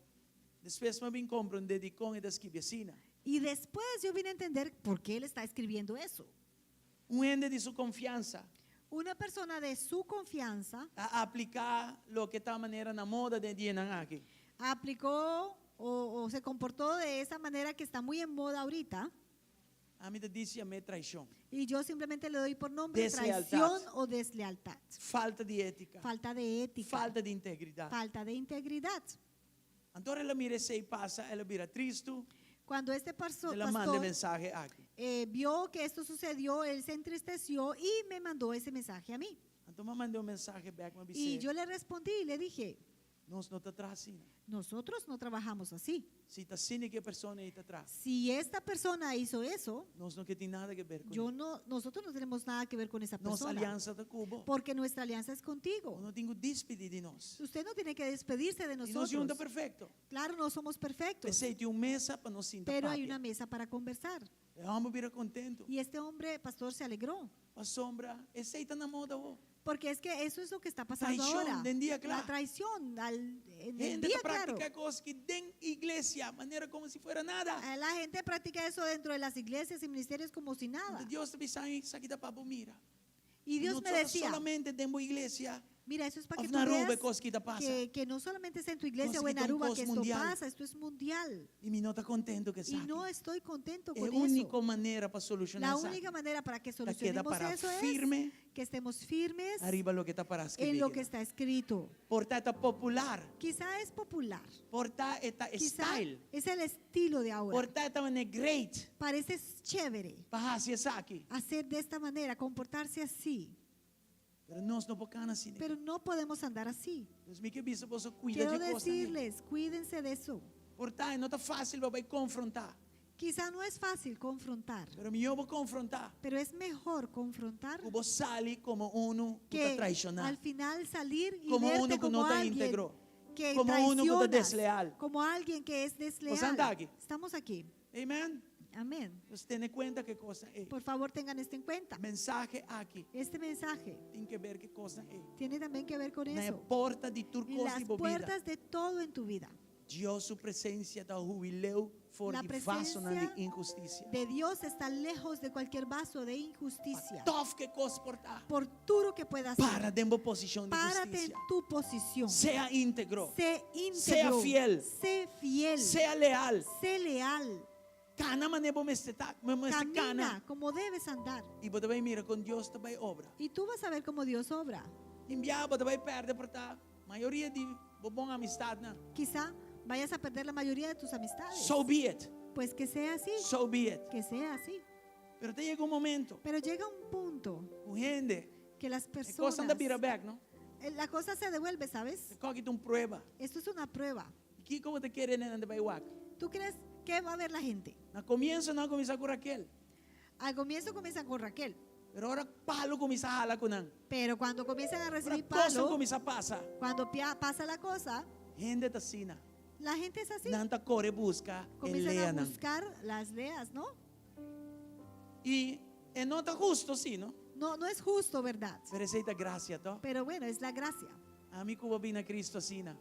despues m'a bin komprondé dikon e ta skirbi asina. Y después yo vine a entender por qué él está escribiendo eso. Un hende di su konfiansa Una persona de su confianza a apliká loke ta manera na moda den dianan aki. aplicó o se comportó de esa manera que está muy en moda ahorita. Ami ta djis yam'é traishon. Y yo simplemente le doy por nombre Deslealtad. traición o deslealtad. Falta di étika. Falta de ética. Falta di integridat. Falta de integridad. Anto el a mira esei pasa, el a bira tristu. Cuando este El a manda pastor mensahe aki. vio que esto sucedió, él se entristeció y me mandó ese mensaje a mí. Anto m'a mand'é un mensahe bèk, m'a Y bis'é, yo le respondí y le dije, nos no ta traha asina. nosotros no trabajamos así. Si ta asina ku e persona ei ta traha. Si esta persona hizo eso, Nos no ke tin nada di aber ku yo no, nosotros no tenemos nada que ver con esa Nos persona. aliansa ta ku bo. Porque nuestra alianza es contigo. No tin ku despedí di nos. Usted no tiene que despedirse de I nos nosotros. no ta perfekto. Claro, no somos perfectos, P'esei tin un mesa pa nos sinta pero hay papia. una mesa para conversar. E hòmber a bira kontentu. Y este hombre, pastor, se alegró. Pasobra, esei ta na moda awo. Porque es que eso es lo que está pasando Traición ahora. den dia kla. La traición en el Hende día ta claro. praktiká kos aki den iglesia, manera komo si fuera nada. La gente practica eso dentro de las iglesias y ministerios como si nada. Dios ta bisa, esaki ta pa bo mira. Y Dios No me decía, solamente den iglesia. Mira, eso es para Òf que tú na Aruba e veas kos aki ta pasa. que no solamente es en tu iglesia Kos o en aki ta un Aruba kos que esto mundial. pasa, esto es mundial. I mi no ta kontentu ku Y esaki. no estoy contento E con úniko eso. manera pa solushoná La esaki única manera para que ta keda solucionemos para eso es firme que estemos firmes ariba loke ta pará en lo skirbí. que está escrito. Por ta e ta popular. Quizá es popular. Por ta e ta Quizá style. es el estilo de ahora. Por ta e ta manera great. Parece chévere Pa hasi esaki. hacer de esta manera, comportarse así. Pero nos no por kana asina. Pero no podemos andar así. Dus mi ke bisa boso kuida Quiero di e kosnan ei. decirles, cuídense de eso. Por ta no ta fásil pa bai konfrontá. Quizá no es fácil confrontar, Pero mihó bo konfrontá. pero es mejor confrontar Ku bo sali komo unu ku ta que traishoná. al final salir y Komo verte unu ku como no ta alguien íntegro. que Komo unu ku ta traicionas, desleal. como alguien que es desleal. Boso ta aki? Estamos aquí. Amen. Amén. Dus tene kuenta ku e kosnan ei. Por favor, tengan esto en cuenta. Mensahe aki Este mensaje tin ke ber ku e kosnan ei. tiene también que ver con Na e eso. porta di tur En kos las di bo bida. puertas de todo en tu vida. Dios su presensia ta hui leu for La di vasonan di presencia inhustisia. de Dios está lejos de cualquier vaso de injusticia. Tòf ku e kos por ta. Por duro que pueda ser. Para den bo posishon di Párate en hustisia. tu posición. Sea íntegro. Sé íntegro. Sea fiel. Sé fiel. Sea leal. Sé leal. Kana manera bo mester ta, mester Camina kana. como debes andar. I bo ta bai mira kon Dios ta bai obra. Y tú vas a ver cómo Dios obra. Tin biaha bo ta bai pèrdè por ta mayoria di bo bon amistatnan. Quizá vayas a perder la mayoría de tus amistades. So be it. Pues que sea así. So be it. Que sea así. Pero ta yega un momento Pero llega un punto ku hende que las e kosnan personas... ta bira bèk, no? Eh, La cosa se devuelve, ¿sabes? E kos aki ta un prueba. Esto es una prueba. I kiko bo ta kere nan ta bai wak? ¿Tú crees que va a ver la gente? Na komienso nan a kuminsá ku Raquel. Al comienzo comienzan con Raquel, Pero ora palu kuminsá hala ku nan. pero cuando comienzan a Ora recibir kosnan palo, kuminsá pasa. cuando pia- pasa la cosa, Hende ta asina. la gente es así. Nan ta kore buska e Comienzan a leanan. buscar las leas, ¿no? I e no ta hustu, sí, no? No, no es justo, ¿verdad? Pero esei ta grasia, to? Pero bueno, es la gracia. Ami ku bo a bin na Kristu asina.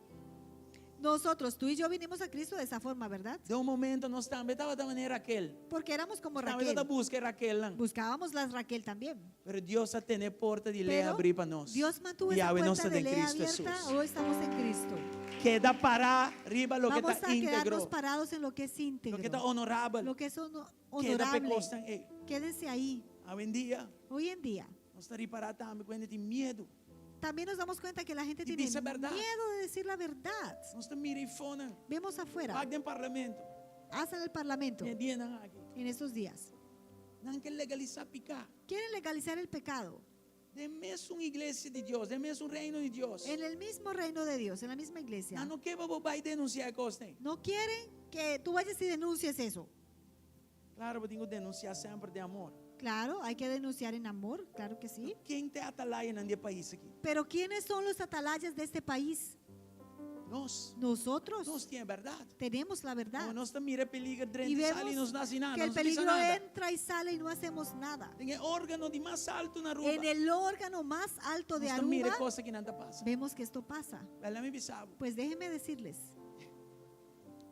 Nosotros, tú y yo vinimos a Cristo de esa forma, ¿verdad? Den un momento nos tambe tabata manera Raquel. Porque éramos como Tambe Raquel. tabata buska e Raquelnan. Buscábamos las Raquel también. Pero Dios a tene e porta di Lea Pero abrí pa nos. Dios mantuvo I esa awe nos puerta ta de den Lea Cristo abierta. Jesús. Hoy estamos en Cristo. Keda pará riba loke Vamos ta a quedarnos íntegro. parados en lo que es íntegro. Loke ta honorabel. Lo que es Keda pa e honorable. kosnan ei. Quédense ahí. Awendia Hoy en día, nos ta ripará tambe ku hende tin miedu. también nos damos cuenta que la gente Y tiene bisa bèrdat. miedo de decir la verdad. Nos ta mira eifonan. Vemos afuera, Wak den parlamento. hasta en el parlamento, Den e dianan aki. en estos días. Nan ke legalisá piká. Quieren legalizar el pecado Den mesun iglesia di Dios, den mesun reino di Dios. en el mismo reino de Dios, en la misma iglesia. Nan no ke pa bo bai denunsiá e kosnan. No quieren que tú vayas y denuncies eso. Klaro, bo tin ku denunsiá semper den amor. Claro, hay que denunciar en amor, claro que sí. Ken ta e atalayanan di e pais aki? Pero ¿quiénes son los atalayas de este país? Nos. Nosotros Nos tin e bèrdat. tenemos la verdad. No, nos ta mira e peliger Y drenta i sali vemos nos no hasi nada, que el nos no bisa peligro nada. entra y sale y no hacemos nada. Den e órgano di mas altu na Aruba. En el órgano más alto de Nos ta mira Aruba, kos akinan ta pasa. vemos que esto pasa. Laga mi bisa bo. Pues déjenme decirles,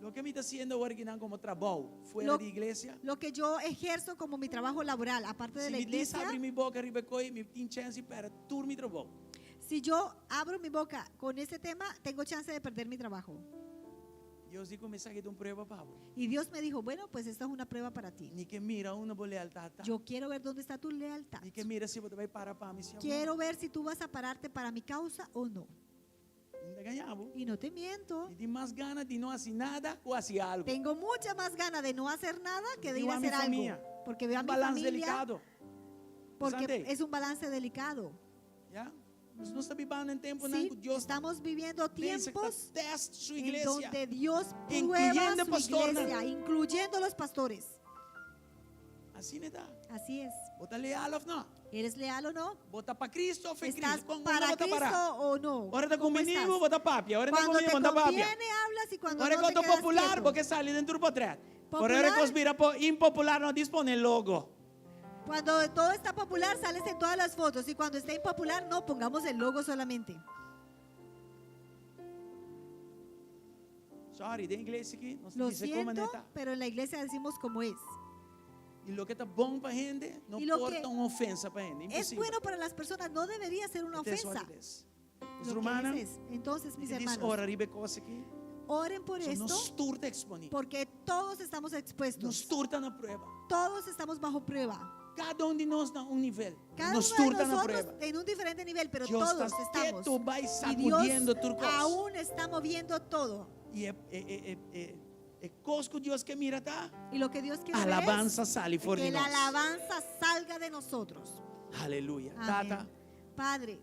Loke mi ta hasiendo awor akinan komo trabou fuera Lo- di iglesia. lo que yo ejerzo como mi trabajo laboral, aparte de Si la mi djis iglesia, habri mi boka riba e kos ei, mi tin chèns di pèrdè tur mi trabou. si yo abro mi boca con este tema, tengo chance de perder mi trabajo. Dios di ku mi esaki ta un prueba pa bo. Y Dios me dijo, bueno, pues esta es una prueba para ti. Mi ke mira unda bo lealtat ta. Yo quiero ver dónde está tu lealtad. Mi ke mira si bo ta bai para pa mi, sí òf no. Quiero ver si tú vas a pararte para mi causa o no. Mi n' ta gaña bo. Y no te miento. Mi tin mas gana di no hasi nada ku hasi algu. Tengo mucha más gana de no hacer nada que de ir Digo a a mi hacer algo. familia. Porque veo a Un mi balance familia, delikado. porque Sante. es un balance delicado. Ya? Nos ta bibando den tempu Sí, ku Dios estamos viviendo pensa ku ta tiempos test su en iglesia. donde Dios prueba Incluyendo su pastornan. iglesia, incluyendo los pastores. Asina ta. Así es. Bo ta leal òf no? ¿Eres leal o no? Bo ta pa Kristu òf ¿Estás Kristu? Kon para bo ta pará? Cristo o no? Ora ta ¿Cómo kumbiní, estás? bo ta papia. Ora ta Cuando kumbiní, te bo ta papia. conviene hablas y cuando Ora no ku te ta quedas popular, quieto. bo ke sali den tur potrèt. Popular? Ora kos bira po impopular, no djis pone logo. Cuando todo está popular sales en todas las fotos y cuando está impopular no pongamos el logo solamente. Sorry, den iglesia aki, nos Lo bisa kon siento, ta. pero en la iglesia decimos como es. I loke ta bon pa hende, no I lo por que ta un ofensa pa hende. Es Imposibel. bueno para las personas, no debería ser una It is what ofensa. it is. Los Lo que rumannan, es, es. Entonces, mis Diz hermanos, ora riba e kos aki. oren por So, esto nos tur ta eksponí. porque todos estamos Nos expuestos. tur ta na prueba. Todos estamos bajo prueba. Kada un di nos na un nivel. Cada Nos uno de tur ta na nosotros prueba. en un diferente nivel, pero Dios todos ta estamos. ketu bai Y Dios sakudiendo tur kos. aún está moviendo todo. I e, e, e, e, e kos ku Dios ke mira ta. Y lo que Dios quiere ver Alabansa sali es for que di la nos. alabanza salga de nosotros. Aleluya. Amén. Tata, Padre,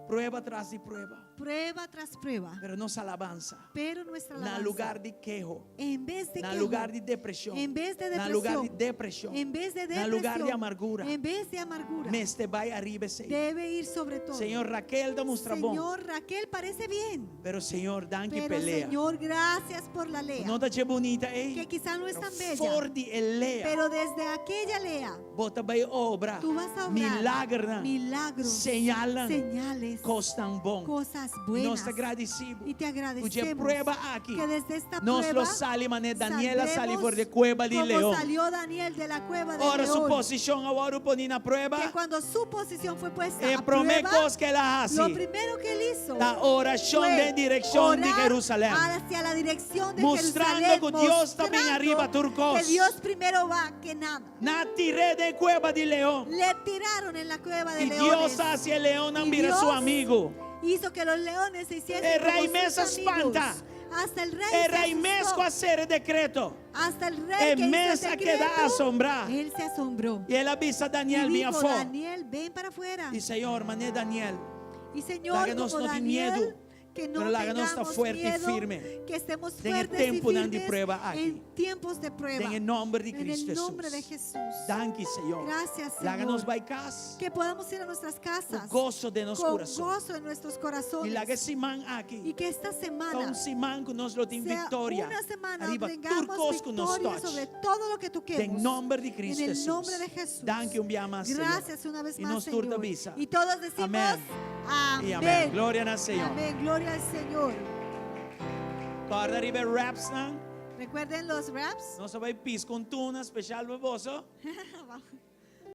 prueba tras di prueba. prueba tras prueba, Pero nos alabansa. pero nuestra Na alabanza, lugá di keho. en vez de Na quejo, lugá di depreshon. en vez de Na lugá di depresión, depreshon. en vez de Na lugá di depresión, amargura. en vez de amargura, Mester bai ariba esei. debe ir sobre todo. Señor, Raquel ta mustra bon. Señor, Raquel parece bien, Pero Señor, danki pero pa Lea. Señor, gracias por la Lea, No ta dje bunita, ei. que quizá no es tan bella, For di e Lea. pero desde aquella Lea, Bo ta bai obra. tú vas a obrar Milagernan. milagros, Señalnan. señales, Kosnan bon. cosas buenas. Nos ta gradisido. Y te Ku dje agradecemos prueba aki. que desde esta Nos prueba lo sali manera Daniel a sali saldremos for di kueba di como leon. salió Daniel de la cueva de Ora su león. posishon a wòrdu poní na prueba. Que cuando su posición fue puesta E a promé prueba, kos ku el a hasi. lo primero que él hizo Ta orashon fue den direkshon di orar Jerusalèm. hacia la dirección de Mostrando Jerusalén, ku Dios ta bin mostrando ariba tur kos. Que Dios primero va que nada. Nan a tir'é den kueba di leon. Le tiraron en la cueva de I leones. Dios a hasi e leonnan Y bira su Dios amigu. Hizo que los leones se hiciesen E rei como mes sus a spanta. amigos. Hasta el rey E se rei mes asustó. ku a sera e dekreto. Hasta el rey E que hizo mes el a keda decreto, asombrá. Él se asombró. I el a bisa Daniel y bin dijo, afó. Daniel, ven para afuera. I Señor, manera Daniel. Y Señor, Laga nos como no tin Daniel, miedu, que no pero laga nos ta tengamos fuerte i miedo, firme. que estemos Den e fuertes y temponan di firmes prueba aki. en tiempos de prueba. Den e nòmber di En Kristu el nombre de Hesus. Jesús. Danki, Señor. Gracias, Laga nos Señor. bai kas. Que podamos ir a nuestras casas Ku goso den nos con kurason. gozo en nuestros corazones. I laga e siman aki. Y que esta Ta semana un siman ku nos lo tin sea viktoria. una semana Ariba donde tur tengamos kos ku nos victoria touch. sobre todo lo que toquemos. Den nòmber di Kristu En el Hesus. nombre de Jesús. Danki un bia mas, Señor. Gracias una vez I más, nos tur ta Señor. bisa. Y todos decimos Amèn. amén. I amèn. Gloria na Señor. Amén. Gloria al Señor. Kòrda riba e wraps nan. Recuerden los wraps. Nos ta bai piska un tuna spesial pa boso.